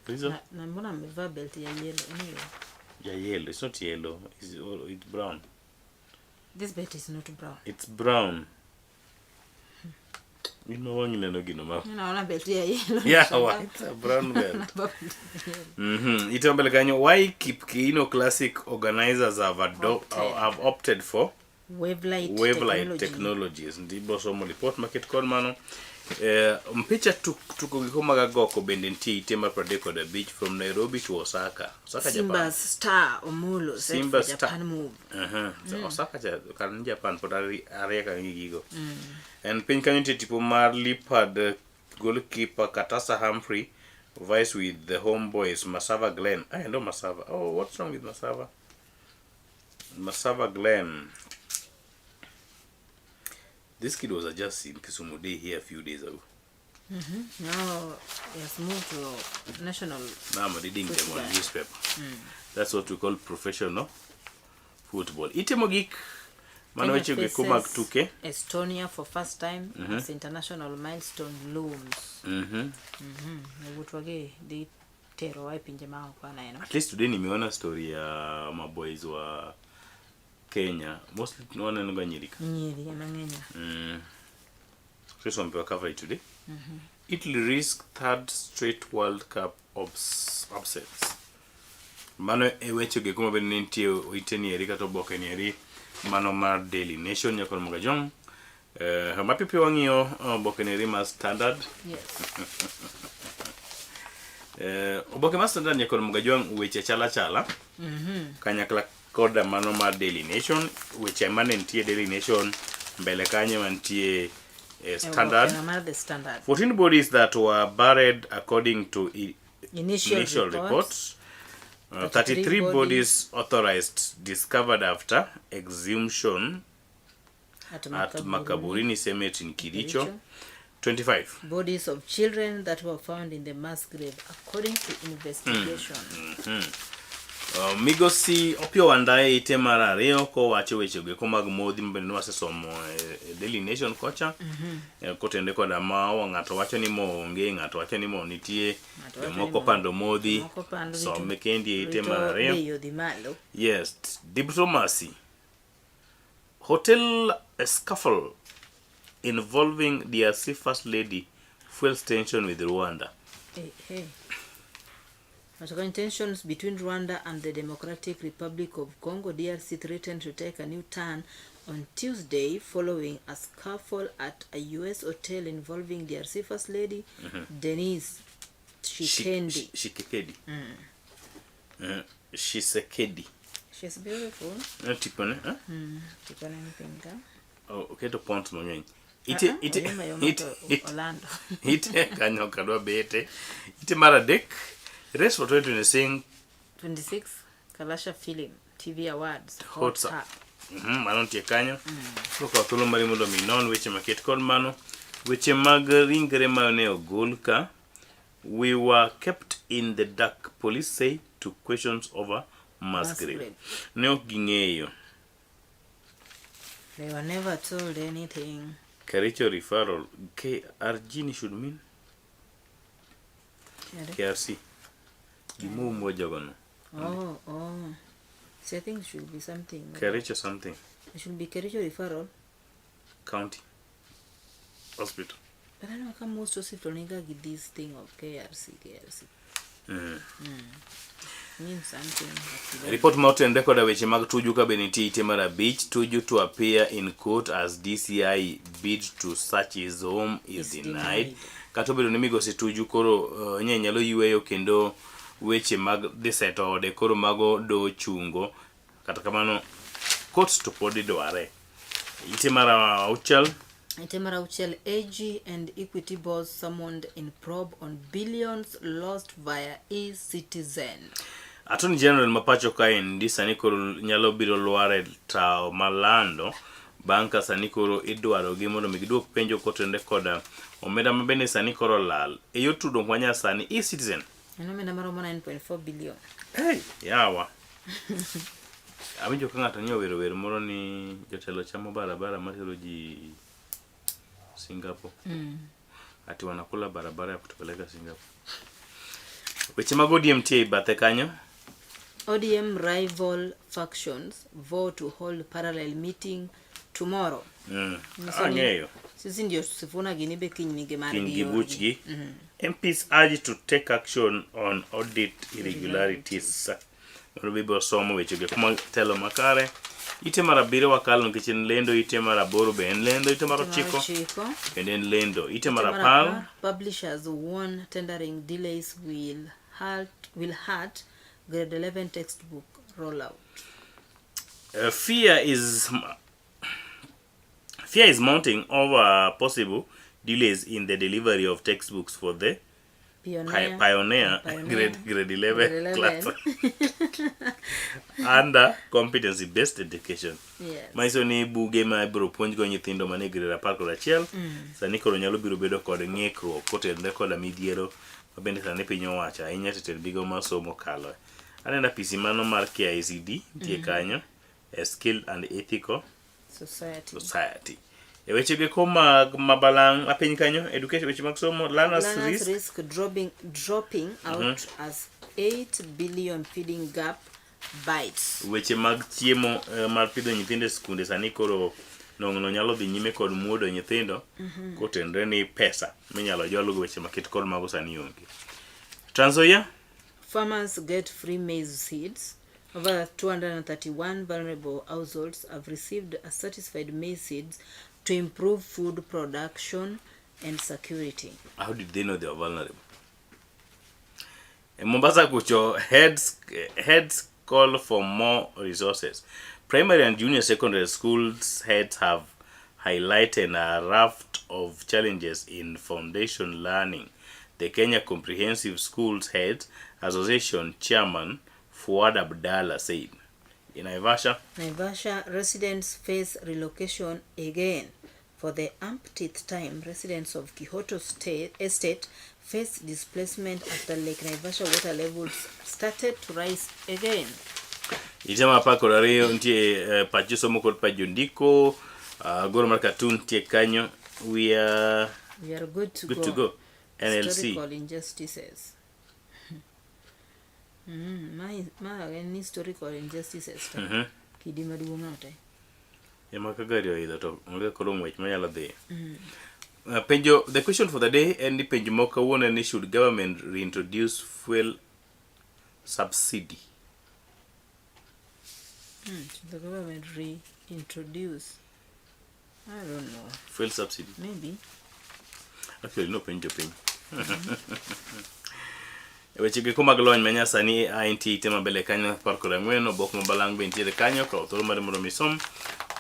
Reason? Na, na mbona amevaa belt ya yellow? Anyway, Yeah, yellow. It's not yellow. It's, all, it's brown. this belt is not brown. It's brown. You know wang'i neno gino ma. Naona belt ya yellow. Yeah, Nashangaa. wa- it's a brown belt. Anavaa belt ya yellow. Ite mbele kanyo why Kip Keino Classic organizers have have opted for Wavelight, Wavelight technology. Technologies. Ndibo somo report market kod mano. Mpicha tuko giko mag agoko bende nitie ite mar 35 from Nairobi to Osaka. Osaka Japan. Simba's star Omolo set Simba for Star. Japan move. So Osaka cha kar ni Japan pod arieka gi gigo. En piny kanyo nitie tipo mar Leopard goalkeeper Katasa Humphrey vice with the homeboys Masava Glenn. I know Masava. Oh, what's wrong with Masava? Masava Glenn. This kid was just in Kisumu Day here a few days ago. Now he has moved to national. Now I'm reading them on football. newspaper. That's what we call professional football. Ite mogik mano Kenya weche go eko mag faces tuke. Estonia for first time as international milestone looms. Yawuotwa gi dhi terowa e pinje maoko aneno. At least today nimeona story ya maboys wa Kenya. Mostly waneno ga nyiri ka. Nyiri ema ng'eny. Chris wamepewa coverage today. Italy risk third straight World Cup upsets. Mano e weche go kuma bende nitie oite ni eri kata oboke ni eri mano mar Daily Nation nyakor Mogajong. Mapiyo piyo wang'iyo oboke ni eri mar Standard. Oboke mar Standard nyakor Mogajong weche chala chala. Kanyakla koda mano mar Daily Nation weche mane nitie Daily Nation mbele kanyo mantie Standard. Oboke mar The Standard. 14 bodies that were buried according to Initial initial reports. reports. 33 33 bodies authorized discovered after exhumation At at Makaburini. Makaburini Cemetery in Kericho. Kericho. 25. Bodies of children that were found in the mass grave according to investigation. Migosi Opiyo Wandayi ite mar ariyo kowacho weche go eko mag modhi mabende nwasesomo e Daily Nation kocha. Kotende koda ma ng'ato wacho ni mo onge, ng'ato wacho ni mo nitie, Ng'ato wacho ni jomoko mo- pando modhi, Moko pando some kendi e ite rito mar ariyo. bei odhi malo. Yes, diplomacy. Hotel scuffle involving DRC First Lady fuels tension with Rwanda. Hey, hey. Matoka tensions between Rwanda and the Democratic Republic of Congo DRC threatened to take a new turn on Tuesday following a scuffle at a US hotel involving DRC First Lady Denise Tshisekedi. Shikekedi. Shisekedi. She's beautiful. Tipone, eh? Tipone ni piny ka. Oh, oketo pont mang'eny. Ah, ah, Ite oyuma yuma to olando. ite kanyo ok adwa bete. Ite mar adek, race for 2026 26 Kalasha Film TV Awards Hot Hot Up. Mano nitie kanyo. Koro kaw thuolo mari mondo mi inon weche maket kod mano. Weche mag ringre ma ne ogol ka. We were kept in the dark, police say to questions over mass Mass grave. grave. Ne ok ging'eyo. They were never told anything. Kericho referral. KRG ni should mean Yare? KRC. Gimoumwa jogono. Oh. So I think it should be something. Kericho something. It should be Kericho referral. County. Hospital. But I know kama most hospital niga gi this thing of KRC, KRC. Means something. But you don't Report ma otenre koda weche mag Tuju ka be nitie ite mar abich. Tuju to appear in court as DCI bid to search his home is Is denied. denied. Kata obedo ni migosi Tuju koro nye nyalo yueyo kendo weche mag dhi seto ode koro mago do chungo. Kata kamano court to pod idware. Ite mar auchiel. Ite mar auchiel, AG and Equity boss summoned in probe on billions lost via e-citizen. Attorney General ma pacho kaendi sani koro nyalo biro lwar e tawo malando bang' ka sani koro idwaro gi mondo mi giduok penjo kotenore koda omenda ma bende sani koro lal e yor tudruok ma nyasani e-citizen. En omenda maromo 9.4 billion. Hey, yawa. Awinjo ka ng'ato ni owero wer moro ni jotelo chamo barabara matero ji Singapore. Ati wanakula barabara ya kutupeleka Singapore. Weche mag ODM tie e bathe kanyo. ODM rival factions vow to hold parallel meeting tomorrow. Nyiso ni Ang'eyo. Sisi ndio Sifuna gini be kiny nigi margi Kiny gi yorgi. buchgi. MPs urged to take action on audit irregularities. Mondo bibiro somo wechego kuma telo makare. Ite mar abiriyo wakalo nikech en lendo, ite mar aboro be en lendo, ite mar Ite mar ochiko ochiko. bende en lendo, ite mar Ite mar apar apar, Publishers warn tendering delays will hurt grade 11 textbook rollout. Fear is mounting over possible delays in the delivery of textbooks for the Pioneer, Pioneer, Pioneer. grade 11 Grade class 11. under competency based education. Yes. Manyiso ni buge ma ibiro puonjgo nyithindo manie grade 11 sani koro nyalo biro bedo kod ng'ikruok kotenore koda midhiero ma bende sani piny owacho ahinya to tend migawo mar somo okaloe. Aneno apisi mano mar KICD nitie kanyo, a skilled and ethical Society. society. E weche geko mag mabalang' ma piny kanyo, education weche mag somo, learners, Learners risk. risk dropping out as 8 billion feeding gap bites. Weche mag chiemo eh, mar pidho nyithindo e skunde sani koro nong'no nyalo dhi nyime kod muodo nyithindo kotenre ni pesa minyalo jolgo weche maket kod mago sani onge. Trans Nzoia Farmers get free maize seeds. Over 231 vulnerable households have received a certified maize seeds to improve food production and security. How did they know they were vulnerable? In Mombasa kucho heads call for more resources. Primary and junior secondary schools heads have highlighted a raft of challenges in foundation learning. The Kenya Comprehensive Schools Heads Association chairman Fuad Abdallah said. In Naivasha, Naivasha residents face relocation again. For the umpteenth time, residents of Kihoto State Estate face displacement after Lake Naivasha water levels started to rise again. Ite mar apar kod ariyo nitie eh, pach josomo kod pach jondiko. Uh, goro mar cartoon nitie kanyo. We are We are good to good go. to go. NLC. Historical injustices. Ma en historical injustices to. Kidi maduong' ote. Ema ka gari oidho to onge koro ng'wech manyalo dhiye. Penjo the question for the day en ni penjo moko kawuono en ni should government reintroduce fuel subsidy? Should the government reintroduce? I don't know. Fuel subsidy. Maybe. Actually no penjo piny. E weche geko mag lony manyasani AI nitie ite mabele kanyo 14 obok mabalang' be nitiere kanyo kaw thuolo mari mondo mi isom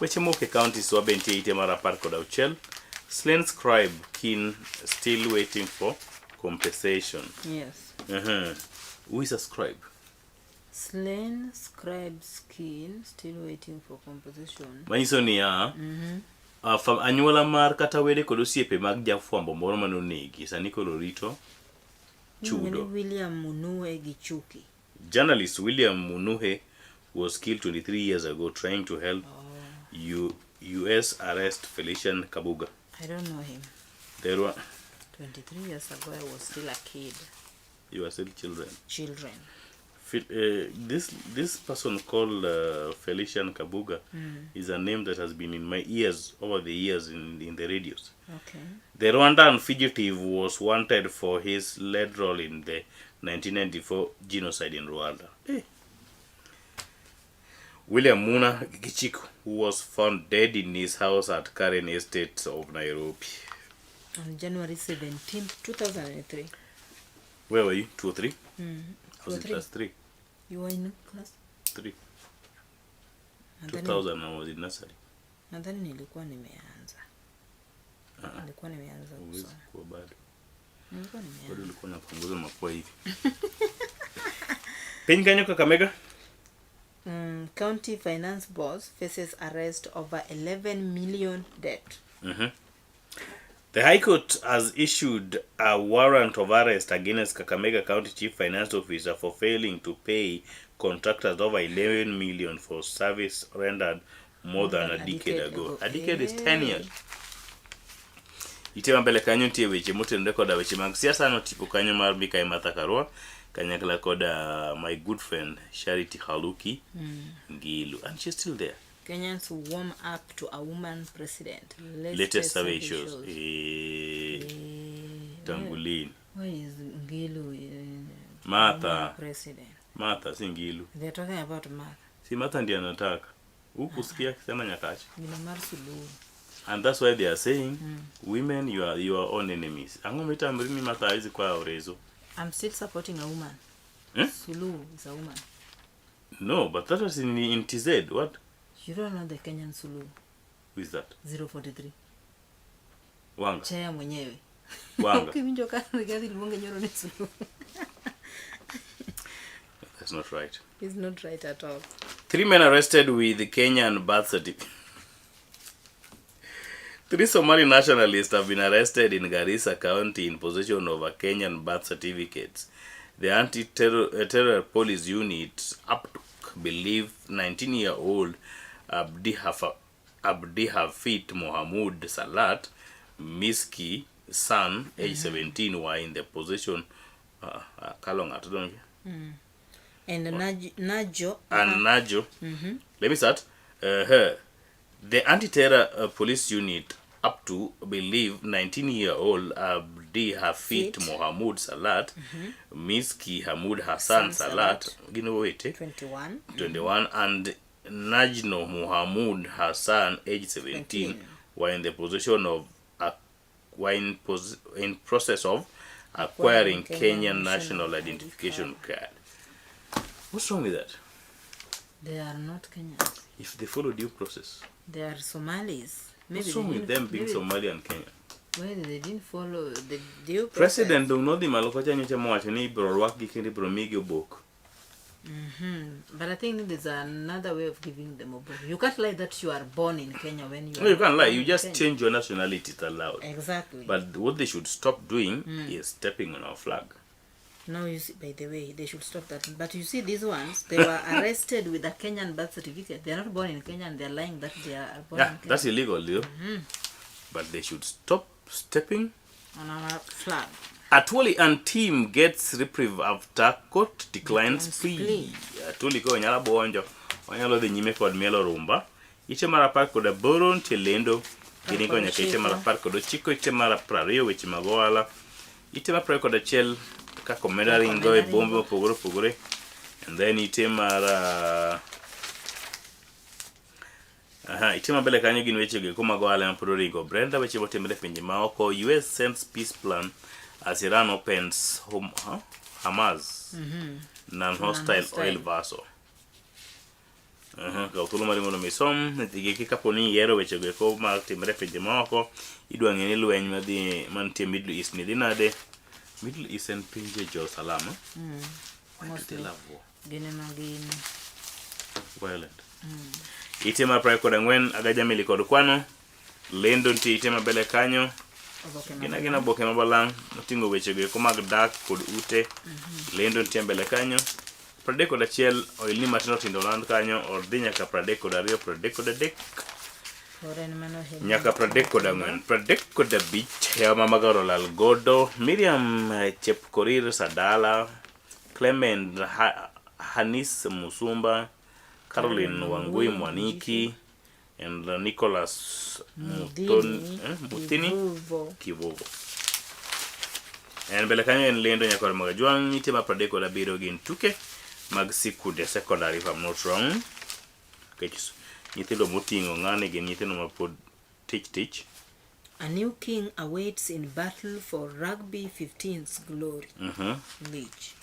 weche mok e counties wa be nitie ite mar 16 Slain scribe kin still waiting for compensation. Yes. Who is a scribe? Slain scribe skin still waiting for composition. Manyiso niya anyuola mar kata wede kod osiepe mag jafwambo moro mane onegi sani koro rito Iluonge ni chudo. William Munuhe Gichuki. Journalist William Munuhe was killed 23 years ago trying to help US arrest Felician Kabuga. I don't know him. There were 23 years ago I was still a kid. You are still children. Children. This person called Felician Kabuga is a name that has been in my ears over the years in the radios. Okay. The Rwandan fugitive was wanted for his lead role in the 1994 genocide in Rwanda. William Muna Gichiko, who was found dead in his house at Karen Estate of Nairobi. On January 17th, 2003. Where were you? 2 or 3? I was in 2 or 3. class 3. You were in class? 3. Nadhani 2000 I was in nursery. nadhani nilikuwa nimeanza. Nilikuwa nimeanza Huwezi kusoma. kuwa bado. Nilikuwa Bado nimeanza. ulikuwa unapunguza mapua hivi. Piny kanyo Kakamega? County finance boss faces arrest over 11 million debt. The High Court has issued a warrant of arrest against Kakamega County Chief Finance Officer for failing to pay contractors over 11 million for service rendered more than a decade ago. A decade is 10 years. Ite mambele kanyo nitie weche motenore koda weche mag siasa notipo kanyo mar Mikai Martha Karua kanyakla koda my good friend Charity Haluki Ngilu, and she's still there. Kenyans warm up to a woman president. Latest survey shows. Eh, tangu lini? Why is Ngilu Martha. woman president? Martha si Ngilu. They're talking about Martha. Si Martha ndiye anataka. Huku sikia akisema Nyakachi. Gino mar Suluhu. And that's why they are saying women you are your own enemies. Ang'o mitamri ni Martha hawezi kuwa Orezo? I'm still supporting a woman. Eh? Suluhu is a woman. No, but that was in TZ. What? You don't know the Kenyan Suluhu. Who is that? 043. Wanga. Chaya mwenyewe. Wanga. Ukiwinjo ka Rigathi luonge nyoro ni Suluhu. That's not right. It's not right at all. 3 men arrested with Kenyan birth certificate. 3 Somali nationalists have been arrested in Garissa County in possession of a Kenyan birth certificates. The anti-terror police unit APTUC believe 19-year-old Abdihafit Mohamud Salat, Miski son, age 17, were in the possession. Kalo ng'ato donge? And Najo. And Najo. Let me start. Her. The anti-terror police unit up to believe 19-year-old Abdi Hafit Fit. Mohamud Salat, Miski Hamud Hassan Hassan Salat, Salat. gin owete, 21. 21, and Najno Muhammad Hassan, age 17, 17. were in the possession of were in process of acquiring Acquiring Kenyan Kenyan national national identification card. What's wrong with that? They are not Kenyans. If they follow due process, They are Somalis. Maybe what's wrong they with didn't- them being maybe- Somali and Kenyan? Maybe they didn't follow the due process. President dong nodhi malo kocha nyocha mowacho ni ibiro rwakgi kendo ibiro migi obok. But I think there's another way of giving them a book. You can't lie that you are born in Kenya when you No, you are can't lie. born You in just Kenya. change your nationality. It's allowed. Exactly. But what they should stop doing is stepping on our flag. Now you see, by the way, they should stop that. But you see, these ones, they were arrested with a Kenyan birth certificate. They are not born in Kenya and they are lying that they are born Yeah, in Kenya. that's illegal, though. But they should stop stepping. On our flag. Atwoli and team gets reprieve after court declines Declines plea. Atwoli koro nyalo buonjo, onyalo dhi nyime kod mielo rumba. Ite mar 18 nitie lendo, giringo nyaka ite mar 19, ite mar 20 weche mag ohala. Ite mar 21 kaka omenda ringo e bombe mopogore opogore. And then ite mar Aha, ite mabele kanyo gin weche go mag ohala ma pod oringo. Brenda, weche motimore e pinje maoko. US sends peace plan as Iran opens home, huh? Hamas non-hostile Non-hostile. oil vessel. Aha, kaw thuolo mari mondo mi isom giki kapo ni ihero weche go eko mar timore e pinje maoko, idwa ng'e ni lweny madhi mantie Middle East ni dhi nade. Middle East en pinje jo salama. Why do they Mostly. love war? Gin ema gin. Violent. Ite mar 24 agaja mili kod kwano. Lendo nitie ite mabele kanyo. Oboke Gin mag agina oboke mabalang' moting'o weche go eko mag dak kod ute. Lendo nitie mbele kanyo. 31 oilni matindo tindo oland kanyo or dhi nyaka 32 33 Koro en mano higni nyaka 34 35 yawa mamagaro olal godo Miriam Chepkorir Sadala Clement Hanis Musumba Caroline Wangui Mwaniki and Nicholas Mudhini Muthini Kivuvo. Kivuvo. En mbele kanyo en lendo nyakor mag Ajwang' ite mar 37 gin tuke mag sikunde secondary if I'm not wrong. Nikech nyithindo moting'o ng'ani gin nyithindo mapod tich tich. A new king awaits in battle for rugby 15's glory. League.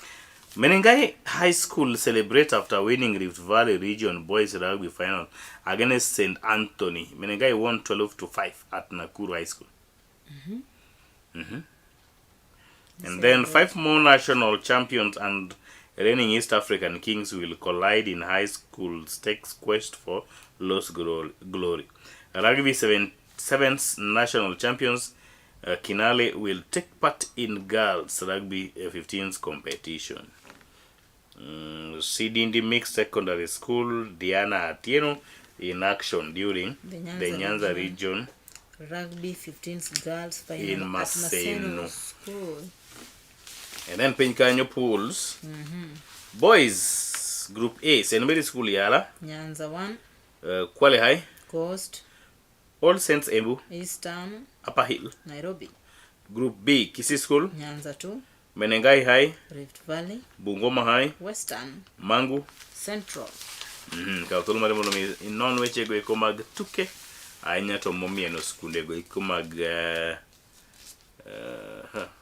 Menengai High School celebrate after winning Rift Valley Region Boys Rugby Final against St. Anthony. Menengai won 12-5 at Nakuru High School. And then 5 more national champions and reigning East African kings will collide in high school stakes quest for lost glory. Rugby sevens national champions Kinale will take part in girls rugby 15s competition. Sidindi Mixed Secondary School Diana Atieno in action during The Nyanza the Nyanza Region Rugby 15s girls final In at Maseno. Maseno School. And then piny kanyo pools. Boys Group A, St. Mary's School Yala, Nyanza 1, Kwale High, Coast, All Saints Embu, Eastern, Upper Hill. Nairobi. Group B, Kisii School, Nyanza 2, Menengai High, Rift Valley, Bungoma High, Western, Mangu. Central. Kaw thuolo mari mondo mi inon wechego eko mag tuke ahinya to momieno skundego eko mag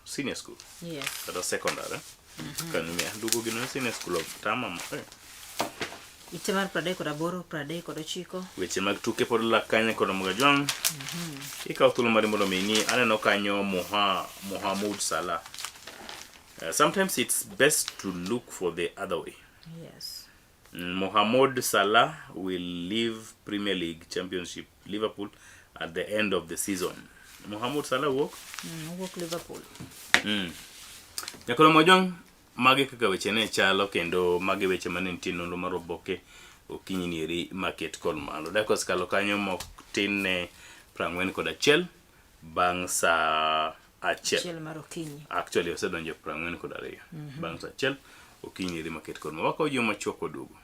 senior school Yes. kata secondary. Kanyo dugo gino senior school of tama Ite mar 38, 39. Weche mag tuke pod lak kanyo kod Omuga Jwang'. Ikawo thuolo mari mondo mi ing'i aneno kanyo Mohamud Salah. Sometimes it's best to look for the other way. Yes. Mohamed Salah will leave Premier League Championship Liverpool at the end of the season. Mohamed Salah wuok? Owuok Liverpool. Nyakoro Mojwang', magi kaka weche ne chalo kendo magi weche mane nitie e nonro mar oboke okinyi nieri maket kod malo. Dakika osekalo kanyo mok tin ne 41 bang' saa achiel. Achiel mar okinyi. Actually osedonjo 42 bang' saa achiel okinyi dhi maket kod ma wakawo juma machuok waduogo.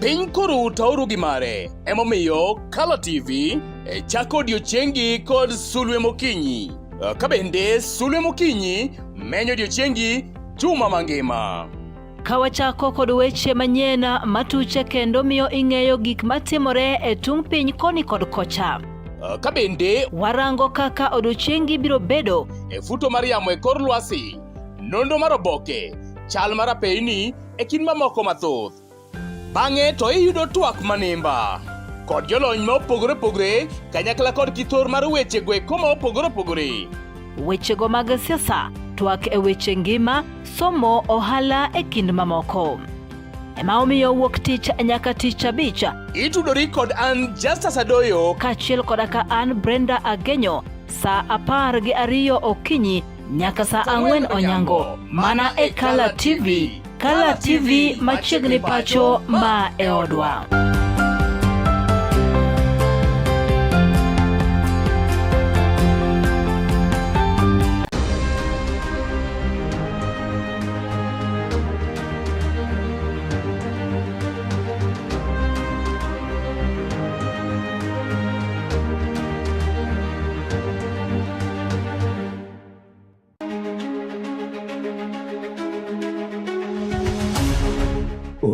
Piny koru tauru gi mare, emomiyo Kala TV e chako odiechiengi kod sulwe mokinyi. Ka bende sulwe mokinyi menyo odiechiengi juma mangima. Ka wachako kod weche manyien matuche kendo miyo ing'eyo gik matimore e tung' piny koni kod kocha. Ka bende warango kaka odiechiengi biro bedo e futo mar yamo e kor lwasi, nonro mar oboke, chal mar apeyni e kind mamoko mathoth. Bang'e to iyudo twak manimba kod jolony ma opogore opogore kanyakla kod kithor mar weche go eko ma opogore opogore. Wechego mag siasa, twak e weche ngima, somo, ohala e kind mamoko. Ema omiyo wuok tich nyaka tich abich. Itudori kod an Justus Adoyo kaachiel koda ka an Brenda Agenyo saa 12 okinyi nyaka saa 4 onyango mana e Kala TV. Kala TV machiegni pacho ma e odwa.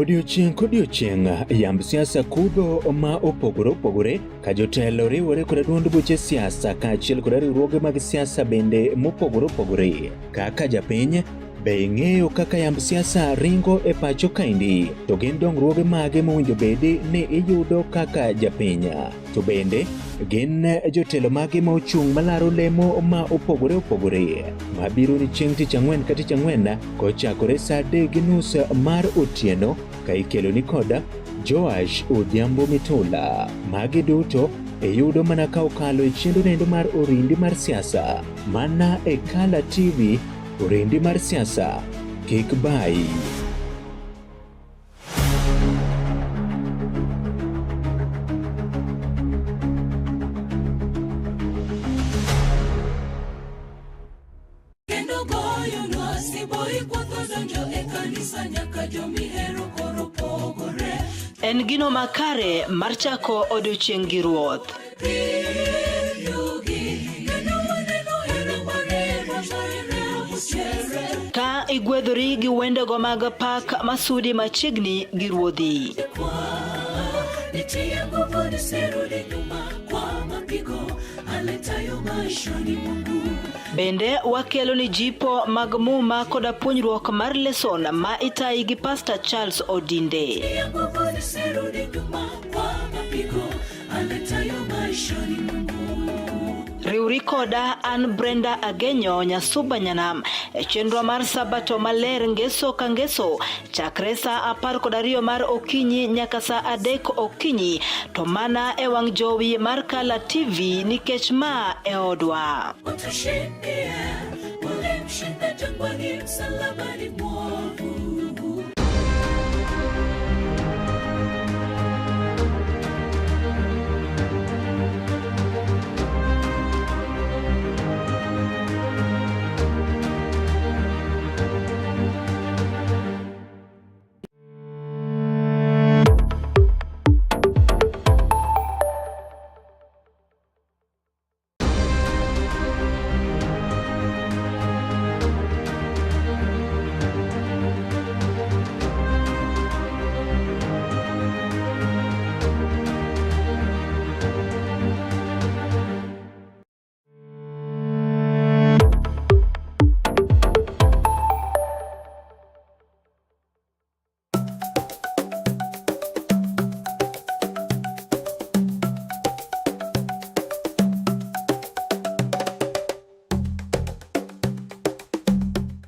Odiochieng' kodiochieng' yamb siasa kudho ma opogore opogore ka jotelo riwore koda duond buche siasa kaachiel koda riwruoge mag siasa bende mopogore opogore. Kaka japiny, be ing'eyo kaka yamb siasa ringo e pacho kaendi? To gin dongruoge mage mowinjo bedi ni iyudo kaka japiny? To bende gin jotelo mage ma ochung' malaro lemo ma opogore opogore mabiro ni chieng' tich ang'wen ka tich ang'wen kochakore saa 3:30 mar otieno ka ikelo ni koda Joash Odhiambo Mitula. Magi duto iyudo mana ka okalo e chenro nendo mar Orindi mar siasa mana e Kala TV. Orindi mar siasa kik bayi. Kendo goyonwa siboi kwotho donjo e kanisa nyaka jomihero koro pogore. En gino makare mar chako odiochieng' gi Ruoth. Ka igwedhori gi wendego mag pak masudi machiegni gi Ruodhi. Nitie nguvu nisirudi nyuma kwa mapigo aletayo maishani mwangu. Bende wakelo ni jipo mag muma koda puonjruok mar leson ma itayi gi Pastor Charles Odinde. Nitie nguvu nisirudi nyuma kwa mapigo aletayo maishani mwangu. Riwri koda an Brenda Agenyo Nyasuba Nyanam e chenro mar Sabato maler ngeso ka ngeso chakre saa 12 mar okinyi nyaka saa 3 okinyi to mana e wang' jowi mar Kala TV nikech ma e odwa. Utushindie, ulimshinda jangwani msalabani mwovu.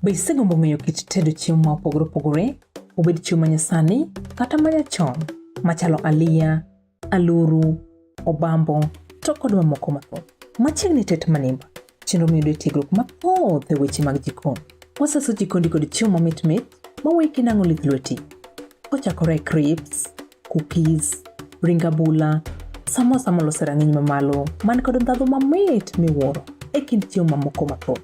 Be isegombo ng'eyo kit tedo chiemo ma opogore opogore, obed chiemo ma nyasani kata ma nyachon, machalo aliya, aluru, obambo, to kod mamoko mathoth? Machiegni tet manimba, chenro miyudo e tiegruok mathoth e weche mag jikon. Wasaso jikondi kod chiemo mamit mit maweyi kinang'o lith lweti. Kochakore e crisps, cookies, ring abula, samosa molos e rang'iny mamalo man kod ndhadhu mamit miwuoro e kind chiemo mamoko mathoth.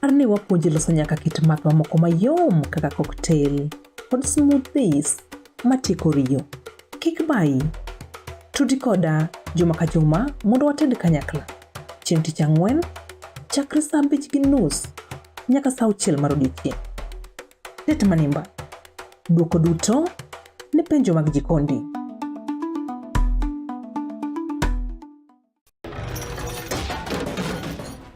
Par ni wapuonji loso nyaka kit math mamoko mayom kaka cocktail kod smoothies matieko riyo. Kik bayi. Tudi koda juma ka juma mondo wated kanyakla. Chieng' tich ang'wen, chakre saa 5:30 nyaka saa 6 mar odiechieng'. Tet Manimba. Dwoko duto ne penjo mag jikondi.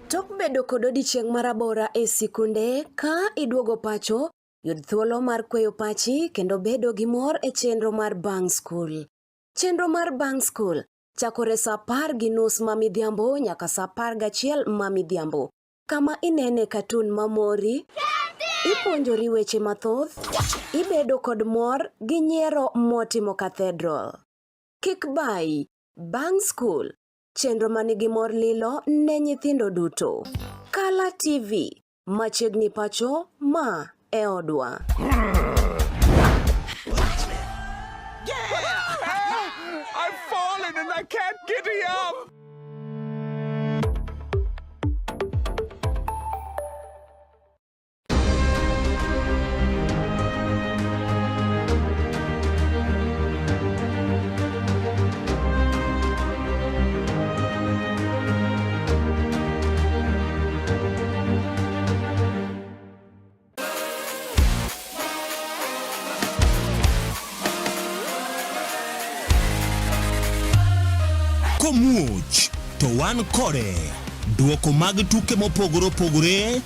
Tok bedo kod odiechieng' marabora e sikunde, ka iduogo pacho, yud thuolo mar kweyo pachi kendo bedo gi mor e chenro mar bang' skul. Chenro mar bang' skul chakore saa 10:30 ma midhiambo nyaka saa 11 ma midhiambo. Kama inene katun mamori, ipuonjori weche mathoth, ibedo kod mor gi nyiero motimo cathedral. Kik bayi, bang' skul, chenro manigi mor lilo ne nyithindo duto. Kala TV, machiegni pacho, ma e odwa. I've fallen and I can't get up. Komuoch to wan kode. Duoko mag tuke mopogore opogore,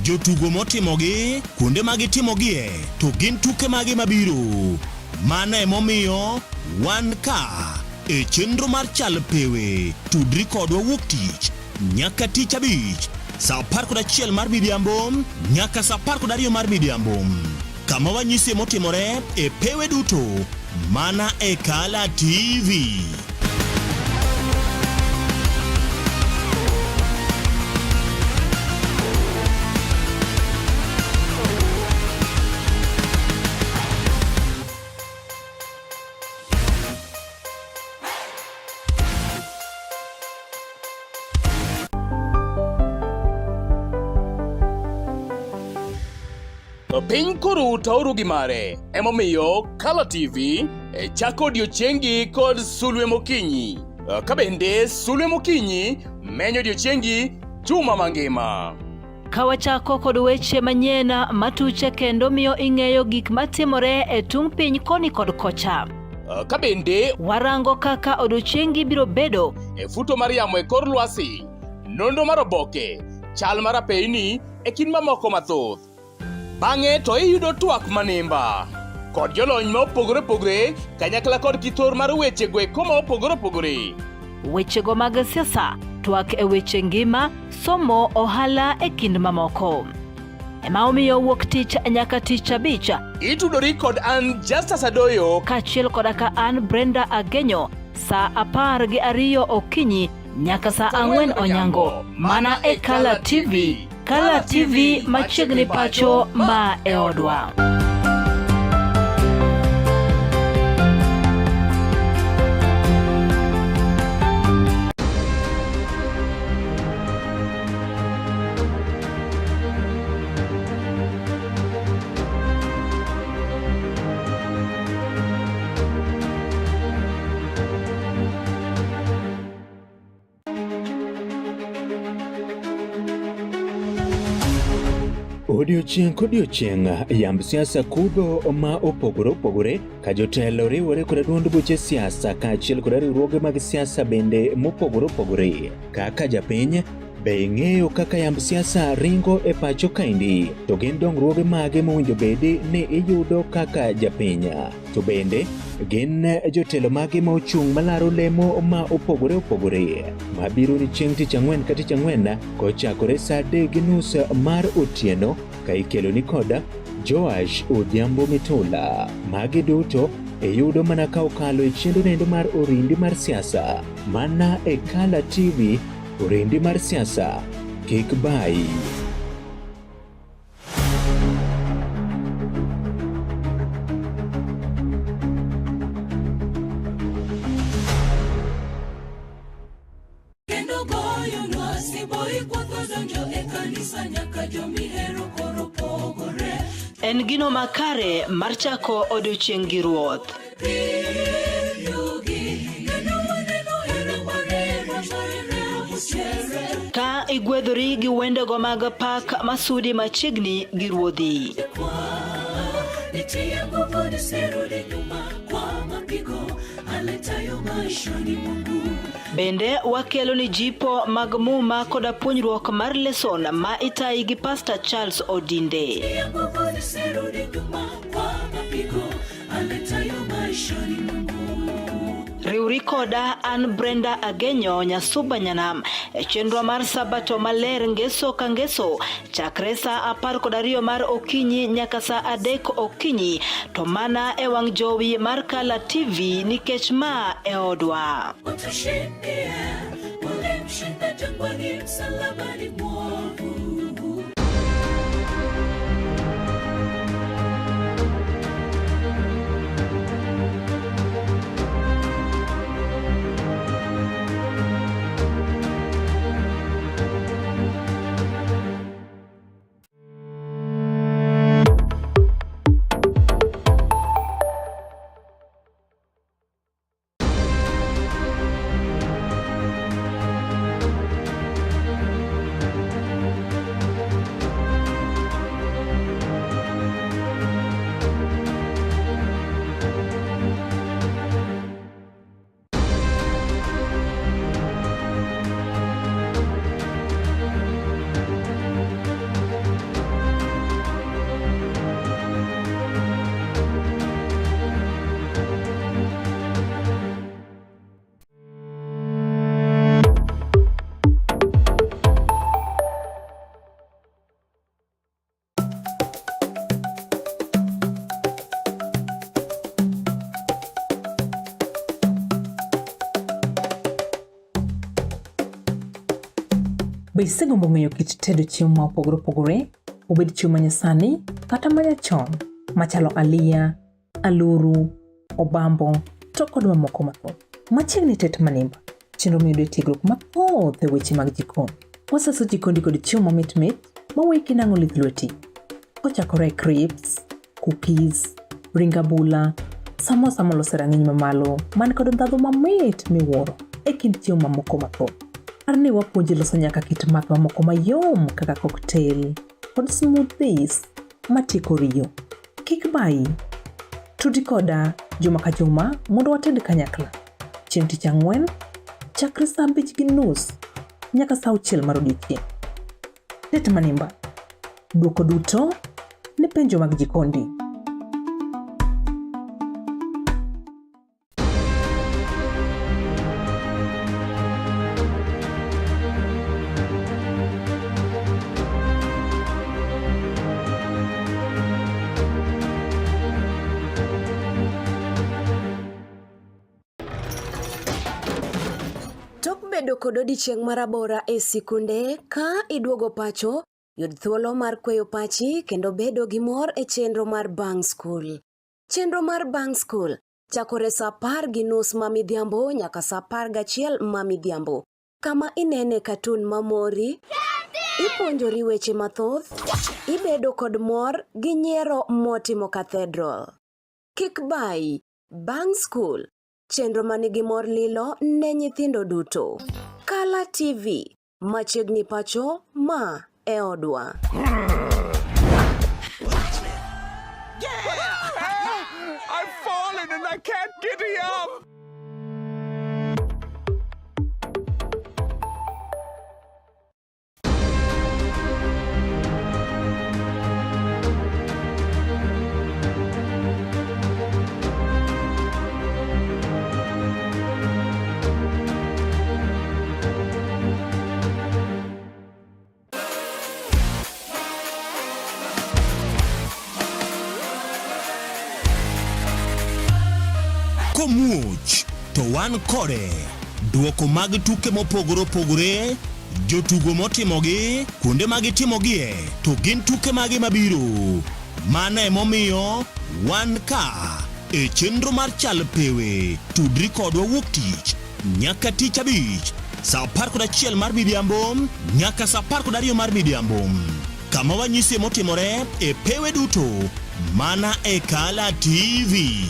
jotugo motimogi, kuonde ma gitimogie, to gin tuke mage mabiro. Mano emomiyo wan ka e chenro mar Chal Pewe. Tudri kodwa wuok tich nyaka tich abich saa 11 mar midhiambo nyaka saa 12 mar midhiambo kama wanyisie motimore e pewe duto mana e Kala TV. Piny koro tauru gi mare, emomiyo Kala TV e chako odiechiengi kod sulwe mokinyi. Ka bende sulwe mokinyi menyo odiechiengi juma mangima. Ka wachako kod weche manyien matuche kendo miyo ing'eyo gik matimore e tung' piny koni kod kocha. Ka bende warango kaka odiechiengi biro bedo e futo mar yamo e kor lwasi, nonro mar oboke, chal mar apeyni e kind mamoko mathoth. Bang'e to iyudo twak manimba kod jolony ma opogore opogore kanyakla kod kithor mar wechego eko ma opogore opogore. Wechego mag siasa, twak e weche ngima, somo, ohala e kind mamoko. Ema omiyo wuok tich nyaka tich abich. Itudori kod an Justus Adoyo kaachiel koda ka an Brenda Agenyo saa 12 okinyi nyaka saa 4 onyango mana e Kala TV. Kala TV machiegni pacho ma e odwa. Odiochieng' kodiochieng' yamb siasa kudho ma opogore opogore ka jotelo riwore kod duond buche siasa kaachiel kod riwruoge mag siasa bende mopogore opogore. Kaka japiny, Be ing'eyo kaka yamb siasa ringo e pacho kaendi? To gin dongruoge mage mowinjo bedi ni iyudo kaka japiny? To bende gin jotelo mage ma ochung' malaro lemo ma opogore opogore mabiro ni chieng' tich ang'wen ka tich ang'wen kochakore saa 3:30 mar otieno ka ikeloni koda Joash Odhiambo Mitula. Magi duto iyudo mana ka okalo e chenro nendo mar Orindi mar siasa mana e Kala TV. Orindi mar siasa kik bayi. Kendo goyonwa siboi kwatho donjo e kanisa nyaka jomihero koro pogore. En gino makare mar chako odiochieng' gi Ruoth. Ka igwedhori gi wendego mag pak masudi machiegni gi Ruodhi. Nitie nguvu nisirudi nyuma kwa mapigo aletayo maishani mwangu. Bende wakelo ni jipo mag muma koda puonjruok mar leson ma itayi gi Pastor Charles Odinde. Nitie nguvu nisirudi nyuma kwa mapigo aletayo maishani mwangu. Riwri koda an Brenda Agenyo Nyasuba Nyanam e chenro mar Sabato maler ngeso ka ngeso chakre saa 12 mar okinyi nyaka saa 3 okinyi to mana e wang' jowi mar Kala TV nikech ma e odwa. Utushindie, ulimshinda jangwani, msalabani mwovu. Be isegombo ng'eyo kit tedo chiemo ma opogore opogore, obed chiemo manyasani kata manyachon, machalo aliya, aluru, obambo, to kod mamoko mathoth? Machiegni tet manimba, chenro miyudo e tiegruok mathoth e weche mag jikon. Wasaso jikondi kod chiemo mamit mit maweyi kinang'o lith lweti. Kochakore e crisps, cookies, ring abula, samosa molos e rang'iny mamalo man kod ndhadhu mamit miwuoro e kind chiemo mamoko mathoth. Par ni wapuonji loso nyaka kit math mamoko mayom kaka cocktail kod smoothies matieko riyo. Kik bayi. Tudi koda juma ka juma mondo wated kanyakla. Chieng' tich ang'wen, chakre saa 5:30 nyaka saa 6 mar odiechieng'. Tet manimba. Dwoko duto ne penjo mag jikondi. Tok bedo kod odiechieng' marabora e sikunde, ka iduogo pacho, yud thuolo mar kweyo pachi kendo bedo gi mor e chenro mar bang' skul. Chenro mar bang' skul chakore saa 10:30 ma midhiambo nyaka saa 11 ma midhiambo, kama inene katun mamori, ipuonjori weche mathoth, ibedo kod mor gi nyiero motimo cathedral. Kik bayi, bang' skul, chenro manigi mor lilo ne nyithindo duto. Kala TV, machiegni pacho, ma e odwa. I've fallen and I can't get up. Komuoch to wan kode. Duoko mag tuke mopogore opogore, jotugo motimogi, kuonde ma gitimogie, to gin tuke mage mabiro. Mano emomiyo wan ka e chenro mar Chal Pewe. Tudri kodwa wuok tich nyaka tich abich saa 11 mar midhiambo nyaka saa 12 mar midhiambo kama wanyisie motimore e pewe duto mana e Kala TV.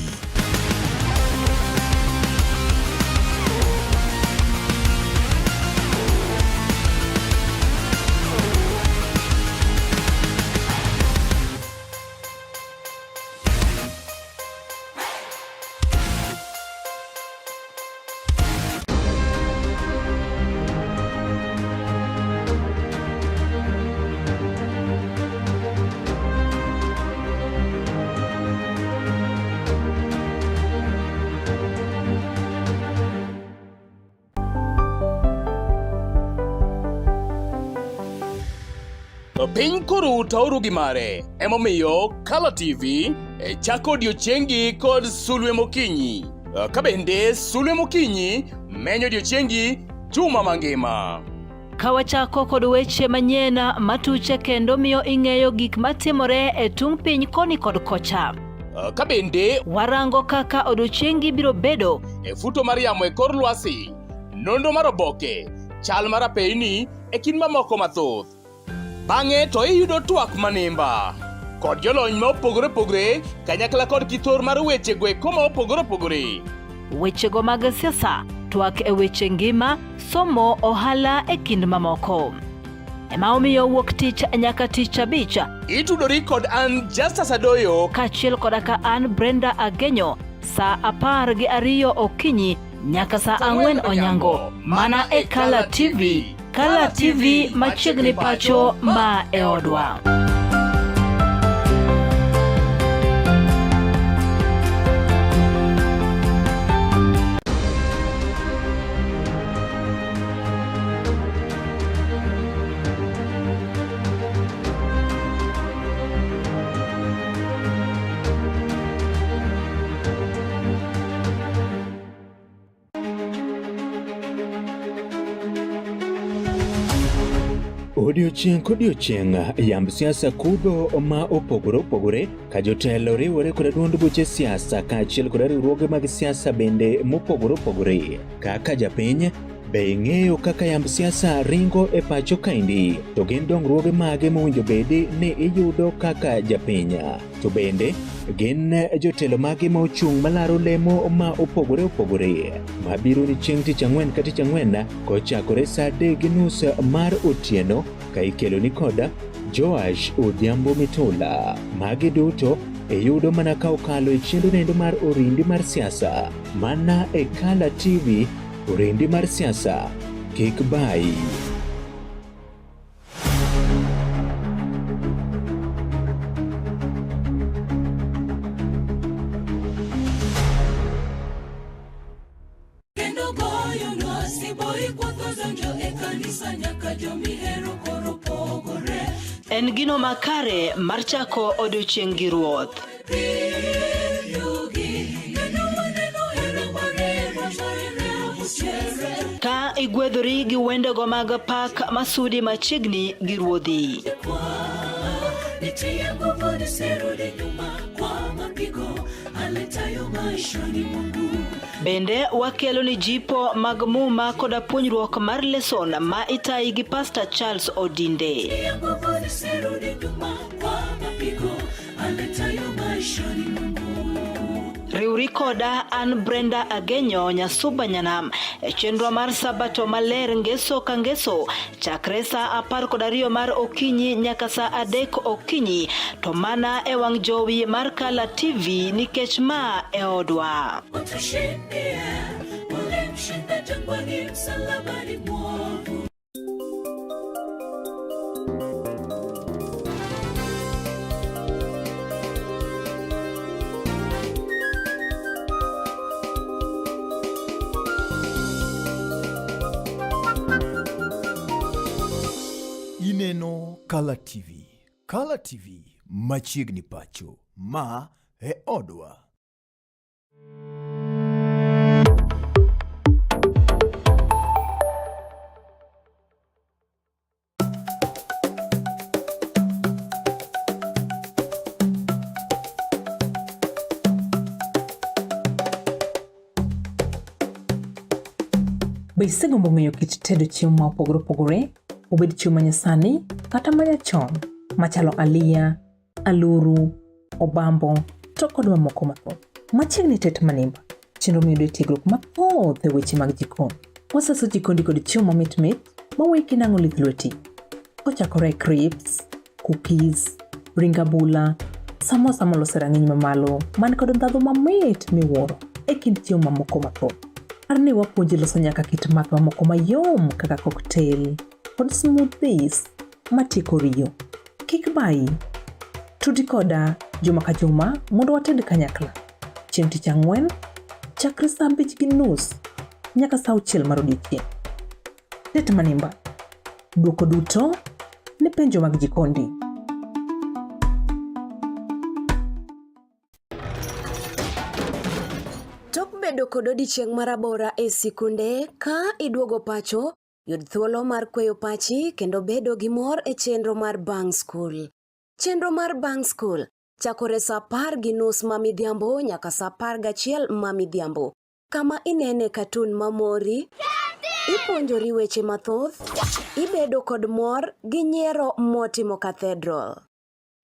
Piny koru to oru gi mare. Emomiyo Kala TV e chako odiechiengi kod sulwe mokinyi. Ka bende sulwe mokinyi menyo odiechiengi juma mangima. Ka wachako kod weche manyien matuche kendo miyo ing'eyo gik matimore e tung' piny koni kod kocha. Ka bende warango kaka odiechiengi biro bedo e futo mar yamo e kor lwasi, nonro mar oboke, chal mar apeyni e kind mamoko mathoth. Bang'e to iyudo twak manimba kod jolony ma opogore opogore kanyakla kod kithor mar weche go eko ma opogore opogore. Wechego mag siasa, twak e weche ngima, somo, ohala e kind mamoko. Ema omiyo wuok tich nyaka tich abich. Itudori kod an Justus Adoyo kaachiel koda ka an Brenda Agenyo saa 12 okinyi nyaka saa 4 onyango mana e Kala TV. Kala TV machiegni pacho ma e odwa. Odiochieng' kodiochieng' yamb siasa kudho ma opogore opogore ka jotelo riwore koda duond buche siasa kaachiel koda riwruoge mag siasa bende mopogore opogore. Kaka japiny, be ing'eyo kaka yamb siasa ringo e pacho kaendi? To gin dongruoge mage mowinjo bedi ni iyudo kaka japiny? To bende gin jotelo mage ma ochung' malaro lemo ma opogore opogore mabiro ni chieng' tich ang'wen ka tich ang'wen kochakore saa 3:30 mar otieno ka ikelo ni koda Joash Odhiambo Mitula. Magi duto iyudo mana ka okalo e chenro nendo mar orindi mar siasa mana e Kala TV, orindi mar siasa kik bayi. Kendo goyonwa siboi kwatho donjo e kanisa nyaka jomihero koro pogore. En gino makare mar chako odiochieng' gi Ruoth. Ka igwedhori gi wendego mag pak masudi machiegni gi Ruodhi. Nitie nguvu nisirudi nyuma kwa mapigo aletayo maishani mwangu. Bende wakelo ni jipo mag muma koda puonjruok mar leson ma itayi gi Pastor Charles Odinde. Nitie nguvu nisirudi nyuma kwa mapigo aletayo maishani mwangu. Riwri koda an Brenda Agenyo Nyasuba Nyanam e chenro mar Sabato maler ngeso ka ngeso chakre saa 12 mar okinyi nyaka saa 3 okinyi to mana e wang' jowi mar Kala TV nikech ma e odwa. Utushindie, ulimshinda jangwani msalabani mwovu. Ineno Kala TV. Kala TV machiegni pacho. Ma e odwa. Be isegombo ng'eyo kit tedo chiemo ma opogore opogore, obed chiemo manyasani kata manyachon, machalo aliya, aluru, obambo, to kod mamoko mathoth? Machiegni tet manimba, chenro miyudo e tiegruok mathoth e weche mag jikon. Wasaso jikondi kod chiemo mamit mit maweyi kinang'o lith lweti. Kochakore e crisps, cookies, ring abula, samosa molos e rang'iny mamalo man kod ndhadhu mamit miwuoro e kind chiemo mamoko mathoth. Par ni wapuonji loso nyaka kit math mamoko mayom kaka cocktail kod smoothies matieko riyo. Kik bayi. Tudi koda juma ka juma mondo wated kanyakla. Chieng' tich ang'wen, chakre saa 5:30 nyaka saa 6 mar odiechieng'. Tet Manimba. Dwoko duto ne penjo mag jikondi. Tok bedo kod odiechieng' marabora e sikunde, ka iduogo pacho, yud thuolo mar kweyo pachi kendo bedo gi mor e chenro mar bang' skul. Chenro mar bang' skul chakore saa 10:30 ma midhiambo nyaka saa 11 ma midhiambo. Kama inene katun mamori, ipuonjori weche mathoth, ibedo kod mor gi nyiero motimo cathedral.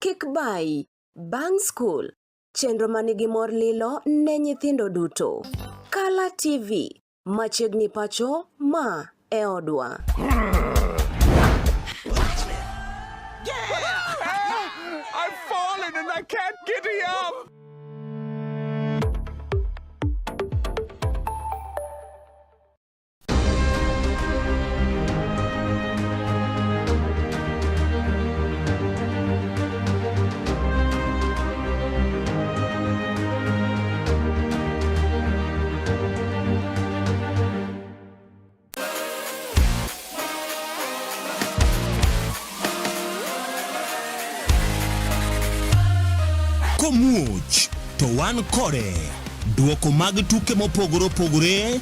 Kik bayi, bang' skul, chenro manigi mor lilo ne nyithindo duto. Kala TV, machiegni pacho, ma e odwa. I've fallen and I can't get up. Komuoch to wan kode. Duoko mag tuke mopogore opogore,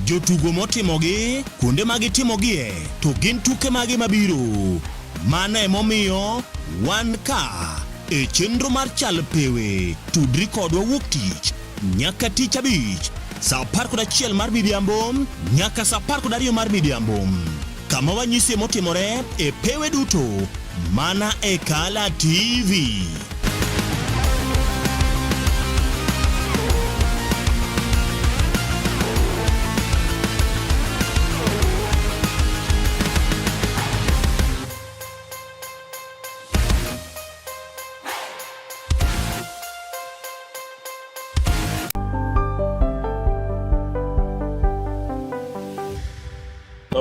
jotugo motimogi, kuonde ma gitimogie, to gin tuke mage mabiro. Mano emomiyo wan ka e chenro mar Chal Pewe. Tudri kodwa wuok tich nyaka tich abich saa 11 mar midhiambo nyaka saa 12 mar midhiambo kama wanyisie motimore e pewe duto mana e Kala TV.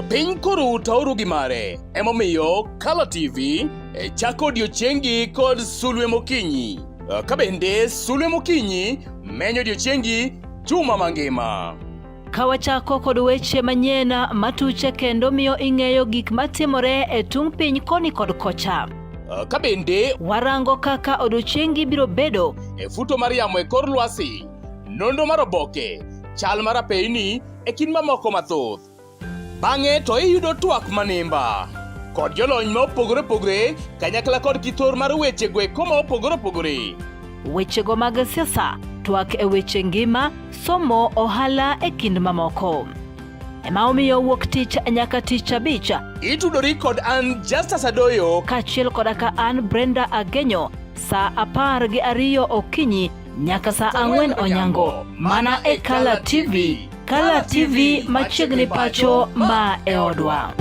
Piny koro tauru gi mare, emomiyo Kala TV e chako odiechiengi kod sulwe mokinyi. Ka bende sulwe mokinyi menyo odiechiengi juma mangima. Ka wachako kod weche manyien matuche kendo miyo ing'eyo gik matimore e tung' piny koni kod kocha. Ka bende warango kaka odiechiengi biro bedo e futo mar yamo e kor lwasi, nonro mar oboke, chal mar apeyni e kind mamoko mathoth. Bang'e to iyudo twak manimba kod jolony ma opogore opogore kanyakla kod kithor mar weche go eko ma opogore opogore. Wechego mag siasa, twak e weche ngima, somo, ohala e kind mamoko. Ema omiyo wuok tich nyaka tich abich. Itudori kod an Justus Adoyo kaachiel koda ka an Brenda Agenyo saa 12 okinyi nyaka saa 4 onyango mana e Kala TV. Kala TV machiegni pacho ma e odwa.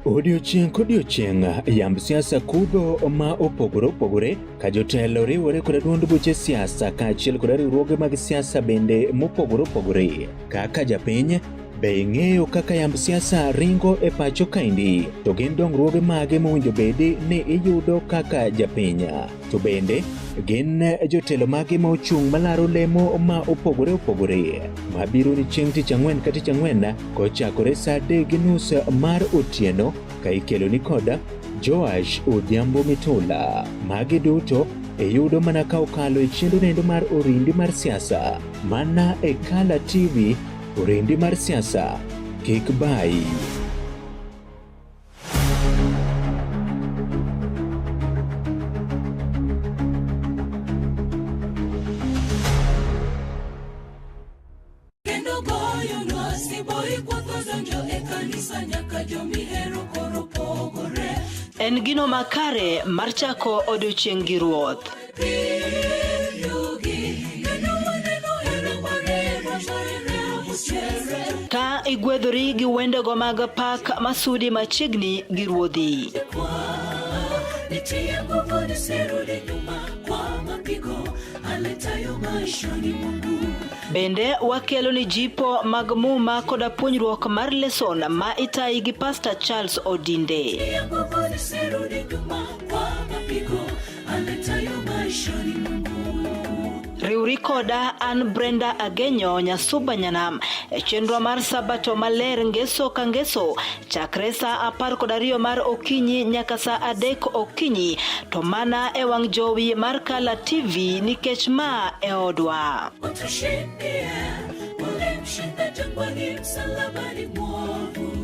Odiochieng' kodiochieng' yamb siasa kudho ma opogore opogore ka jotelo riwore kod duond buche siasa kaachiel kod riwruoge mag siasa bende mopogore opogore. Kaka japiny, be ing'eyo kaka yamb siasa ringo e pacho kaendi? To gin dongruoge mage mowinjo bedi ni iyudo kaka japiny? To bende gin jotelo mage ma ochung' malaro lemo ma opogore opogore mabiro ni chieng' tich ang'wen ka tich ang'wen kochakore saa 3:30 mar otieno ka ikeloni koda Joash Odhiambo Mitula. Magi duto iyudo mana ka okalo e chenro nendo mar Orindi mar siasa mana e Kala TV. Orindi mar siasa kik bayi. Kendo goyonwa siboi kwatho donjo e kanisa nyaka jomihero koro pogore. En gino makare mar chako odiechieng' gi Ruoth. Ka igwedhori gi wendego mag pak masudi machiegni gi Ruodhi. Nitie nguvu nisirudi nyuma kwa mapigo aletayo maishani mwangu. Bende wakelo ni jipo mag muma koda puonjruok mar leson ma itayi gi Pastor Charles Odinde. Nitie nguvu nisirudi nyuma kwa mapigo aletayo maishani mwangu. Riwri koda an Brenda Agenyo Nyasuba Nyanam e chenro mar Sabato maler ngeso ka ngeso chakre saa 12 mar okinyi nyaka saa 3 okinyi to mana e wang' jowi mar Kala TV nikech ma e odwa. Utushindie, ulimshinda jangwani, msalabani mwovu.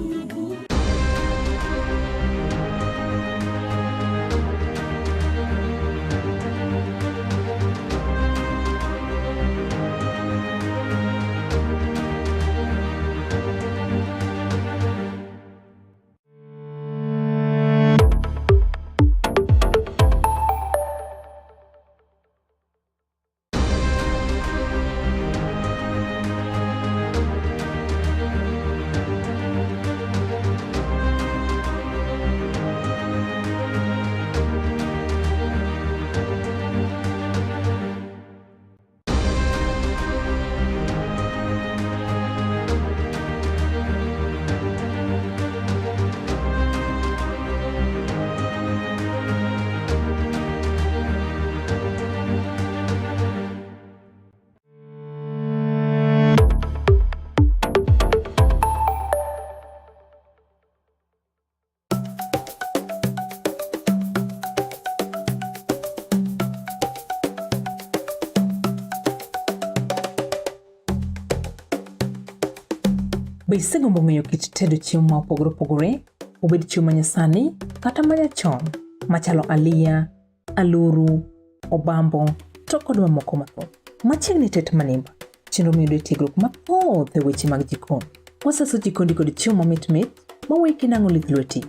Be isegombo ng'eyo kit tedo chiemo ma opogore opogore, obed chiemo manyasani kata manyachon, machalo aliya, aluru, obambo, to kod mamoko mathoth? Machiegni tet manimba, chenro miyudo e tiegruok mathoth e weche mag jikon. Wasaso jikondi kod chiemo mamit mit maweyi kinang'o lith lweti.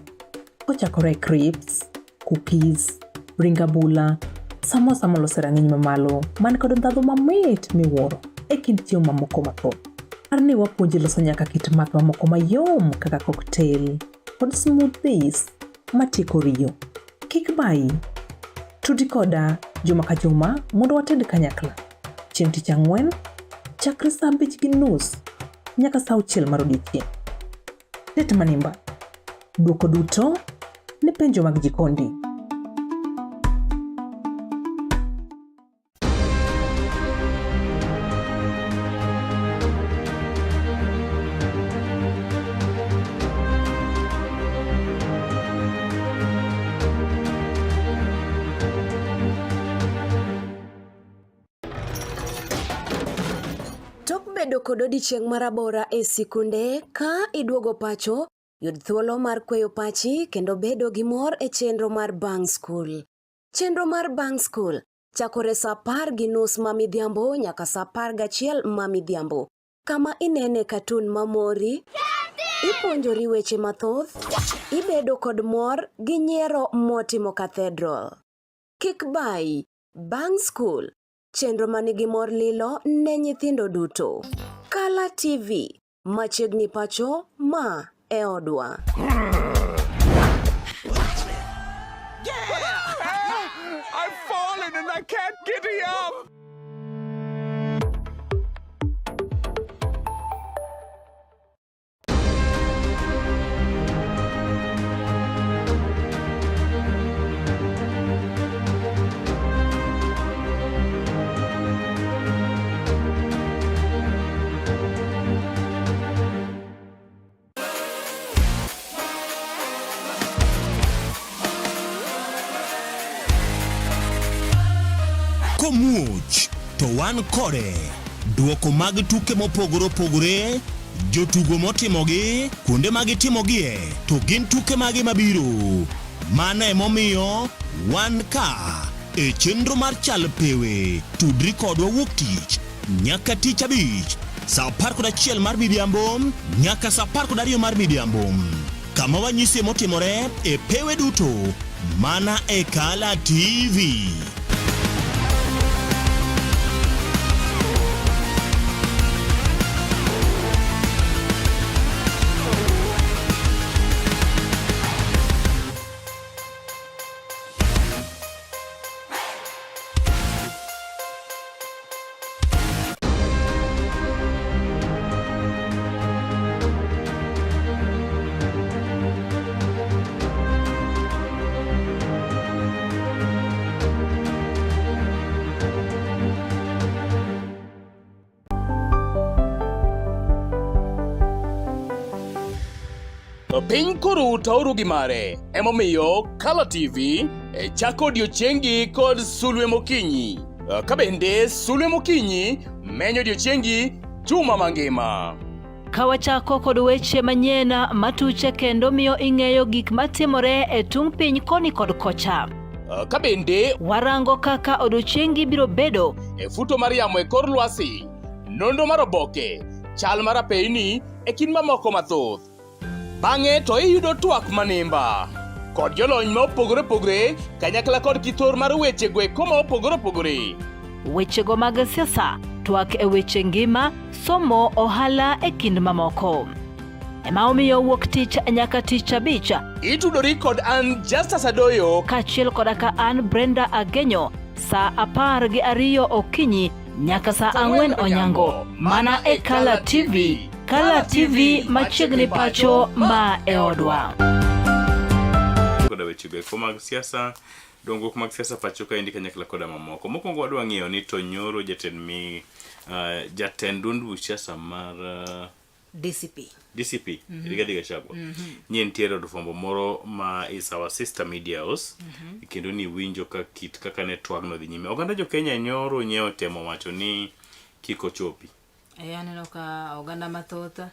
Kochakore e crisps, cookies, ring abula, samosa molos e rang'iny mamalo man kod ndhadhu mamit miwuoro e kind chiemo mamoko mathoth. Par ni wapuonji loso nyaka kit math mamoko mayom kaka cocktail kod smoothies matieko riyo. Kik bayi. Tudi koda juma ka juma mondo wated kanyakla. Chieng' tich ang'wen, chakre saa 5:30 nyaka saa 6 mar odiechieng'. Tet manimba. Dwoko duto ne penjo mag jikondi. Tok bedo kod odiechieng' marabora e sikunde, ka iduogo pacho, yud thuolo mar kweyo pachi kendo bedo gi mor e chenro mar bang' skul. Chenro mar bang' skul chakore saa 10:30 ma midhiambo nyaka saa 11 ma midhiambo, kama inene katun mamori, ipuonjori weche mathoth, ibedo kod mor gi nyiero motimo cathedral. Kik bayi, bang' skul, chenro manigi mor lilo ne nyithindo duto. Kala TV, machiegni pacho, ma e odwa. I've fallen and I can't giddy up. Komuoch to wan kode. Duoko mag tuke mopogore opogore, jotugo motimogi, kuonde ma gitimogie, to gin tuke mage mabiro. Mano emomiyo wan ka e chenro mar Chal Pewe. Tudri kodwa wuok tich nyaka tich abich saa 11 mar midhiambo nyaka saa 12 mar midhiambo kama wanyisie motimore e pewe duto mana e Kala TV. Piny koro tauru gi mare, emomiyo Kala TV e chako odiechiengi kod sulwe mokinyi. Ka bende sulwe mokinyi menyo odiechiengi juma mangima. Ka wachako kod weche manyien matuche kendo miyo ing'eyo gik matimore e tung' piny koni kod kocha. Ka bende warango kaka odiechiengi biro bedo e futo mar yamo e kor lwasi, nonro mar oboke, chal mar apeyni e kind mamoko mathoth. Bang'e to iyudo twak manimba kod jolony ma opogore opogore kanyakla kod kithor mar weche go eko ma opogore opogore. Wechego mag siasa, twak e weche ngima, somo, ohala e kind mamoko. Ema omiyo wuok tich nyaka tich abich. Itudori kod an Justus Adoyo kaachiel koda ka an Brenda Agenyo saa 12 okinyi nyaka saa 4 onyango mana e Kala TV. Kala TV machiegni pacho ma e odwa. Koda weche go eko mag siasa, dongruok mag siasa pacho kaendi kanyakla koda mamoko. Mokwongo wadwa ng'eyo ni to nyoro jatend mi uh, jatend duond buch siasa mar uh, DCP. DCP mm -hmm. Rigathi Gachagua mm -hmm. nye nitiere od fwambo moro ma is our sister media house mm -hmm. kendo ni winjo ka kit kaka ne twagno dhi nyime. Oganda jo Kenya nyoro nye otemo wacho ni kik ochopi. E aneno ka oganda mathoth uh,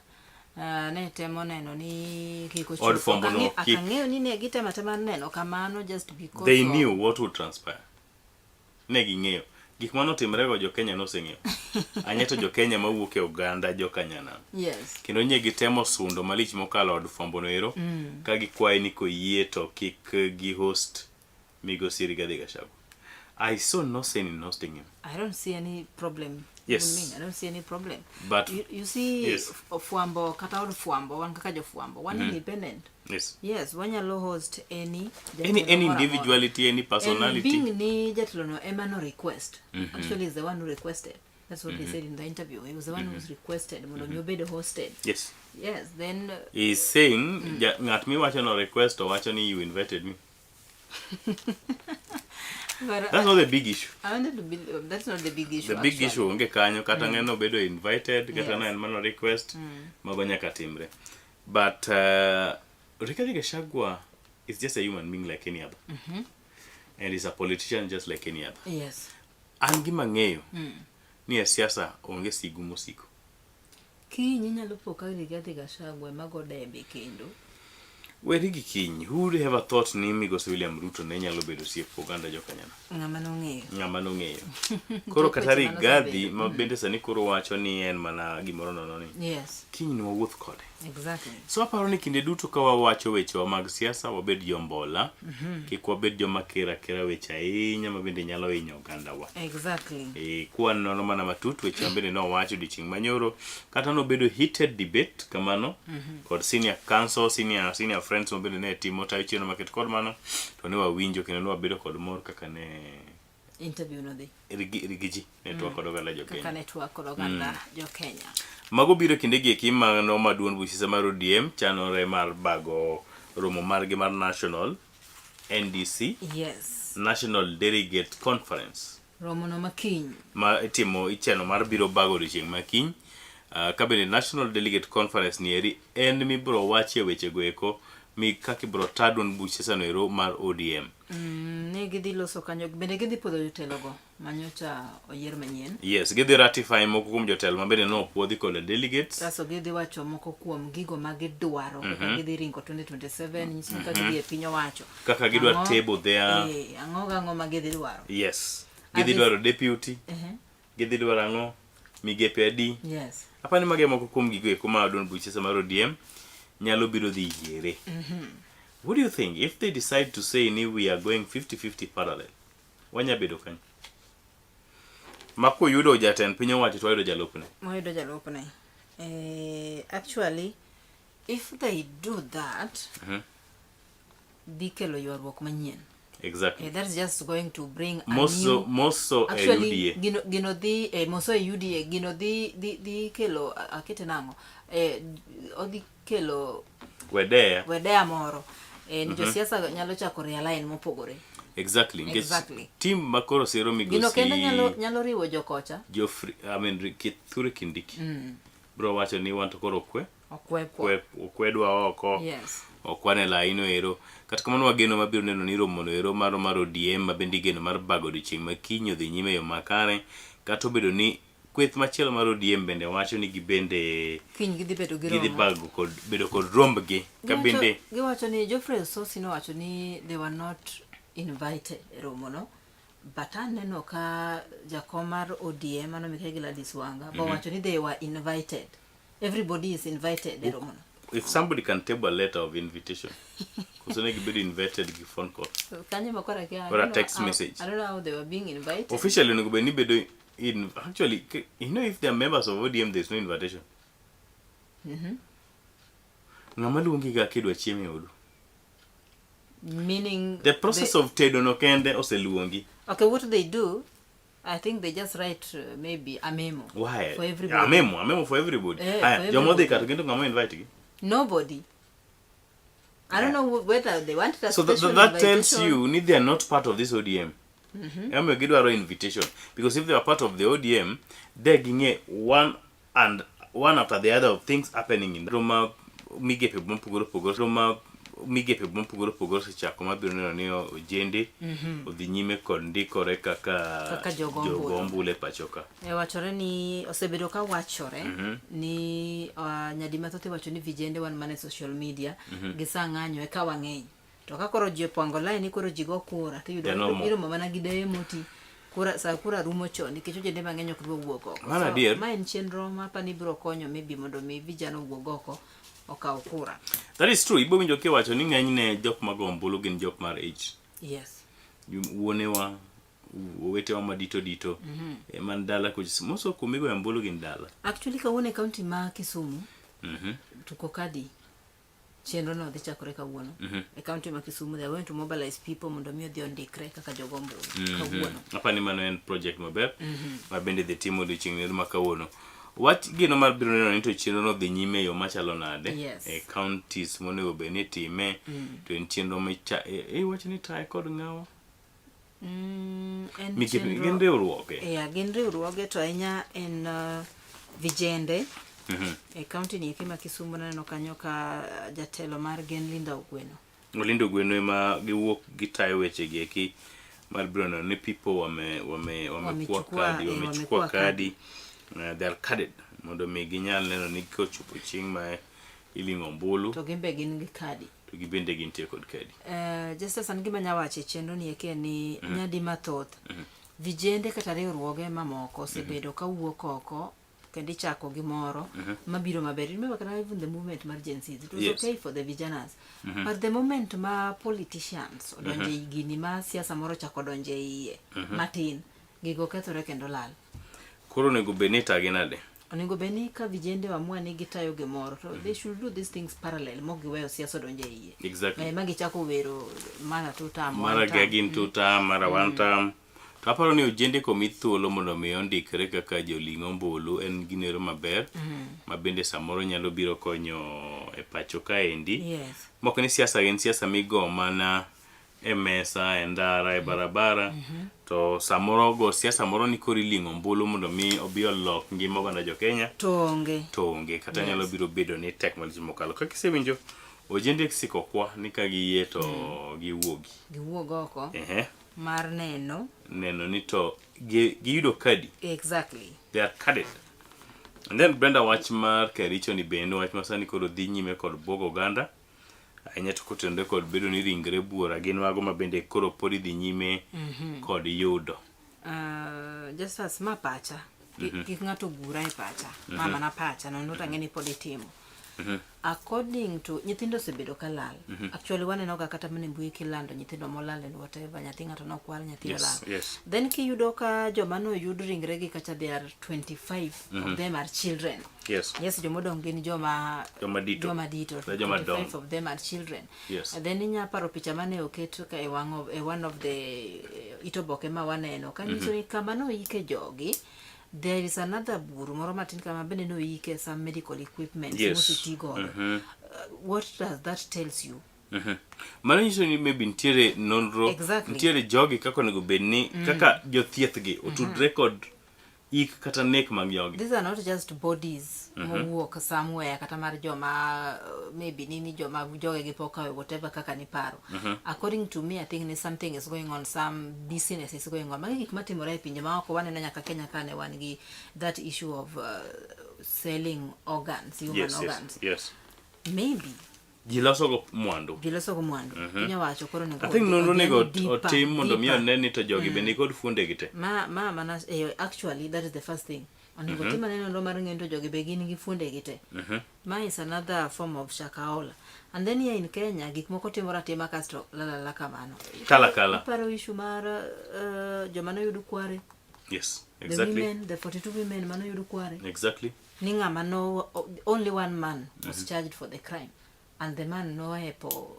ne temo neno ni kik ochopi. Od fwambo no kik Ang'eyo ni ne gitemo atema neno kamano just because they of... knew what would transpire. Ne ging'eyo. Gik mane otimrego jo Kenya noseng'eyo. Anya to jo Kenya mawuok e oganda jokanyanam. Yes. Kendo nye gitemo sundo malich mokalo od fwambo no ero mm. ka gikwaye ni koyie to kik gi host migosi Rigathi Gachagua. I saw no sin in hosting him. I don't see any problem. Yes. Me, I don't see any problem. But you, you see yes. Fwambo kata od fwambo wan kaka jofwambo wan mm. independent. Yes. Yes, wanyalo host any any individuality, any personality. And being ni jatelo no ema no request. Mm -hmm. Actually is the one who requested. That's what mm -hmm. he said in the interview. He was the one mm -hmm. who was requested mondo mm -hmm. obed hosted. Yes. Yes, then uh, he's saying mm. ja, ng'at miwacho no request to wacho ni you invited me. But that's not the big issue. I wanted to be, that's not the big issue. The big actually. issue onge kanyo kata mm. ng'eno bedo invited kata yes. na en mana request mm. mago nyaka timre. But uh, Rigathi Gachagua is just a human being like any other. Mm -hmm. And he's a politician just like any other. Yes. An gima ng'eyo mm. ni e siasa onge sigu mosiko. Kiny inyalo po ka Rigathi Gachagua ema go debe kendo. Weri gi kiny. Who would ever thought ni Migosi William Ruto ne nyalo bedo osiep oganda jokanyanam? Ng'ama nong'eyo. Ng'ama nong'eyo. Koro kata Rigathi ma bende sani koro wacho ni en mana gimoro nono ni. Yes. Kiny ne wawuoth kode. Exactly. So aparo ni kinde duto ka wawacho wechewa mag siasa wabed jombola, mm -hmm. kik wabed joma kera kera weche ahinya ma bende nyalo hinyo ogandawa. Exactly. E, kwa nono mana matut weche ma bende nowacho odiochieng' manyoro kata nobedo heated debate kamano mm -hmm. kod senior council, senior, senior friends ma bende ne timo tayo chenro maket kod mano to ne wawinjo kendo ne wabedo kod mor kaka ne interview nodhi Rigi, rigiji ne twak kod oganda jo Kaka Kenya. ne twak kod oganda mm. jo Kenya. Mago biro kinde gi eki mano ma duond buch siasa mar ODM chanore mar bago romo margi mar National NDC Yes. National Delegate Conference Romo no makiny. ma itimo ichano mar biro bago odiochieng' ma kiny. Uh, ka bende National Delegate Conference ni eri en mibiro wachie wechego eko mi kaka ibiro ta duond buch siasa no ero mar ODM. Ne gidhi loso kanyo bende gidhi puodho jotelogo manyocha oyier manyien. Yes, gidhi ratify moko kuom jotelo ma bende nopuodhi kod delegates. Kasto gidhi wacho moko kuom gigo ma gidwaro kaka gidhi ringo 2027 nyiso ni kaka gidhi e piny owacho. Kaka gidwa Ang'o- table their Ang'o gang'o ma gidhi dwaro. Yes. Gidhi dwaro deputy. Gidhi dwaro ang'o? Migepe adi? Yes. Apani magi e moko kuom gigo eko ma duond buch siasa mar ODM nyalo biro dhi yiere. What do you think if they decide to say ni we are going 50-50 parallel? Wanya bedo kanyo. Ma kuyudo jatend piny owacho to wayudo jalupne. Wayudo jalupne. Actually, if they do that, dhi kelo ywaruok manyien. That's just going to bring a Moso new moso e actually UDA. gino dhi moso e UDA gino dhi kelo akete nang'o odhi kelo Wedeya. wedeya moro ni josiasa nyalo chako realign mopogore. Exactly. Nikech Exactly. Team makoro sero Gino migosi kende nyalo riwo jokocha. Geoffrey, I mean Kithure Kindiki. Bro wacho ni wan to koro okwe. Okwekwa. Okwedwa oko. Yes. Okwan e laino ero. Kata kamano wageno mabiro neno ni romono ero mar ODM ma bende igeno mar bago odiochieng' ma kiny odhi nyime e yo makare. Kata obedo ni kweth machielo mar ODM bende wacho ni gibende kiny gidhi bedo gi gidhi romo. bago kod bedo kod rombgi. Ka bende Giwacho ni Geoffrey Osotsi nowacho ni they were not invited e romono. But aneno ka jakom mar ODM mano Mikai Gladys Wanga mm -hmm. wacho ni they were invited. Everybody is invited e romono. If somebody can table a letter of invitation. Koso ne gibedo invited gi phone call. Kanyo ma koro akia. Or a text message. I don't know how they were being invited. Officially onego bed ni bedo in actually you know if they are members of ODM there's no invitation. Ng'ama luongi ga kidwa chiemo e odu. Meaning the process of tedo no kende oseluongi. Okay, what they do, I think they just write maybe a memo. Why? For everybody. A memo for everybody. For Joma odhi everybody. kata kendo ng'ama invite gi. Nobody. I don't know whether they wanted a So special that tells invitation. you ni they are not part of this ODM. Emomiyo gidwaro invitation because if they are part of the ODM, de ging'e one and one after the other of things happening in Roma migepe mopogore opogore Roma migepe mopogore opogore osechako mabiro neno ni ojende odhi nyime kod ndikore kaka jogo jogo ombulu e pacho ka. Wachore ni osebedo ka wachore ni nyadi mathoth iwacho ni vijende wan mana e social media gi saa ng'anyo eka wang'eny. To ka koro ji opango line ni koro ji go kura to iyudo iromo mana gi deye moti kura saa kura rumo chon nikech ojende mang'eny ok dwa wuok oko. Mano adier. Ma en chenro ma apani biro konyo maybe mondo mi vijana owuog oko okaw kura. That is true. Ibo winjo kiwacho ni ng'enyne jok mago ombulu gin jok mar age. Yes. Wuonewa, owetewa madito dito man dala kucha. Moso kumigoyo ombulu gin dala. Actually kawuono e county ma Kisumu tuko kadi chenro no dhi chakore kawuono. E county ma Kisumu they are going to mobilize people mondo mi odhi ondikre kaka jogo ombulu kawuono. Apani mano en project maber ma bende dhi timo odiochieng' ma kawuono. Wach gino mar biro neno ni to chenro no dhi nyime e yo machalo nade e counties monego bed ni itime to en chenro micha iwacho ni itaye kod ng'awa? En Migepe gin riwruoge. Yeah, gin riwruoge to ahinya en vijende. E county ni eki ma Kisumu naneno kanyo ka jatelo mar gen Linda Ogweno. Linda Ogweno ema giwuok gitayo weche gi eki mar biro neno ni people wamekuwa kadi, wamechukua kadi. They are carded mondo mi ginyal neno ni kochopo chieng' ma iling'o ombulu to gin be gin gi kadi. To gibende gintie kod kadi. Justice an gima anya wacho e chenro ni eki en ni nyadi mathoth vijende kata riwruoge mamoko osebedo ka wuok oko kendo ichako gimoro mabiro maber. Remember kata even the movement mar Gen Z, it was okay for the vijanas. But the moment ma politicians odonje mm gini ma siasa moro chako donje iye matin, gigo kethore kendo lal. Koro onego bed ni itagi nade? Onego bed ni ka vijende oamua ni gitayo gimoro to they should do these things parallel mok giweyo siasa odonje iye. Ma gichako wero mara two term, mara one term. Gin two term, mara one term. To aparo ni ojende komi thuolo mondo mi ondikre kaka joling' ombulu en ginero maber ma bende samoro nyalo biro konyo e pacho kaendi. Mok ni siasa en siasa migo mana e mesa, e ndara, e barabara to samoro go siasa moro ni koro iling'o ombulu mondo mi obi olok ngima oganda jo Kenya to onge. To onge kata nyalo biro bedo ni tek malich mokalo. Kaka isewinjo Ojende siko kwa ni ka giyie to giwuogi. Giwuog oko Ehe. mar neno Neno ni to giyudo kadi. Exactly. They are carded. And then Brenda wach mar Kericho ni bende wach ma sani koro dhi nyime kod bwogo oganda. Ahinya to kotenore kod bedo ni ringre buora gin mago ma bende koro pod idhi nyime kod yudo. Just as ma pacha kik ng'ato gura e pacha. Ma mana pacha nono to ang'e ni pod itimo. According to nyithindo osebedo ka lal. Actually waneno ga kata mana e mbui kilando nyithindo molal and whatever, nyathi ng'ato nokwal, nyathi olal. Then kiyudo ka joma noyud ringregi kacha they are 25 of them are children. Yes, jomodong' gin joma Joma dito. Joma dito. Joma 25 dongo. of them are children. Yes. And then inya paro picha mane oket ka e wang' e one of the it oboke ma waneno ka nyiso ni kama noike jogi there is another bur moro matin kama bende noike some medical equipment moseti godo. What does that tells you? Mano nyiso ni maybe nitiere nonro nitiere jogi kaka onego bed ni kaka jothieth gi otudre kod ik kata nek mag jogi. These are not just bodies mowuok somewhere kata mar joma maybe nini joma jogegi pok okawo whatever kaka niparo. According to me, I think ni something is going on, some business is going on. Magi gik matimore e pinje maoko waneno nyaka Kenya kane wan gi that issue of selling organs, human organs. Maybe Ji loso go mwandu. Ji loso go mwandu. Piny owacho koro onego I think nonro odhi onego deeper, otim mondo mi deeper. one ni to jogi be nikod fuonde gi te. Ma mana actually that is the first thing. Onego tim ane nonro mar ng'eyo to jogi be gin gi fuonde gi te. Ma is another form of shakahola. And then here in Kenya gik moko timore atima kasto lalala kamano. Kala kala. Iparo issue mar joma noyud kware. The women, the 42 women manoyud kware. Ni ng'ama no only one man was charged for the crime and the man noepo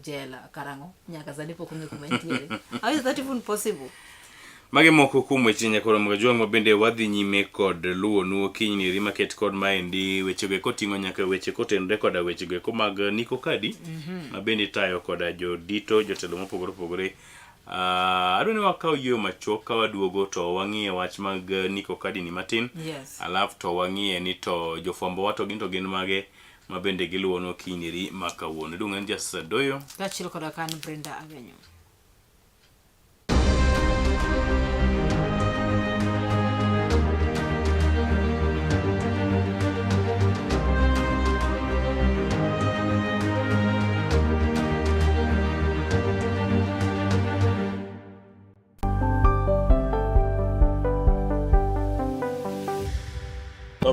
jela karang'o nyaka sani pok ong'e kuma entiere. How is that even possible? Magi moko kuom weche nyakoro Mgajwang' ma bende wadhi nyime kod luwonu okinyi ni eri maket kod maendi wechego eko oting'o nyaka weche kotenore koda wechego eko mag Niko Kadi ma bende itayo koda jodito jotelo mopogore opogore. Adwa ni wakaw yweyo machuok ka waduogo to wang'iye wach mag Niko Kadi ni matin. Alafu to wang'iye ni to jofwambo wa to gin mage ma bende giluwonwa okinyi eri ma kawuono. Iluonga ni Justice Adoyo. Kaachiel koda ka an Brenda Agenyo.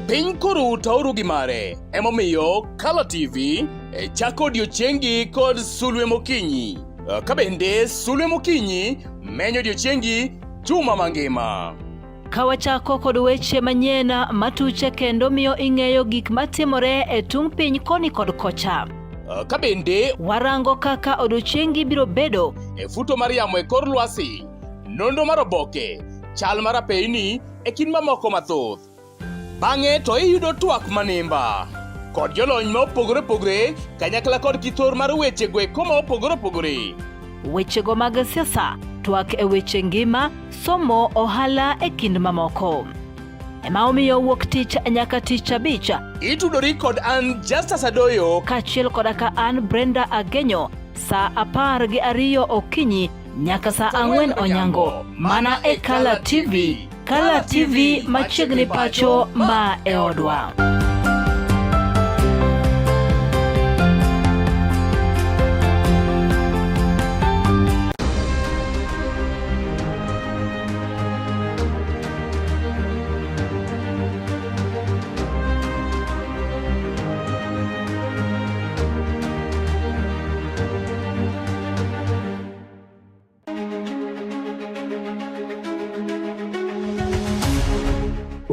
Piny koro tauru gi mare, emomiyo Color TV chako odiochiengi kod sulwe mokinyi. Ka bende sulwe mokinyi menyo odiochiengi juma mangima. Ka wachako kod weche manyien matuche kendo miyo ing'eyo gik matimore e tung' piny koni kod kocha. Ka bende warango kaka odiochiengi biro bedo e futo mar yamo e kor lwasi, nonro mar oboke, chal mar apeyni e kind mamoko mathoth. Bang'e to iyudo twak manimba kod jolony ma opogore opogore kanyakla kod kithor mar weche go eko ma opogore opogore. Wechego mag siasa, twak e weche ngima, somo, ohala e kind mamoko. Ema omiyo wuok tich nyaka tich abich. Itudori kod an Justus Adoyo kaachiel koda ka an Brenda Agenyo saa 12 okinyi nyaka saa 4 onyango mana e Color TV. Color TV machiegni pacho ma e odwa.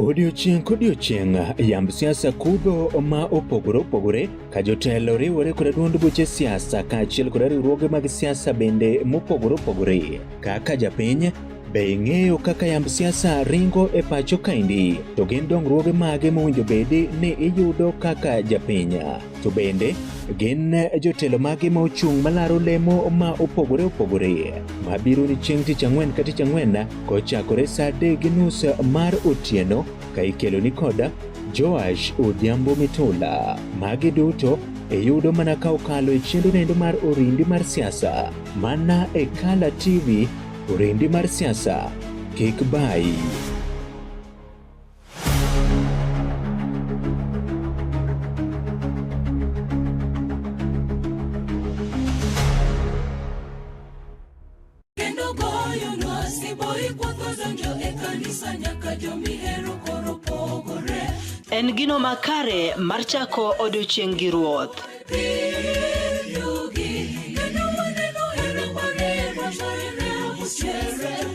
Odiochieng' kodiochieng' yamb siasa kudho ma opogore opogore ka jotelo riwore koda duond buche siasa kaachiel koda riwruoge mag siasa bende mopogore opogore. Kaka japiny, be ing'eyo kaka yamb siasa ringo e pacho kaendi? To gin dongruoge mage mowinjo bedi ni iyudo kaka japiny? To bende gin jotelo mage ma ochung' malaro lemo ma opogore opogore mabiro ni chieng' tich ang'wen ka tich ang'wen kochakore saa 3:30 mar otieno ka ikelo ni koda Joash Odhiambo Mitula. Magi duto Iyudo mana ka okalo e chenro nendo mar Orindi mar siasa mana e Kala TV. Orindi mar siasa kik bayi. Kendo goyonwa siboi kwatho donjo e kanisa nyaka jomihero koro pogore. En gino makare mar chako odiochieng' gi Ruoth.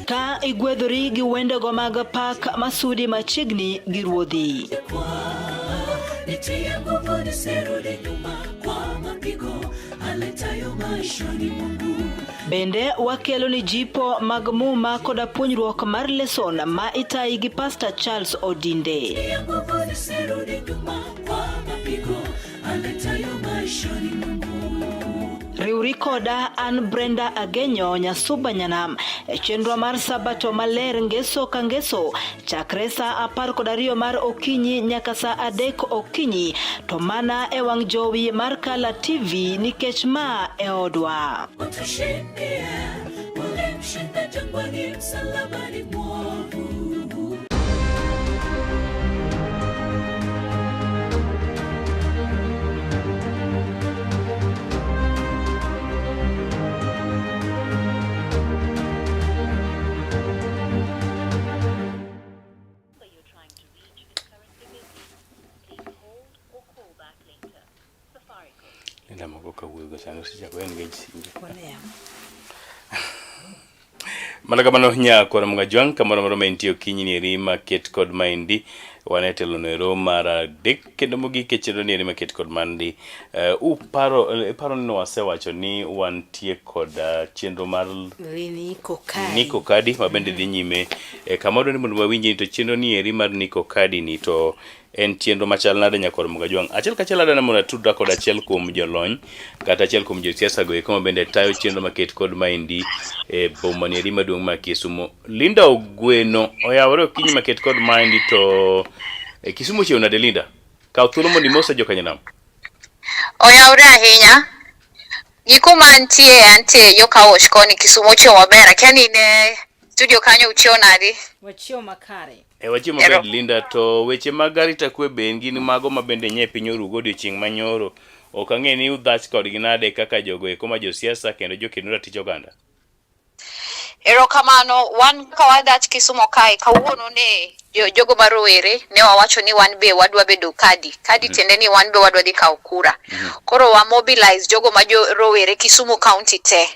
Ka igwedhori gi wendego mag pak masudi machiegni gi Ruodhi. Nitie nguvu nisirudi nyuma kwa mapigo aletayo maishani mwangu. Bende wakelo ni jipo mag muma koda puonjruok mar leson ma itayi gi Pastor Charles Odinde. Nitie nguvu nisirudi nyuma kwa mapigo aletayo maishani mwangu. Riwri koda an Brenda Agenyo Nyasuba Nyanam e chenro mar Sabato maler ngeso ka ngeso chakre saa 12 mar okinyi nyaka saa 3 okinyi to mana e wang' jowi mar Kala TV nikech ma e odwa. Utushindie, ulimshinda jangwani msalabani mwovu. Linda moko kawuoyo sani osechako engage simbe. Mana kamano nyakora Mgajwang' kamoro amora ma intie okinyi ni eri maket kod maendi wan e telo noero mar adek kendo mogik e chenro ni eri maket kod mandi. Uh, uparo iparo ni wasewacho ni wantie kod uh, chenro mar Niko Kadi. Niko Kadi ma bende dhi nyime e kama wadwa ni mondo wawinji ni to chenro ni eri mar Niko Kadi ni to en chenro machal nade nyakwar Mugajwang'? Achiel kachiel adwa ni mondo atudra kod achiel kuom jolony kata achiel kuom josiasa go eko ma bende tayo chenro maket kod maendi e boma ni eri maduong' ma Kisumu. Linda Ogweno oyawore okinyi maket kod maendi to e Kisumu ochiew nade Linda? Kaw thuolo mondo imose jokanyanam. Oyawre ahinya. Gi kuma antie, antie yo Kawosh koni Kisumu ochiew maber. Akia ni in e studio kanyo uchiew nadi? Wachiew makare. E wachiew maber Linda, to weche mag arita kwe be gin mago ma bende nye piny orugo odiochieng' manyoro. Ok ang'e ni udhach kodgi nade kaka jogo eko ma josiasa kendo jokedo ratich oganda. Erokamano, wan kaka wadach Kisumo kae, kawuono ne jogo ma rowere ne wawacho ni wan be wadwa bedo kadi. Kadi mm. tiende ni wan be wadwa dhi kawo kura. Mm. Koro wa mobilize jogo ma jo rowere Kisumu County te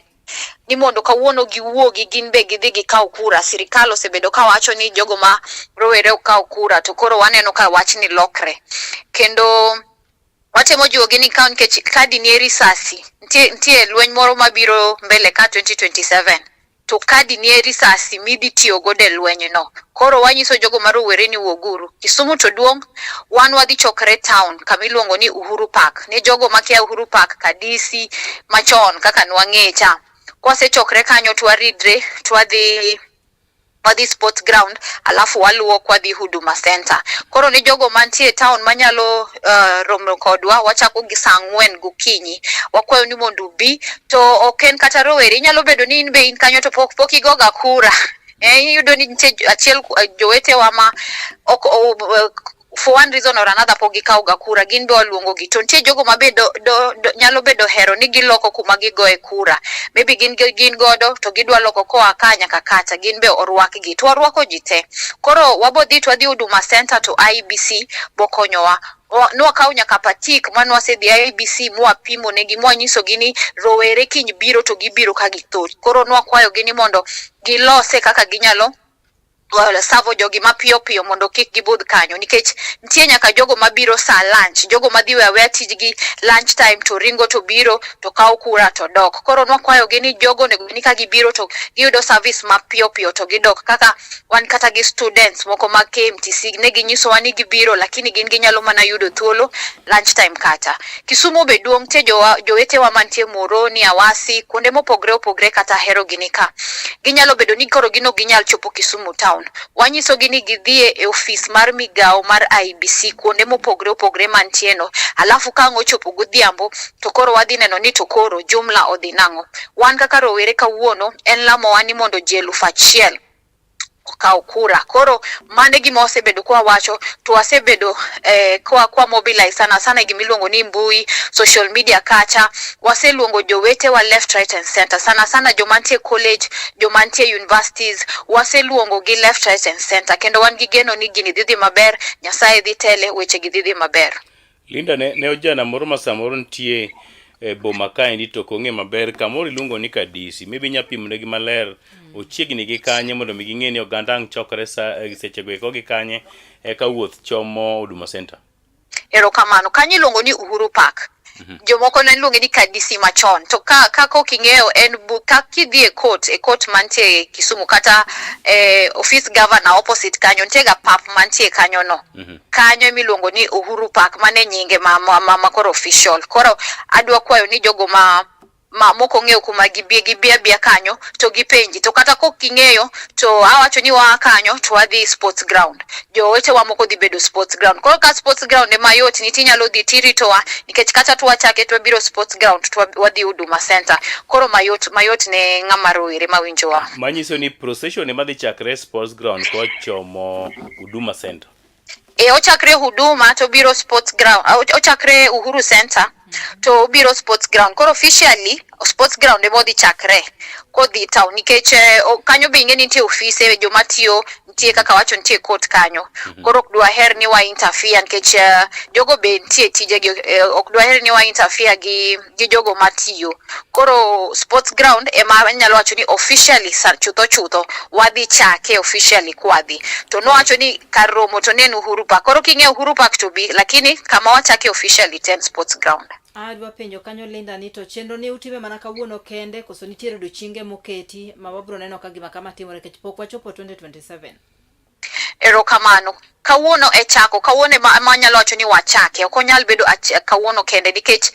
ni mondo kawuono giwuogi gin be gidhi gikaw kura. Sirikal osebedo ka wacho ni jogo ma rowere ok kaw kura, to koro waneno ka wachni lokre. Kendo watemo jiwogi ni kaw nikech kadi ni e risasi. Nitie, nitie lweny moro mabiro mbele ka 2027 to kadi ni e risasi midhi tiyo godo e lweny no. Koro wanyiso jogo ma rowere ni wuoguru. Kisumu to duong', wan wadhi chokre town kama iluongo ni Uhuru Park. Ne jogo makia Uhuru Park, Kadisi machon kaka nwang'eye cha. Kwasechokre kanyo to waridre to wadhi wadhi sports ground alafu waluwo kwadhi Huduma Center. Koro ni jogo mantie e town manyalo uh, romo kodwa wachako gi saa ang'wen gokinyi. Wakwayo ni mondo ubi to ok en kata rowere, inyalo bedo ni in be in kanyo to pok pok igoga kura. Eh, iyudo ni nitie achiel jowetewa ma ok for one reason or another pok gikawo ga kura, gin be waluongo gi. To nitie jogo ma be do, do, do, nyalo bedo hero ni giloko kuma gigoye kura. Maybe gin gin godo to gidwa loko koa ka nyaka kacha, gin be orwakgi. To warwako ji te. Koro wabo dhi to wadhi Huduma Center to IEBC bokonyowa. Nwakawo nyaka patik ma nwasedhi IEBC mwapimo negi mwanyisogi ni rowere kiny biro to gibiro ka githoth. Koro nwakwayogi ni mondo gilose kaka ginyalo savo jogi mapiyo piyo mondo kik gibudh kanyo nikech nitie nyaka jogo mabiro saa lunch, jogo madhi weyo aweya tijgi lunch time to ringo to biro to kawo kura to dok. Koro nwakwayogi ni jogo onego ni ka gibiro to giyudo service mapiyo piyo to gidok. Kaka wan kata gi students moko mag KMTC ne ginyisowa ni gibiro lakini gin ginyalo mana yudo thuolo lunch time kata. Kisumu be duong' nitie jowa, jowetewa mantie Muhoroni, Awasi, kuonde mopogre opogre kata Ahero gini ka. Ginyalo bedo ni koro gin ok ginyal chopo Kisumu town. town. Wanyisogi ni gidhie e ofis mar migawo mar IEBC kuonde mopogre opogre mantie no. Alafu ka ang' ochopo godhiambo to koro wadhi neno ni to koro jumla odhi nang'o. Wan kaka rowere kawuono en lamowa ni mondo ji 1000 okaw kura. Koro mano e gima wasebedo kwa wacho to wasebedo eh, kwa, kwa mobilize sana sana gima iluongo ni mbui, social media kacha. Waseluongo jowetewa left, right and center, sana sana joma nitie college, joma nitie universities, waseluongo gi left, right and center, kendo wan gi geno ni gini dhi dhi maber, Nyasaye dhi tele, weche gi dhi dhi maber. Linda ne, ne ojana moro ma samoro nitie e boma kaendi to ok ong'e maber kamoro iluongo ni Kadisi. Maybe inya pimonegi maler ochiegni gi kanye mondo mi ging'e ni oganda ang' chokore sa, e sechego eko gi kanye eka wuoth chomo Huduma Center. Erokamano. Kanyo iluongo ni Uhuru Park. Jomoko ne luonge ni Kadisi machon. To ka ka kok ing'eyo en bu, ka kidhi e court, e court mantie Kisumu kata e office governor opposite kanyo nitie ga pap mantie kanyo no. Kanyo emiluongo ni Uhuru Park, mano e nyinge ma, ma, ma, ma koro official. Koro adwa kwayo ni jogo ma ma mok ong'eyo kuma gibie gibi abia kanyo to gipenji. To kata kok ging'eyo to awacho ni waa kanyo to wadhi sports ground. Jowetewa moko dhi bedo sports ground. Koro ka sports ground ema yot ni tinyalo dhi tiritowa nikech kata twachake to wabiro sports ground to wadhi Huduma Center. Koro mayot mayot ne ng'ama rowere mawinjowa. Manyiso ni procession ema dhi chakre sports ground kochomo Huduma Center. E, ochakre Huduma to obiro sports ground, ochakre Uhuru Center to obiro sports ground. Koro officially sports ground ema odhi chakre kodhi town nikech eh, kanyo be ing'e ni nitie ofise joma tiyo nitie kaka wacho nitie court kanyo. Koro ok dwaher ni wa interfere nikech eh, jogo be nitie tijegi eh, ok dwaher ni wa interfere gi gi jogo matiyo. Koro sports ground ema anyalo wacho ni officially sa chutho chutho wadhi chake officially kwadhi. To nowacho ni kar romo to ne en Uhuru Park. Koro king'eyo Uhuru Park to bi, lakini kama wachake officially to en sports ground. Adwa penjo kanyo Linda ni to chenro ni utime mana kawuono kende koso nitiere odiochienge moketi ma wabro neno ka gima kama timore nikech pok wachopo 2027. Erokamano. Kawuono e chako, kawuono ema ema anyalo wacho ni wachake. Ok onyal bedo kawuono kende nikech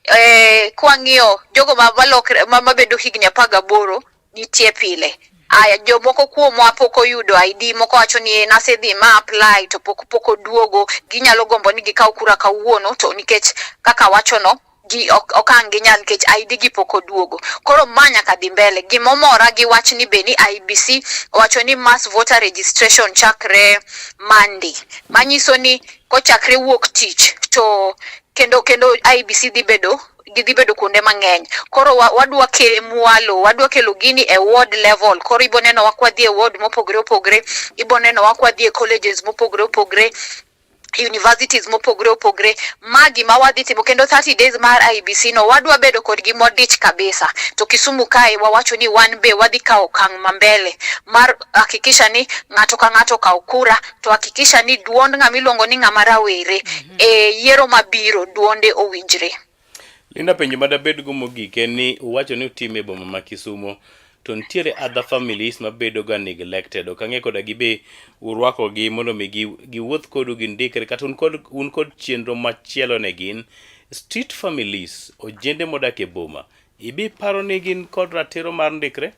eh, kwang'iyo jogo ma malokre ma mabedo higni 18 nitie pile. Aya, jomoko kuomwa pok oyudo ID, moko wacho ni "Eh, nasedhi ma apply to pok pok oduogo. Ginyalo gombo ni gikaw kura kawuono to nikech kaka wachono gi ok ok ang' ginyal nikech ID gi pok oduogo. Koro ma nyaka dhi mbele. Gimomora gi wachni be ni IEBC owacho ni mass voter registration chakre Monday. Manyiso ni kochakre wuok tich to kendo kendo IEBC dhi bedo gidhi bedo kuonde mang'eny. Koro wadwa kele mwalo, wadwa kelo gini e ward level. Koro ibo neno wa kwadhi e ward mopogre opogre, ibo neno wa kwadhi e colleges mopogre opogre, universities mopogre opogre. Ma gima wadhi timo kendo 30 days mar IEBC no wadwa bedo kodgi modich kabisa. To Kisumu kae wawacho ni wan be wadhi kawo okang' ma mbele mar hakikisha ni ng'ato ka ng'ato okawo kura to hakikisha ni duond ng'ama iluongo ni ng'ama rawere e yiero mabiro duonde owinjre. Linda, penjo ma dabedgo mogik en ni uwacho ni utime e boma ma Kisumo to nitiere other families mabedo ga neglected. Ok ang'e koda gibe urwakogi mondo mi giwuoth kodu gindikre kata un kod, un kod chenro machielo ne gin street families, ojende modak e boma. Ibi paro ni gin kod ratiro mar ndikre?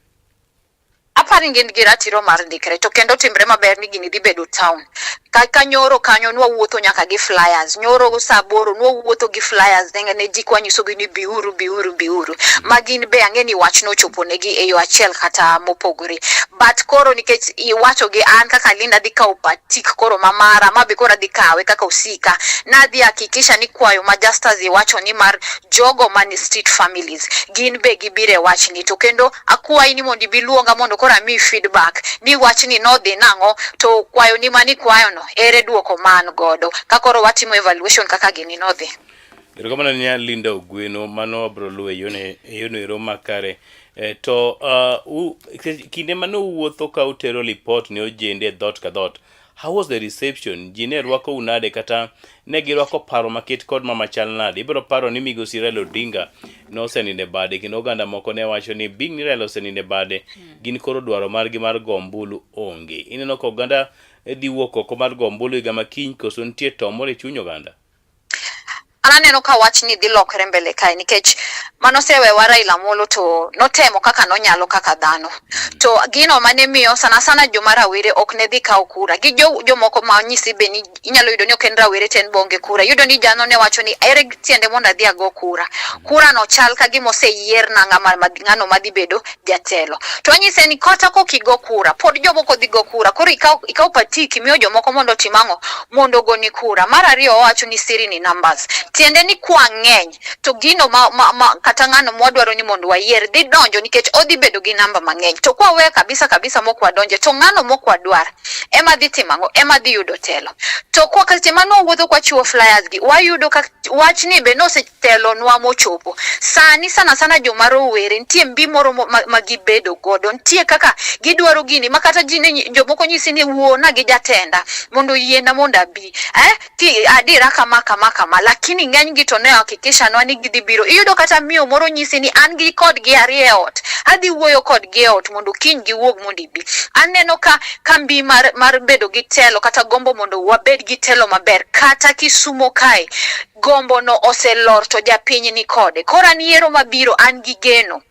Aparo ni gin gi ratiro mar ndikre to kendo timre maber ni gini dhi bedo town. Ka, ka nyoro kanyo nwawuotho nyaka gi flyers. Nyoro saa aboro nwawuotho gi flyers ne, ne ji kwanyisogi ni biuru, biuru, biuru. Ma gin be ang'e ni wach nochopo negi e yo achiel kata mopogore. But koro nikech iwacho gi an kaka Linda adhi kawo patik koro ma mara, ma be koro adhi kawe kaka osika. Nadhi hakikisha ni kwayo ma Justus iwacho ni mar jogo mani street families gin be gibiro e wachni. To kendo akwayi ni mondo ibi luonga mondo koro amiyi feedback ni wachni nodhi nang'o to kwayoni mani kwayono ere duoko ma an godo ka koro watimo evaluation kaka gini nodhi. Erokamano ne Linda Ogweno, mano wabro luwo e yono e yono ero makare. E, to uh, u, kinde mane uwuotho ka utero lipot ne ojende e dhoot ka dhoot, How was the reception? Ji ne rwakou nade kata ne girwako paro maket kod ma machal nade? Ibiro paro ni migosi Raila Odinga nosenindo e bade kendo oganda moko ne wacho ni being ni Raila osenindo e bade gin koro dwaro margi mar go ombulu onge. Ineno ka oganda dhi wuok oko mar go ombulu higa ma kiny koso nitie to moro e chuny oganda? An aneno ka wachni dhi lokre mbele kae nikech manosewewa Raila Amolo to notemo kaka nonyalo kaka dhano. To gino mane miyo sana sana joma rawere ok ne dhi kawo kura gi jo jomoko ma nyisi be ni inyalo yudo ni ok en rawere to en bonge kura. Iyudo ni jano ne wacho ni ere tiende mondo adhi ago kura. Kura no chal ka gima oseyierna ng'ama ng'ano madhi bedo jatelo. To anyise ni kata kok igo kura pod jomoko dhi go kura. Koro ikaw ikaw patiki imiyo jomoko mondo otim ang'o? Mondo ogoni kura. Mar ariyo owacho ni siri ni numbers. Tiende ni kwa ng'eny to gino ma, ma, ma kata ng'ano mwadwaro ni mondo wayier dhi donjo nikech odhi bedo gi namba mang'eny. To kwa weyo kabisa kabisa mok wadonje to ng'ano mok wadwar ema dhi timo ang'o? Ema dhi yudo telo. To kwa seche mane wawuotho kwachiwo flyers gi wayudo ka wachni be nosetelonwa mochopo. Sani sana sana joma rowere nitie mbi moro ma, ma gibedo godo, nitie kaka gidwaro gini ma kata ji ne jomoko nyisi ni wuona gi jatenda mondo oyiena mondo abi eh, ki adira kama kama kama, lakini ng'eny gi to ne hakikisha nwa ni gidhi biro. Iyudo kata miyo moro nyisi ni an gi kodgi ariyo e ot, adhi wuoyo kodgi e ot mondo kiny giwuog mondo ibi. Aneno ka ka mbi mar, mar bedo gi telo kata gombo mondo wabed gi telo maber kata Kisumo kae gombo no oselor to japiny ni kode. Koro an yiero mabiro an gi geno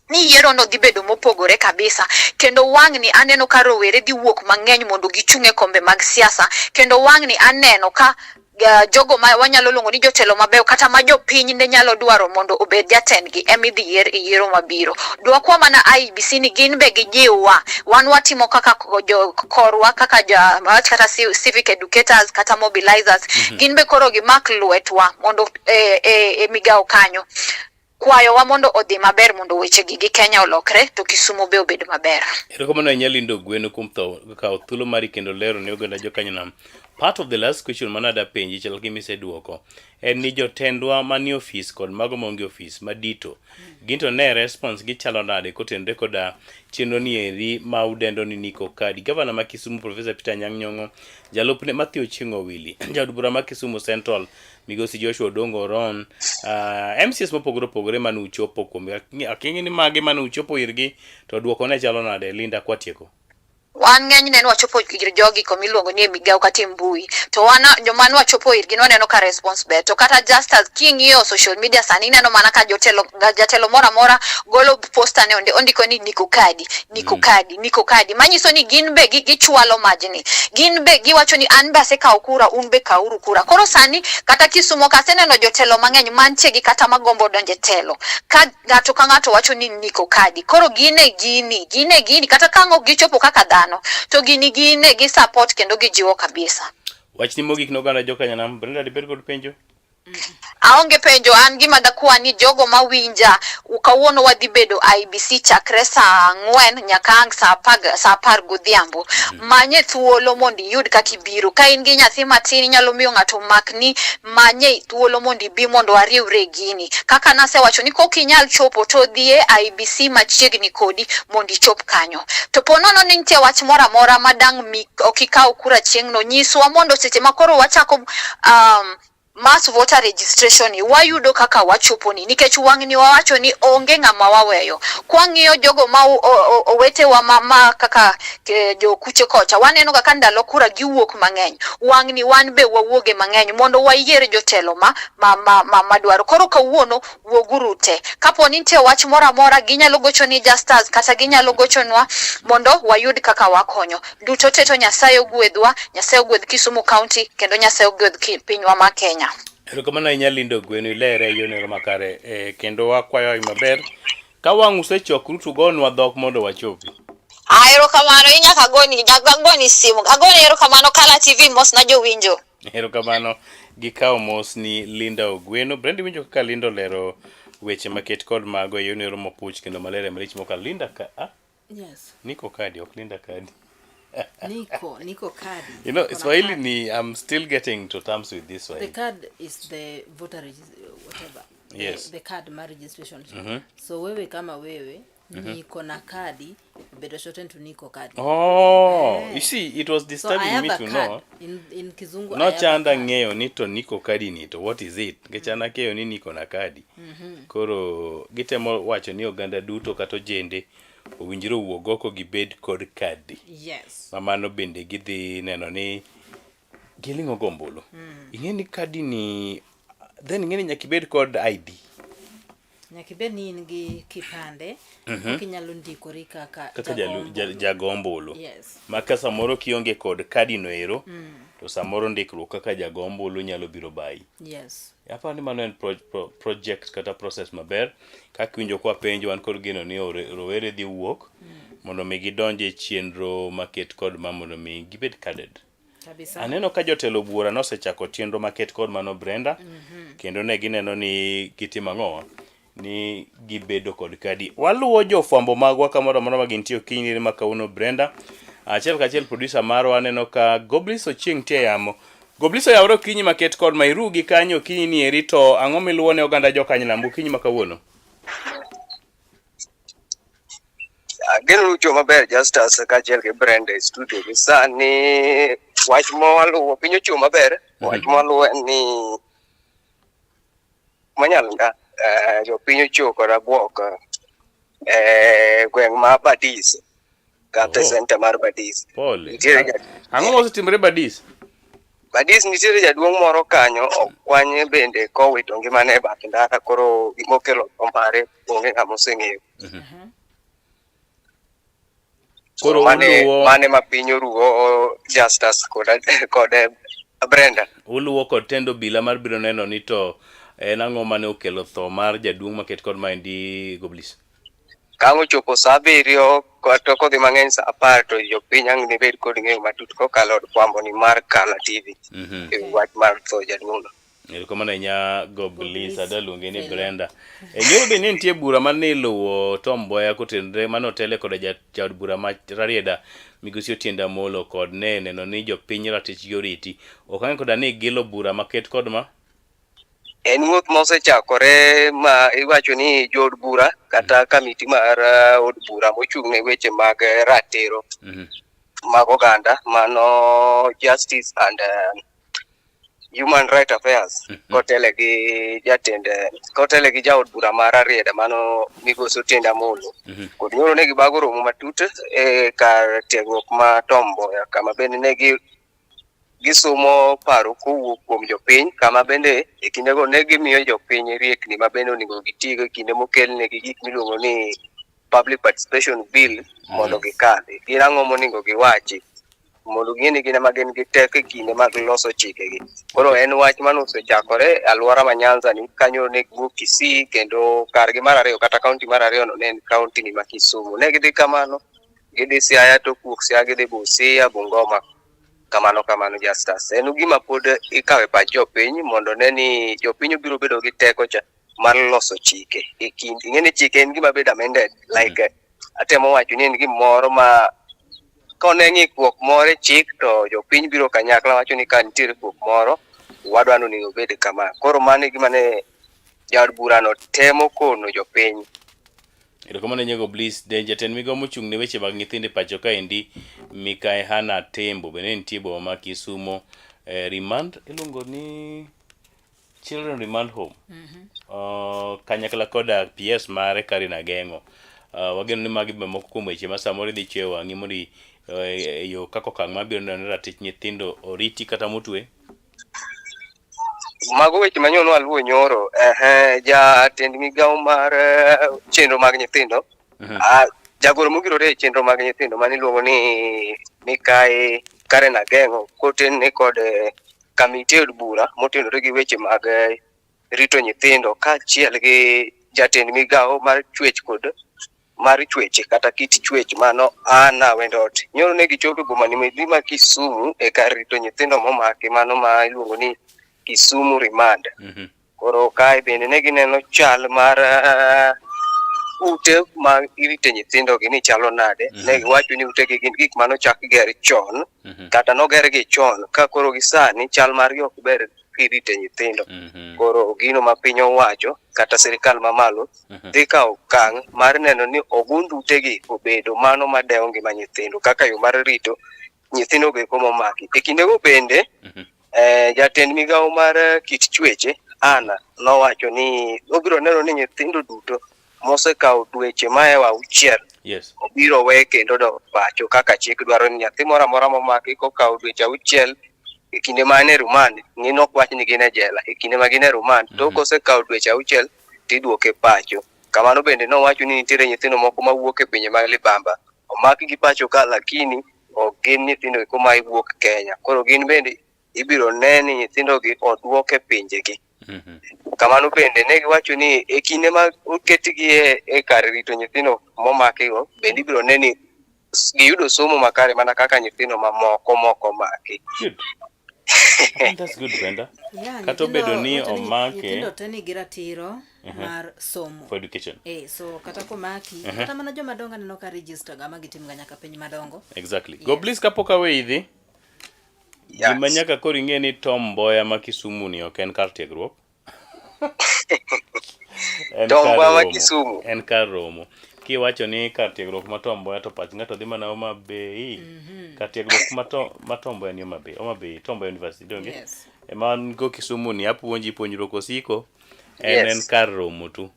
ni yiero no dhi bedo mopogore kabisa kendo wang'ni aneno ka rowere dhi wuok mang'eny mondo gichung' e kombe mag siasa kendo wang'ni aneno ka uh, jogo ma wanyalo luongo ni jotelo mabeyo kata ma jopiny ne nyalo dwaro mondo obed jatendgi ema idhi yier e yiero mabiro. Dwakwa mana IEBC ni gin be gijiwwa, wan watimo kaka jo korwa kaka ja wach kata civic educators kata mobilizers mm -hmm. gin be koro gimak lwetwa mondo e, e, e migawo kanyo kwayowa mondo odhi maber mondo wechegi gi Kenya olokre to Kisumu be obed maber. Erokamano ahinya Linda Ogweno kuom tho kawo thuolo mari kendo lero ne oganda jokanyanam. Part of the last question mane ada penji chal gi miseduoko en ni jotendwa manie ofis kod mago maonge ofis madito gin to ne response gichalo nade kotenore koda chenro ni eri ma udendo ni Niko Kadi. Gavana ma Kisumu Professor Peter Anyang' Nyong'o, jalupne Mathew Ochieng' Owili, jaod bura ma Kisumu Central Migosi Joshua Odongo Oron, uh, ah, MCs mopogore opogore mane uchopo kuom aking'i ni mage mane uchopo irgi to duoko ne chalo nade Linda kwatieko? Wan ng'enyne nwachopo ir jogi koma iluongo ni e migawo kata e mbui to wan joma nwachopo irgi nwaneno ka response ber to kata just as king'iyo social media sani ineno mana ka jotelo jatelo moro amora golo poster ne ondiko ni niko kadi niko kadi niko kadi manyiso ni gin be gichwalo majni gin be giwacho ni an be asekawo kura un be kawuru kura koro sani kata Kisumo ka aseneno jotelo mang'eny mantie gi kata magombo donjo e telo ka ng'ato ka ng'ato wacho ni niko kadi koro gin e gini gin e gini kata ka ang' ok gichopo kaka dhano to gini gin e gi support kendo gijiwo kabisa. Wachni mogik ne oganda jokanyanam, Brenda dibed kod penjo? Aonge penjo, an gima dakwa ni jogo mawinja, kawuono wadhi bedo IEBC chakre saa ang'wen nyaka ang' saa apar, saa apar godhiambo. Manye thuolo mondo iyud kaka ibiro. Ka in gi nyathi matin inyalo miyo ng'ato omakni, manye thuolo mondo ibi mondo wariwre e gini. Kaka nasewacho ni kok inyal chopo to dhi e IEBC machiegni kodi mondo ichop kanyo. To po nono ni nitie wach moro amora ma dang' mi ok ikaw kura chieng'no, nyiswa mondo seche ma koro wachako um, mass voter registration ni wayudo kaka wachopo ni nikech wang'ni wawacho ni onge ng'ama waweyo. Kwang'iyo jogo ma owetewa ma, ma kaka e, jo kuche kocha waneno kaka ndalo kura giwuok mang'eny. Wang'ni wan be wawuoge mang'eny mondo wayier jotelo ma, ma, ma, ma, madwaro. Koro kawuono wuoguru te. Kapo ni nitie wach moro amora ginyalo gocho ni Justus kata ginyalo gochonwa mondo wayud kaka wakonyo. Duto te to Nyasaye ogwedhwa, Nyasaye ogwedh Kisumu County kendo Nyasaye ogwedh pinywa ma Kenya. Erokamano ahinya Linda Ogweno, ilere e yono makare e, kendo wakwayo ahinya maber. Ka wang' usechokru to ugonwa dhok mondo wachopi. Ah, erokamano inyaka goni, nyaka agoni simu. Agoni erokamano Kala TV mos na jowinjo. Erokamano gikawo mos ni Linda Ogweno. Brenda iwinjo kaka Linda olero weche maket kod mago e yono mopuch kendo maler e malich mokalo. Linda ka ah? Yes. Niko kadi ok Linda kadi. Niko, Niko kadi. You know, Swahili ni I'm still getting to terms with this Swahili. The card is the voter whatever. Yes. The, the card ma registration. Mm -hmm. So wewe kama wewe mm -hmm. niko na kadi better shorten to niko kadi. Oh, eh. You see it was disturbing so me to know. In, in Kizungu nochanda ng'eyo ni to niko kadi ni to what is it? Nikech an akeyo ni niko na kadi. Mm -hmm. Koro gitemo wacho ni oganda duto kata ojende owinjore owuog oko gibed kod kadi. Yes. Ma mano bende gidhi neno ni giling'o go ombulu. Mm. Ing'e ni kadi ni Then ing'e ni nyaka ibed kod ID. Nyaka ibed ni in gi kipande eka inyalo ndikori kaka Kaka jago jalu, ja, ombulu. jago ombulu. Yes. Ma ka samoro kionge kod kadi no ero, to samoro ndikruok kaka jago ombulu nyalo biro bayi. Yes. Aparo ni mano en project kata process maber. Kaka iwinjo kwa penjo wan kod geno ni rowere dhi wuok mondo mi gidonj e chenro maket kod ma mondo mi gibed carded. Kabisa. Aneno ka jotelo buora nosechako chenro maket kod mano Brenda kendo ne gineno ni gitimo ang'owa ni gibedo kod kadi. Waluwo jofwambo magwa kamoro amora ma gintie okinyi ni ma kawuono Brenda. Achiel kachiel producer marwa aneno ka Goblis Ochieng' nitie e yamo. Goblis oyawore okinyi maket kod ma irugi kanyo okinyi ni eri to ang'o miluwo ne oganda jokanyanam okinyi ma kawuono? Ageno ni ucho maber Justus kaachiel gi Brenda e studio gi sani wach mawaluwo piny ochiwo maber wach mawaluwo en ni Manyalga eh, jopiny ochiwo kod abuok eh, gweng' ma Badis kata e Oh. center mar Badis. Pole. Nitiere ja- Ang'o mosetimore Badis? Badis nitiere jaduong' moro kanyo okwanye bende kowito ngimane e bath ndara koro gimokelo tho mare onge ng'ama oseng'eyo. Koro mane, uluwo mane ma piny oruwo Justus kod, kod Brenda. uluwo kod tend obila mar biro neno ni to en ang'o mane okelo tho mar jaduong' maket kod maendi Goblis. Ka ang' ochopo sa abiriyo kata kodhi mang'eny sa apar to jopiny ang' ne bed kod ng'eyo matut kokalo od fwambo ni mar Kala TV e wi wach mar tho jaduong'no. Erokamano ahinya Goblis, adwa luonge ni Brenda. E nyoro be ne nitie bura mane iluwo Tom Mboya kotenore mane otele koda jaod bura ma Rarieda Migosi Otiende Amollo kod ne neno ni jopiny ratichgi oriti. Ok ang'e koda ni gilo bura maket kod ma En wuoth mosechakore ma iwacho ni jood bura kata kamiti mar eh, od bura mochung' ne weche mag eh, ratiro mag oganda mano Justice and eh, Human Right Affairs kotele gi jatend eh, kotele gi jaod bura mar Rarieda mano migosi Otiende Amollo kod nyoro ne gibago romo matut e kar tiegruok ma Tom Mboya kama bende ne gi gisumo paro kowuok kuom jopiny kama bende e kindego ne gimiyo jopiny riekni ma bende onego gitigo e kinde mokelnegi gik miluongo ni public participation bill mondo gikadhi. Gin ang'o monego giwachi mondo ging'e ni gin ema gin gi teko e kinde mag loso chikegi. Koro en wach mane osechakore e alwora ma Nyanza ni kanyo ne giwuok Kisii kendo kargi mar ariyo kata kaunti mar ariyo no ne en kaunti ni ma Kisumu. Ne gidhi kamano, gidhi Siaya to kuok Siaya gidhi Busia, Bungoma kamano kamano Justus. En gima pod ikawo e pach jopiny mondo ne ni jopiny obiro bedo gi teko cha mar loso chike e kind ing'e ni chike en gima bedo amended like atemo wacho ni en gimoro ma kone ng'ikruok moro e chik to jopiny biro kanyakla wacho ni ka nitiere kuok moro wadwa ni onego obed kama. Koro mano e gima ne jaod burano temo kono jopiny. Erokamano Nyego Bliss. De jatend migao mochung' ne weche mag nyithindo e pacho kaendi Mikai Hannah Tembo bende nitie e boma ma Kisumo. Eh, remand iluongo ni Children Remand Home. Kanyakla koda PS mare Karina Geng'o. Wageno ni magi be moko kuom weche ma samoro idhi chweyo wang'i mondo e yo kaka okang' mabiro neno ni ratich nyithindo oriti kata motwe. Mago weche ma nyono aluwo nyoro. Ehe, jatend migawo mar eh, chenro mag nyithindo. Ah, jagoro mogirore e chenro mag nyithindo mane iluongo ni Mikai Karen Ageng'o koten ni kod eh, kamiti e od bura motenore gi weche mag eh, rito nyithindo kaachiel gi jatend migawo mar chwech kod mar chweche kata kit chwech mano Anna Wendot. Nyoro ne gichopo e boma ni ma Kisumu e kar rito nyithindo momaki mano ma iluongo ni Kisumu Remand. Koro kae bende ne gineno chal mar uh, ute ma irite nyithindo gi ni chalo nade. Mm -hmm. Ne giwacho ni utegi gin gik mane ochak ger chon mm -hmm. kata nogergi chon ka koro gi sani chal margi ok ber kirite nyithindo. Mm -hmm. Koro gino ma piny owacho kata sirikal mamalo mm -hmm. dhi kawo okang' mar neno ni ogund utegi obedo mano madewo ngima nyithindo kaka yo mar rito nyithindo go eko momaki. E kindego bende mm -hmm. eh, jatend migawo mar eh, kit chweche Anna nowacho ni obiro neno ni nyithindo duto mosekawo dweche mahewo auchiel yes. obiro we kendo dok pacho kaka chik dwaro ni nyathi moro amora momaki kokawo dweche auchiel E kinde ma en e remand, ng'e ok wach ni gin e jela. E kinde ma gin e remand, to kosekawo dweche auchiel tiduoke pacho. Kamano bende nowacho ni nitiere nyithindo moko mawuok e pinje mag libamba. Omakgi pacho ka lakini ok gin nyithindo eko ma wuok Kenya. Koro gin bende ibiro ne ni nyithindogi oduok e pinjegi. Kamano bende ne giwacho ni e kinde ma oketgi e, e kar rito nyithindo momakigo, bende ibiro ne ni giyudo somo makare mana kaka nyithindo mamoko mok omaki. Good. I think that's good, Brenda. Yeah, Kata obedo nyithindo- ni wacho ni omake nyithindo te nigi ratiro mar somo. For education. Eh, so kata komaki, kata mana joma dongo aneno ka register ga ma gitim ga nyaka penj madongo. Exactly. Go please kapok aweyi dhi. Gima nyaka koro ing'e ni Tom Mboya ma Kisumu ni ok en kar tiegruok. En Tom kar Mboya ma romo. Kisumu. En kar romo. Kiwacho ni kar tiegruok ma Tom Mboya to pach ng'ato dhi mana Homa Bay. Kar tiegruok ma Tom, ma Tom Mboya ni Homa Bay. Homa Bay, Tom Mboya University donge? Yes. Ema an go Kisumu ni apuonji puonjruok osiko. En Yes. en kar romo tu.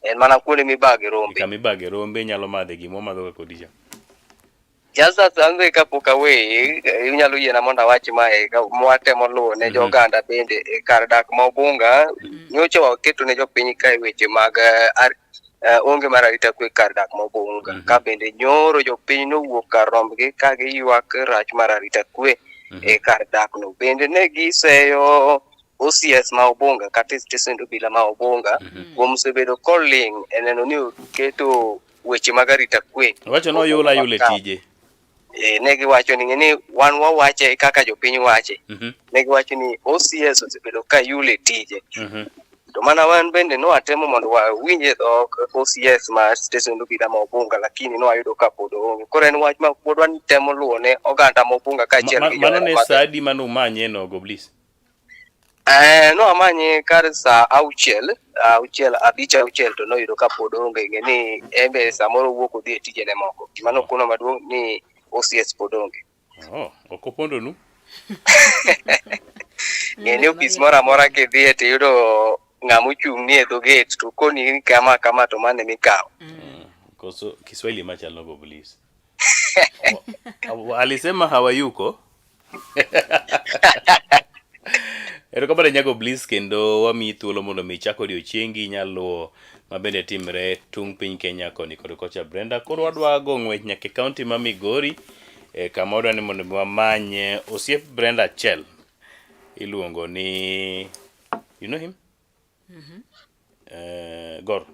En mana kuonde mibage rombe. Kama ibage rombe inyalo madhe gima wamadho ga kodi cha. Just as an be kapok aweyi, inyalo yiena mondo awach mae ka mwatemo luwo ne joganda bende e kar dak ma Ubunga nyocha waketo ne jopiny kae weche mag onge mar arita kwe kar dak ma Ubunga ka bende nyoro jopiny nowuok kar rombgi ka giywak rach mar arita kwe e kar dak no. Bende ne giseyo OCS ma Ubunga kata stesend obila ma Ubunga kuom osebedo koling' e neno ni oketo weche mag arita kwe. Wacho ni oyula yula e tije. E, ne giwacho ni ng'e ni wan wawache kaka jopiny wache. Ne giwacho ni OCS osebedo ka yule tije. To mana wan bende nwatemo mondo wawinj e dhok OCS ma stesend obila ma Ubunga lakini nwayudo ka pod oonge. Koro en wach ma pod watemo luwo ne oganda ma Ubunga kaachiel gi Mano ne johera mag saa adi mane umanye no Goblis? Nwamanye kar saa auchiel, auchiel abich auchiel to noyudo ka pod onge. Ng'e ni en be samoro owuok odhi e tijene moko. Gima nokono maduong' ni OCS pod onge. Oh, ok opondonu? Ng'e ni ofis moro amora kidhiye tiyudo ng'ama ochung' ni e dho gate to koni ni kama kama to mano emikawo. Koso Kiswahili machalo Goblis. Alisema hawayuko. Erokamano Nyago Bliss kendo wamiyi thuolo mondo mi ichak odiochiengi inyal luwo mabende timre tung' piny Kenya koni kod kocha Brenda. Koro wadwa go ng'wech nyaka e kaunti ma Migori e kama wadwa ni mondo mi wamany osiep Brenda achiel iluongo ni you know him? Gor.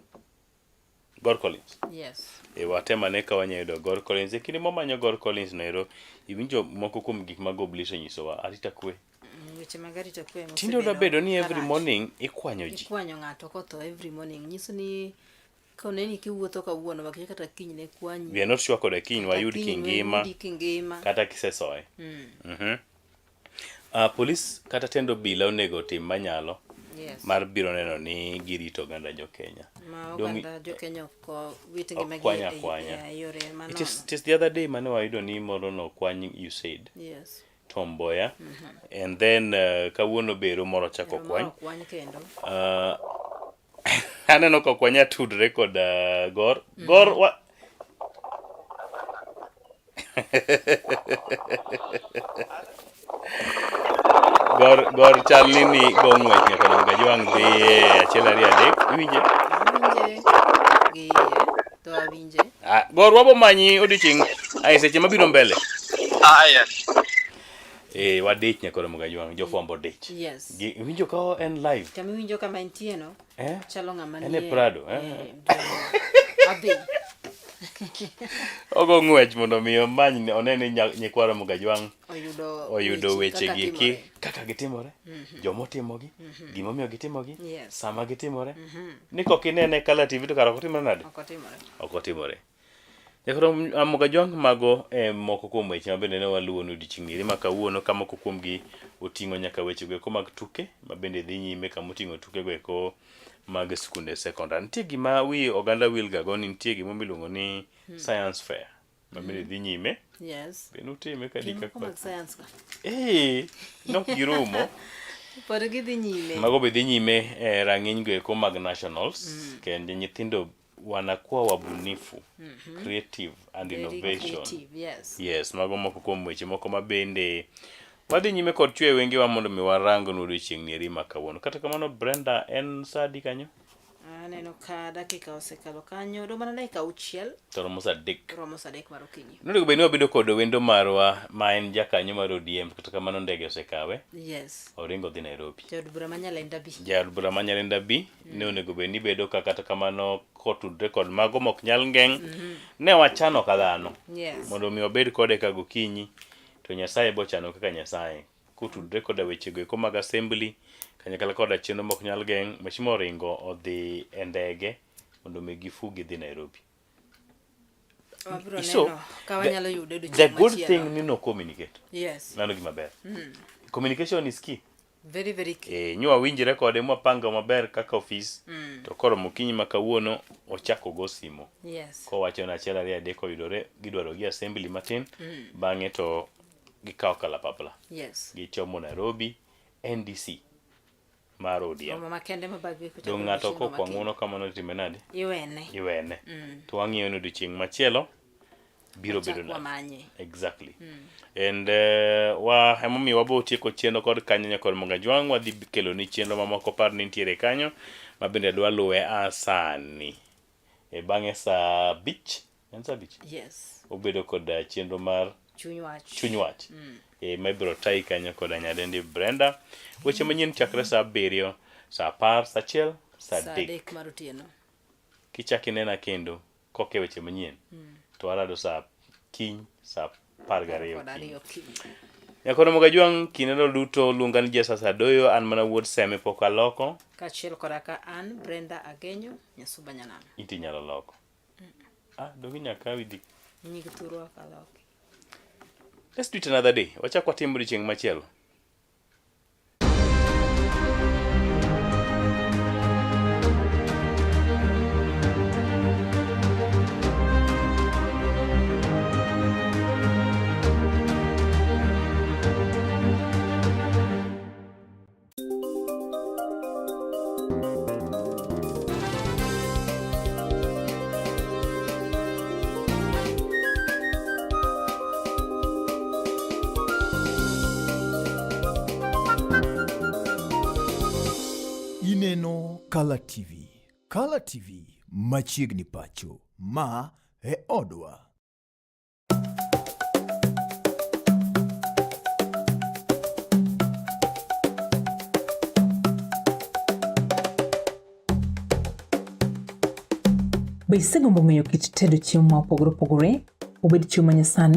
Gor Collins. Yes. E watem ane ka wanyalo yudo Gor Collins. E kinde mwamanyo Gor Collins no ero, iwinjo moko kuom gik ma Goblis onyisowa. Arita kwe. Weche mag arita kwe Tinde oda bedo ni every morning ikwanyo ji. Ikwanyo ng'ato kotho every morning. Nyiso ni koneni kiwuotho kawuono wakia kata kiny ne kwanyi. We are not sure koda kiny wayud Kiny kingima wayudi kingima. kata kisesoye. Polis kata tend obila onego otim manyalo Yes. mar biro neno ni girito oganda jo Kenya. Ma Dong' oganda jo Kenya ok wit ngimagi okwany e- akwanya. e yore It manono. is the other day mane wayudo ni moro nokwany USAID. Yes. Tom Mboya. And then kawuono bero moro ochako Moro okwany. okwany kendo. Aneno ka ok wanyal tudre kod Gor. Gor wa Gor Gor chal ni ni go ng'wech nyaka dong Kajwang' dhi e achiel ariyo adek. Iwinje? Awinje gi iye to awinje. Ah, Gor wabo manyi odiochieng' ai seche mabiro mbele. Aya. Eh, wadich nyaka romo Kajwang' jofwambo dich. Yes. Gi iwinjo ka en live. Kama iwinjo kama entie no, Eh? chalo ng'ama En e nie. Prado, eh? Adhi. Ogo ng'wech mondo mi omany one ni nyikwa Ramogi Ajwang' Oyudo oyudo weche weche kaka gi eki timore. kaka gitimore, jomotimogi, gimomiyo gitimogi, Yes. sama gitimore. Ni kok inene e Kala TV to kara ok otimore nade? Ok otimore. Ok otimore. Ramogi Ajwang' mago e moko kuom weche ma bende ne waluwo ni odiochieng' eri ma kawuono ka moko kuom gi oting'o nyaka weche go eko mag tuke ma bende dhi nyime kama oting'o tuke go eko mag skunde sekondar. Nitie gima wi oganda wil ga go ni nitie gima miluongo ni science fair ma bende dhi nyime. Yes. Be nutime ka Pim dika moko mag science ka. Eh, nok girumo. Pod gidhi nyime. Mago be dhi nyime e rang'iny go eko mag nationals kendo nyithindo wanakuwa wabunifu creative and Very innovation. creative, yes. Yes, mago moko kuom weche moko ma bende Wadhi nyime kod chweyo wengewa mondo mi warangnu odiochieng' ni eri ma kawuono. Kata kamano Brenda, en saa adi kanyo? Aneno ka dakika osekalo kanyo, dong' mana dakika auchiel To romo saa adek. romo saa adek mar okinyi. Nonego bed ni wabedo kod wendo marwa ma en jakanyo mar ODM kata kamano ndege osekawe. Yes. Oringo odhi Nairobi. Jaod bura ma Nyalenda B. Jaod bura ma Nyalenda B ne onego bed ni bedo ka kata kamano kotudre kod mago mok nyal ngeng'. Ne wachano ka dhano. Yes. Mondo mi wabed kode ka gokinyi to Nyasaye bochano kaka Nyasaye. Kotudre koda wechego eko mag assembly kanyakla koda chenro mok nyal geng', Mheshimiwa oringo odhi e ndege mondo mi gifu gidhi Nairobi. Wabiro So, neno ka wanyalo yude the odiochieng' good machielo. thing ni no communicate. Yes. Mano gima ber. Communication is key. Very very key. Eh, nywa winjre kode mwapanga maber kaka ofis. To koro okinyi ma kawuono ochako go simo. Yes. Kowacho ni achiel ariyo adek oyudore gidwaro gi assembly matin. Bang'e to gikawo kalapapla. Yes. Gichomo Nairobi NDC mar ODM. Romo makende ma bag wiko Dong' ng'ato kokwa ng'uono kamano time nade? Iwene. Iwene. To wang'iyo ni odiochieng' machielo biro Wachak bedo nade. wamanye. Exactly. And wa emomiyo wabo tieko chenro kod kanyo nyakor Mogajwang' wadhi kelo ni chenro mamoko par ni nitiere kanyo ma bende dwa luwe a sani. E bang'e saa abich, en saa abich? Yes. Obedo kod chenro mar Chuny wach. Chuny wach. E, ma ibiro tayi kanyo koda nyadendi Brenda. Weche manyien chakre saa abiriyo, saa apar, saa achiel, saa Saa adek. adek mar otieno. Kichak inena kendo koke weche manyien to warado saa kiny saa apar gariyo Kod okinyi. ariyo okinyi. Nyakono Mogajwang' kindeno duto luonga ni Jesus Adoyo an mana wuod Seme pok aloko Kaachiel koda ka an Brenda Agenyo Nyasuba Nyanam. iti nyalo loko. Ah, donge nyaka kawi dhi. Nying thurwa ok aloki. Let's do it another day. Wachak watim odiochieng' machielo. Ineno Kala TV. Kala TV machiegni pacho. Ma e odwa. Be isegombo ng'eyo kit tedo chiemo ma opogore opogore? Obed chiemo ma nyasani